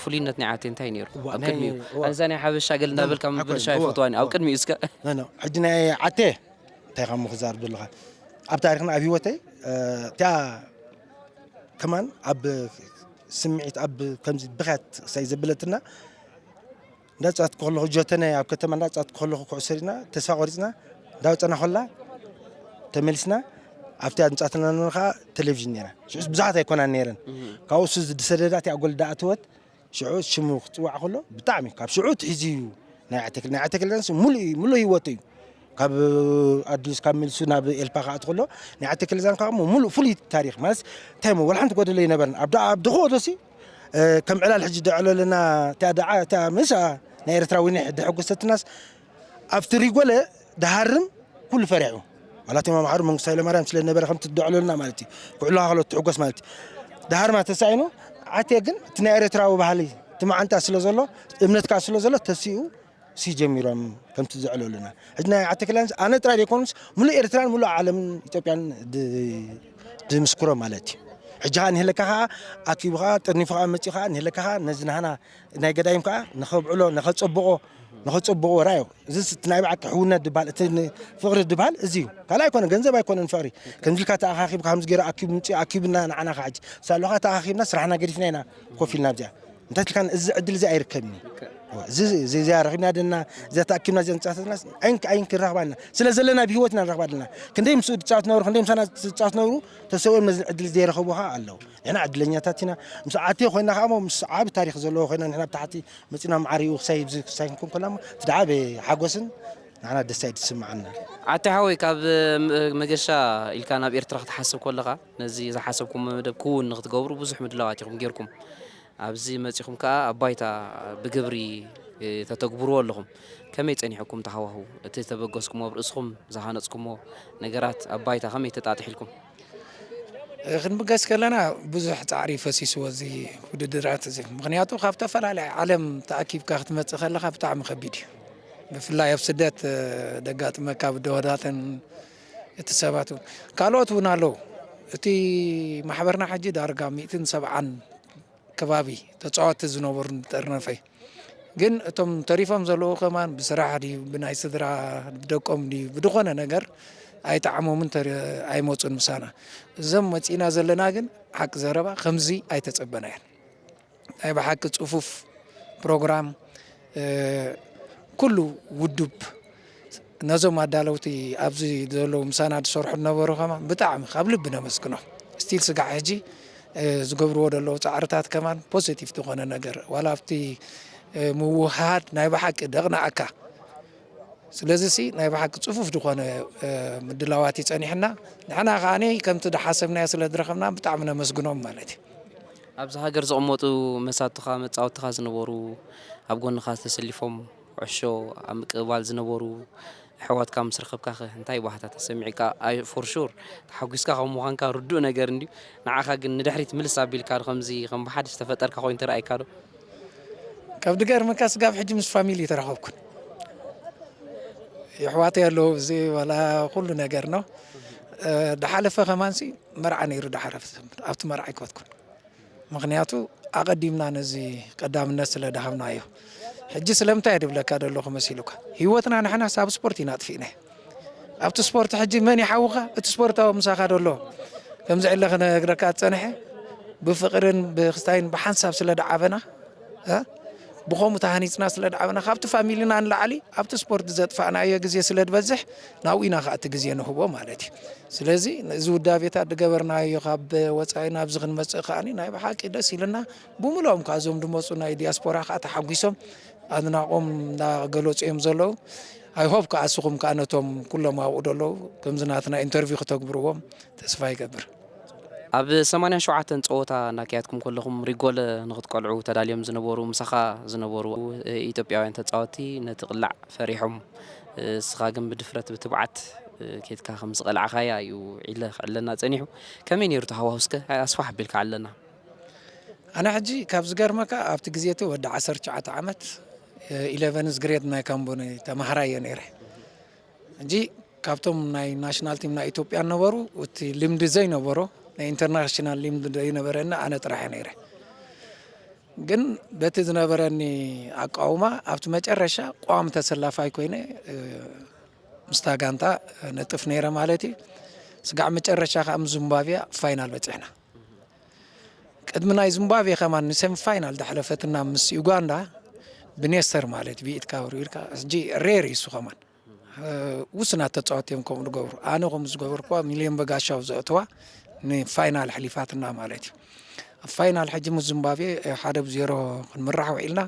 ፍሉይነት ናይ ዓቴ እንታይ ነይሩ ኣብ ቅድሚኡ ኣዛ ናይ ሓበሻ ገል እንዳበልካ ምብልሻ ይፈትዋኒ ኣብ ቅድሚኡ እስከ ሕጂ ናይ ዓቴ እንታይ ካብ ምክዛር ዘለካ ኣብ ታሪክና ኣብ ህይወተይ እቲኣ ከማን ኣብ ስምዒት ኣብ ከምዚ ብክያት ሳይ ዘብለትና እንዳፃወትኩ ከለኹ ጆተነ ኣብ ከተማ እንዳፃወትኩ ከለኹ ኩዕሶ ሪእና ተስፋ ቆሪፅና እንዳወፀና ከላ ተመሊስና ኣብቲ ኣንፃትና ከዓ ቴሌቪዥን ነራ ሽዑስ ብዙሓት ኣይኮናን ነይረን ካብኡ እሱ ዝድሰደዳ እቲኣ ጎል ዳኣተወት ሽዑ ሽሙ ክፅዋዕ ከሎ ብጣዕሚ ካብ ሽዑ ትሒዙ እዩ ናይ ኣተክል ናይ ኣተክል ዳንስ ሙሉእ እዩ ሙሉእ ህይወቱ እዩ ካብ ኣዲስ ካብ ሚልሱ ናብ ኤልፓ ከዓ ትኸሎ ናይ ኣተክል ዛን ከዓ ሙሉእ ፍሉይ ታሪክ ማለት እንታይ ሞ ወላ ሓንቲ ጎደሎ ይነበርን ኣብ ኣብ ድኾ ዶሲ ከም ዕላል ሕጂ ደዕለልና እታ ደዓ እታ ምሳ ናይ ኤርትራዊ ናይ ሕደ ሕጉሰትናስ ኣብቲ ሪጎለ ድሃርም ኩሉ ፈሪሑ ዋላ ቲማ ማሓሩ መንግስቱ ሃይለማርያም ስለ ነበረ ከምቲ ትድዕለልና ማለት እዩ ክዕሉ ሃኸሎ ትሕጎስ ማለት እዩ ድሃርማ ተሳኢኑ ዓቴ ግን እቲ ናይ ኤርትራዊ ባህሊ እቲ መዓንጣ ስለ ዘሎ እምነትካ ስለ ዘሎ ተሲኡ ሲ ጀሚሮም ከምቲ ዘዕለሉና ሕጂ ናይ ዓቴ ክላንስ ኣነ ጥራይ ዘይኮኑስ ሙሉእ ኤርትራን ሙሉእ ዓለምን ኢትዮጵያን ድምስክሮ ማለት እዩ ሕጂ ከዓ ንህለካ ከዓ ኣኪቡ ከዓ ጥርኒፉ ከዓ መፂኡ ከዓ ንህለካ ከዓ ነዚ ናህና ናይ ገዳይም ከዓ ንኸብዕሎ ንኸፀብቆ ንኽጽብቑ ወራዮ። እዚ እቲ ናይ ብሓቂ ሕውነት ድበሃል፣ እቲ ን-፣ ፍቕሪ ድበሃል እዚ እዩ። ካልእ ኣይኮነን፣ ገንዘብ ኣይኮነን ፍቕሪ። ከምዚ ኢልካ ተኣኻኺብካ፣ ከምዚ ገይሩ ኣኪቡ ምጽኡ፣ ኣኪቡና ንዓና ኸዓ ሕጂ ሳልኻ ተኣኻኺብና ስራሕና ገዲፍና ኢና ኮፍ ኢልና ኣብዚኣ። እንታይ ኢልካ እዚ ዕድል እዚ ኣይርከብን እዩ። እዚ፣ እዚ፣ እዚኣ ረኺብና ደና፣ እዚኣ ተኣኪብና፣ እዚኣ ንጻወት ዘለና፣ ኣይን-፣ ኣይን ክንረኽባ ኣለና። ስለ ዘለና ብህይወት ኢና ንረኽባ ኣለና። ክንደይ ምስኡ ዝጻወት ነበሩ፣ ክንደይ ምሳና ዝጻወት ነበሩ፣ ተሰዊኦም ነዚ ዕድል ዘይረኸቡ ኸዓ ኣለዉ። ንሕና ዕድለኛታት ኢና። ምስ ኣትዮ ኮይና ኸዓ እሞ ምስ ዓቢ ታሪኽ ዘለዎ ኮይና ንሕና ብታሕቲ መጺና ማዕሪኡ ክሳይ ብዚ ክሳይ ክንኮን ከላ እሞ እቲ ደዓ ብሓጎስን ንዓና ደስታ እዩ ዝስምዓና። ኣቲ ሓወይ፣ ካብ ም-፣ መገሻ ኢልካ ናብ ኤርትራ ክትሓስብ ከለኻ፣ ነዚ ዝሓሰብኩም መደብ ክውን ንክትገብሩ ብዙሕ ምድላዋት ኢኹም ጌርኩም። ኣብዚ መጺኹም ከኣ ኣብ ባይታ ብግብሪ፣ እ፣ ተተግብርዎ ኣለኹም። ከመይ ጸኒሕኩም እቲ ሃዋህው? እቲ ዝተበገስኩሞ፣ ኣብ ርእስኹም ዝሃነጽኩሞ ነገራት ኣብ ባይታ ከመይ ተጣጢሕልኩም? እ፣ ክንብገስ ከለና ብዙሕ ጻዕሪ ፈሲስዎ እዚ ውድድራት እዚ። ምኽንያቱ ካብ ዝተፈላለየ ዓለም ተኣኪብካ ክትመጽእ ከለኻ ብጣዕሚ ከቢድ እዩ። ብፍላይ ኣብ ስደት፣ እ፣ ደጋጥመካ ብድሆታትን እቲ ሰባት እውን። ካልኦት እውን ኣለዉ። እቲ ማሕበርና ሕጂ ዳርጋ ሚእትን ሰብዓን ከባቢ ተጻወትቲ ዝነበሩ ንጠርነፈይ። ግን እቶም ተሪፎም ዘለዉ ከማን ብስራሕ ድዩ፣ ብናይ ስድራ፣ ብደቆም ድዩ፣ ብድኾነ ነገር ኣይጠዓሞምን ተረ-፣ ኣይመጹን ምሳና። እዞም መጺእና ዘለና ግን ሓቂ ዘረባ ከምዚ ኣይተጸበናዮን። ናይ ብሓቂ ጽፉፍ ፕሮግራም፣ እ፣ ኩሉ ውዱብ። ነዞም ኣዳለውቲ ኣብዚ ዘለዉ ምሳና ዝሰርሑ ዝነበሩ ከማን ብጣዕሚ ካብ ልቢ ነመስግኖም። ስቲል ስጋዕ ሕጂ፣ እ፣ ዝገብርዎ ዘለዉ ጻዕርታት ከማን ፖዚቲቭ ዝኾነ ነገር፣ ዋላ ኣብቲ፣ እ፣ ምውህሃድ ናይ ብሓቂ ደቕናኣካ። ስለዚሲ ናይ ብሓቂ ጽፉፍ ዝኾነ፣ እ፣ ምድላዋት እዩ ጸኒሕና። ንሕና ከኣ ከምቲ ዝሓሰብናዮ ስለ ዝረኸብና ብጣዕሚ ነመስግኖም ማለት እዩ። ኣብዚ ሃገር ዝቕመጡ መሳቱኻ፣ መጻወትኻ ዝነበሩ፣ ኣብ ጎንኻ ተሰሊፎም ኩዕሾ ኣብ ምቅብባል ዝነበሩ ኣሕዋትካ ምስ ረኸብካኸ እንታይ ባህታ ተሰሚዑካ? ኣይ፣ ፎር ሹር ተሓጒስካ ከም ምዃንካ ርዱእ ነገር እንድዩ። ንዓኻ ግን ንድሕሪት ምልስ ኣቢልካ ዶ ከምዚ ከም ብሓድሽ ዝተፈጠርካ ኮይኑ ተራእየካ ዶ? ካብ ድገርመካ ስጋብ ሕጂ ምስ ፋሚሊ ተራኸብኩን። የሕዋተይ ኣለዉ፣ እዚ ዋላ ኩሉ ነገር ነው። እ፣ ድሓለፈ ከማንሲ መርዓ ነይሩ፣ ድሓለፈ ሰንበት ኣብቲ መርዓ ኣይኮትኩን። ምኽንያቱ ኣቐዲምና ነዚ ቀዳምነት ስለ ደሃብናዮ። ሕጂ ስለምንታይ እየ ድብለካ ዘለኹ መሲሉካ? ህይወትና ንሕናስ ኣብ ስፖርት ኢና ኣጥፊእናዮ። ኣብቲ ስፖርት ሕጂ መን ይሓውኻ? እቲ ስፖርታዊ ምሳኻ ደሎ። ከምዚ ዕለ ክነግረካ ዝጸንሐ ብፍቕርን ብክስታይን ብሓንሳብ ስለ ደዓበና፣ እ? ብኸምኡ ተሃኒጽና ስለ ደዓበና፣ ካብቲ ፋሚሊና ንላዕሊ ኣብቲ ስፖርት ዘጥፋእናዮ ግዜ ስለ ዝበዝሕ፣ ናብኡ ኢና ከኣ እቲ ግዜ ንህቦ ማለት እዩ። ስለዚ፣ እዚ ውዳቤታት ዝገበርናዮ ካብ ወጻኢ ናብዚ ክንመጽእ ከኣ ናይ ብሓቂ ደስ ኢልና፣ ብምልኦም ከኣ እዞም ዝመጹ ናይ ዲያስፖራ ከኣ ተሓጒሶም ኣድናቖም እንዳገለጹ እዮም ዘለዉ። ኣይ ሆፕ ከኣ እስኹም ከኣ ነቶም ኩሎም ኣብኡ ዘለዉ ከምዚ ናትና ኢንተርቪው ክተግብርዎም ተስፋ ይገብር። ኣብ ሰማንያን ሸውዓተን ጸወታ እናካየድኩም ከለኹም ሪጎለ ንኽትቀልዑ ተዳልዮም ዝነበሩ፣ ምሳኻ ዝነበሩ፣ እ፣ ኢትዮጵያውያን ተጻወትቲ ነቲ ቅላዕ ፈሪሖም፣ እ፣ እስኻ ግን ብድፍረት ብትብዓት፣ እ፣ ኬድካ ከም ዝቐላዕካያ እዩ ዒለ ክዕለና ጸኒሑ። ከመይ ነይሩ እቲ ሃዋህው እስከ ኣስፋሕ ኣቢልካ ዕለና። ኣነ ሕጂ ካብ ዝገርመካ ኣብቲ ግዜ እቲ ወዲ ዓሰርተ ትሽዓተ ዓመት፣ እ፣ ኢለቨንስ ግሬድ ናይ ካምቦኒ ተማሃራይ እየ ነይረ። ሕጂ ካብቶም ናይ ናሽናል ቲም ናይ ኢትዮጵያ ነበሩ፣ እቲ ልምዲ ዘይነበሮ፣ ናይ ኢንተርናሽናል ልምዲ ዘይነበረኒ ኣነ ጥራሕ እየ ነይረ። ግን በቲ ዝነበረኒ ኣቃውማ ኣብቲ መጨረሻ ቋሚ ተሰላፋይ ኮይነ፣ እ፣ ምስታ ጋንታ ነጥፍ ነይረ ማለት እዩ። ስጋዕ መጨረሻ ከኣ ምስ ዚምባብያ ፋይናል በጺሕና። ቅድሚ ናይ ዚምባብየ ከማን ንሰሚ ፋይናል ዝሓለፈትና ምስ ዩጋንዳ ብኔስተር ማለት ብኢድካ ወሪድካ፣ ሕጂ ሬር እዩ እሱ ከማን። እ፣ ውሱናት ተጻወትቲ እዮም ከምኡ ዝገብሩ። ኣነ ከምኡ ዝገበርኩዋ ሚልዮን በጋሻው ዘእተዋ ንፋይናል ኣሕሊፋትና ማለት እዩ። ኣብ ፋይናል ሕጂ ምስ ዚምባብየ፣ እ፣ ሓደ ብዜሮ ክንምራሕ ውዒልና።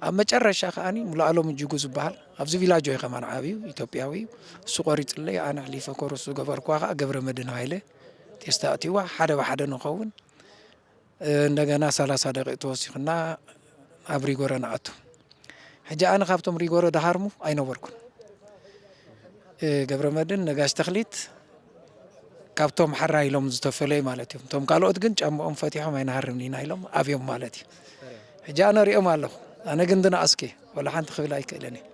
ኣብ መጨረሻ ከኣኒ ሙሉኣሎም እጅጉ ዝበሃል ኣብዚ ቪላጆ እዩ ከማን ዓብዩ ኢትዮጵያዊ እዩ። እሱ ቆሪጽለይ፣ ኣነ ኣሕሊፈ ኮረስ ዝገበርኩዋ ከኣ ገብረ መድህን ሃይለ ቴስታ ኣእትይዋ፣ ሓደ ብሓደ ንኸውን። እ፣ እንደገና ሰላሳ ደቂቕ ተወሲኹና ኣብ ሪጎረ ንኣቱ። ሕጂ ኣነ ካብቶም ሪጎረ ድሃርሙ ኣይነበርኩን። እ፣ ገብረመድህን፣ ነጋሽ ተኽሊት ካብቶም ሓራ ኢሎም ዝተፈለዩ ማለት እዮም። እቶም ካልኦት ግን ጫምኦም ፈቲሖም ኣይንሃርምን ኢና ኢሎም ኣብዮም ማለት እዩ። ሕጂ ኣነ ሪኦም ኣለኹ። ኣነ ግን ድንኣስኩ እየ። ወላ ሓንቲ ክብል ኣይክእልን እየ።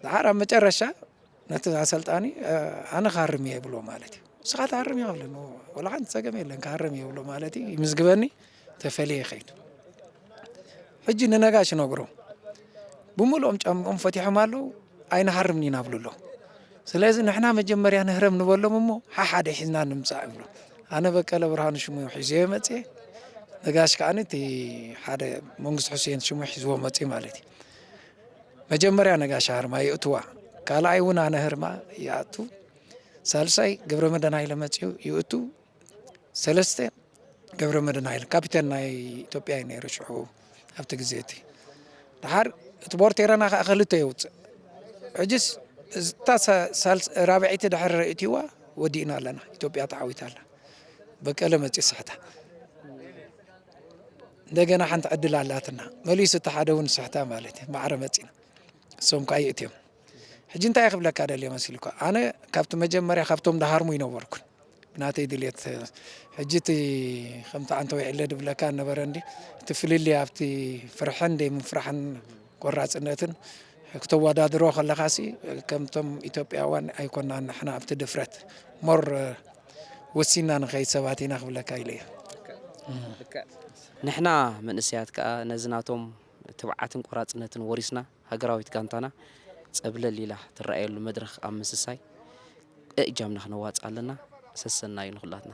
ደሓር ኣብ መጨረሻ ነቲ ኣሰልጣኒ፣ እ፣ ኣነ ክሃርም እየ ይብሎ ማለት እዩ። ንስኻ ትሃርም ኢኻ ይብለኒ። ወላ ሓንቲ ጸገም የለን፣ ክሃርም እየ ይብሎ ማለት እዩ። ይምዝግበኒ፣ ተፈልየ ይኸይድ። ሕጂ ንነጋሽ እነግሮ፣ ብምሉኦም ጫምኦም ፈቲሖም ኣለዉ። ኣይንሃርምን ኢና ብሉ ኣለዉ። ስለዚ ንሕና መጀመርያ ንህረም ንበሎም እሞ ሓሓደ ሒዝና ንምጻእ ይብሉ። ኣነ በቀለ ብርሃኑ ሽሙ ሒዘዮ መጽየ። ነጋሽ ከዓኒ እቲ ሓደ መንግስቲ ሑሴን ሽሙ ሒዝዎ መጽዩ ማለት እዩ። መጀመርያ ነጋሽ ሃርማ የእትዋ፣ ካልኣይ እውን ኣነ ህርማ ይኣቱ፣ ሳልሳይ ገብረ መድህን ሃይለ መጽዩ ይእቱ። ሰለስተ ገብረ መድህን ሃይለ ካፒቴን ናይ ኢትዮጵያ እዩ ነይሩ ሽዑ ኣብቲ ግዜ እቲ። ደሓር እቲ ቦርቴረና ከዓ ክልተ የውፅእ። ሕጅስ እታ ሳ- ሳልስ ራብዐይቲ ድሕሪ ርእትዋ ወዲእና ኣለና። ኢትዮጵያ ተዓዊታ ኣላ። በቀለ መፂ ስሕታ። እንደገና ሓንቲ ዕድል ኣላትና። መሊሱ እቲ ሓደ እውን ስሕታ ማለት እዩ። ማዕረ መፂና። እሶም ከዓ ይእትዮም። ሕጂ እንታይ ክብለካ ደልየ መሲልኳ? ኣነ ካብቲ መጀመርያ ካብቶም ድሃርሙ ይነበርኩን። ብናተይ ድልየት ሕጂ እቲ ከምቲ ዓንተው ይዕለ ድብለካ ነበረ እንዲ እቲ ፍልልይ ኣብቲ ፍርሕን ደይ ምፍራሕን ቆራፅነትን ክተወዳድሮ ከለኻሲ ከምቶም ኢትዮጵያውያን ኣይኮናን። ንሕና ኣብቲ ድፍረት ሞር ወሲና ንኸይድ ሰባት ኢና ክብለካ ኢለ እየ። ንሕና መንእሰያት ከኣ ነዚ ናቶም ትብዓትን ቆራጽነትን ወሪስና ሃገራዊት ጋንታና ጸብለል ኢላ ትረኣየሉ መድረኽ ኣብ ምስሳይ እእጃምና ክነዋጽእ ኣለና። ሰሰናዩ ንኹላትና።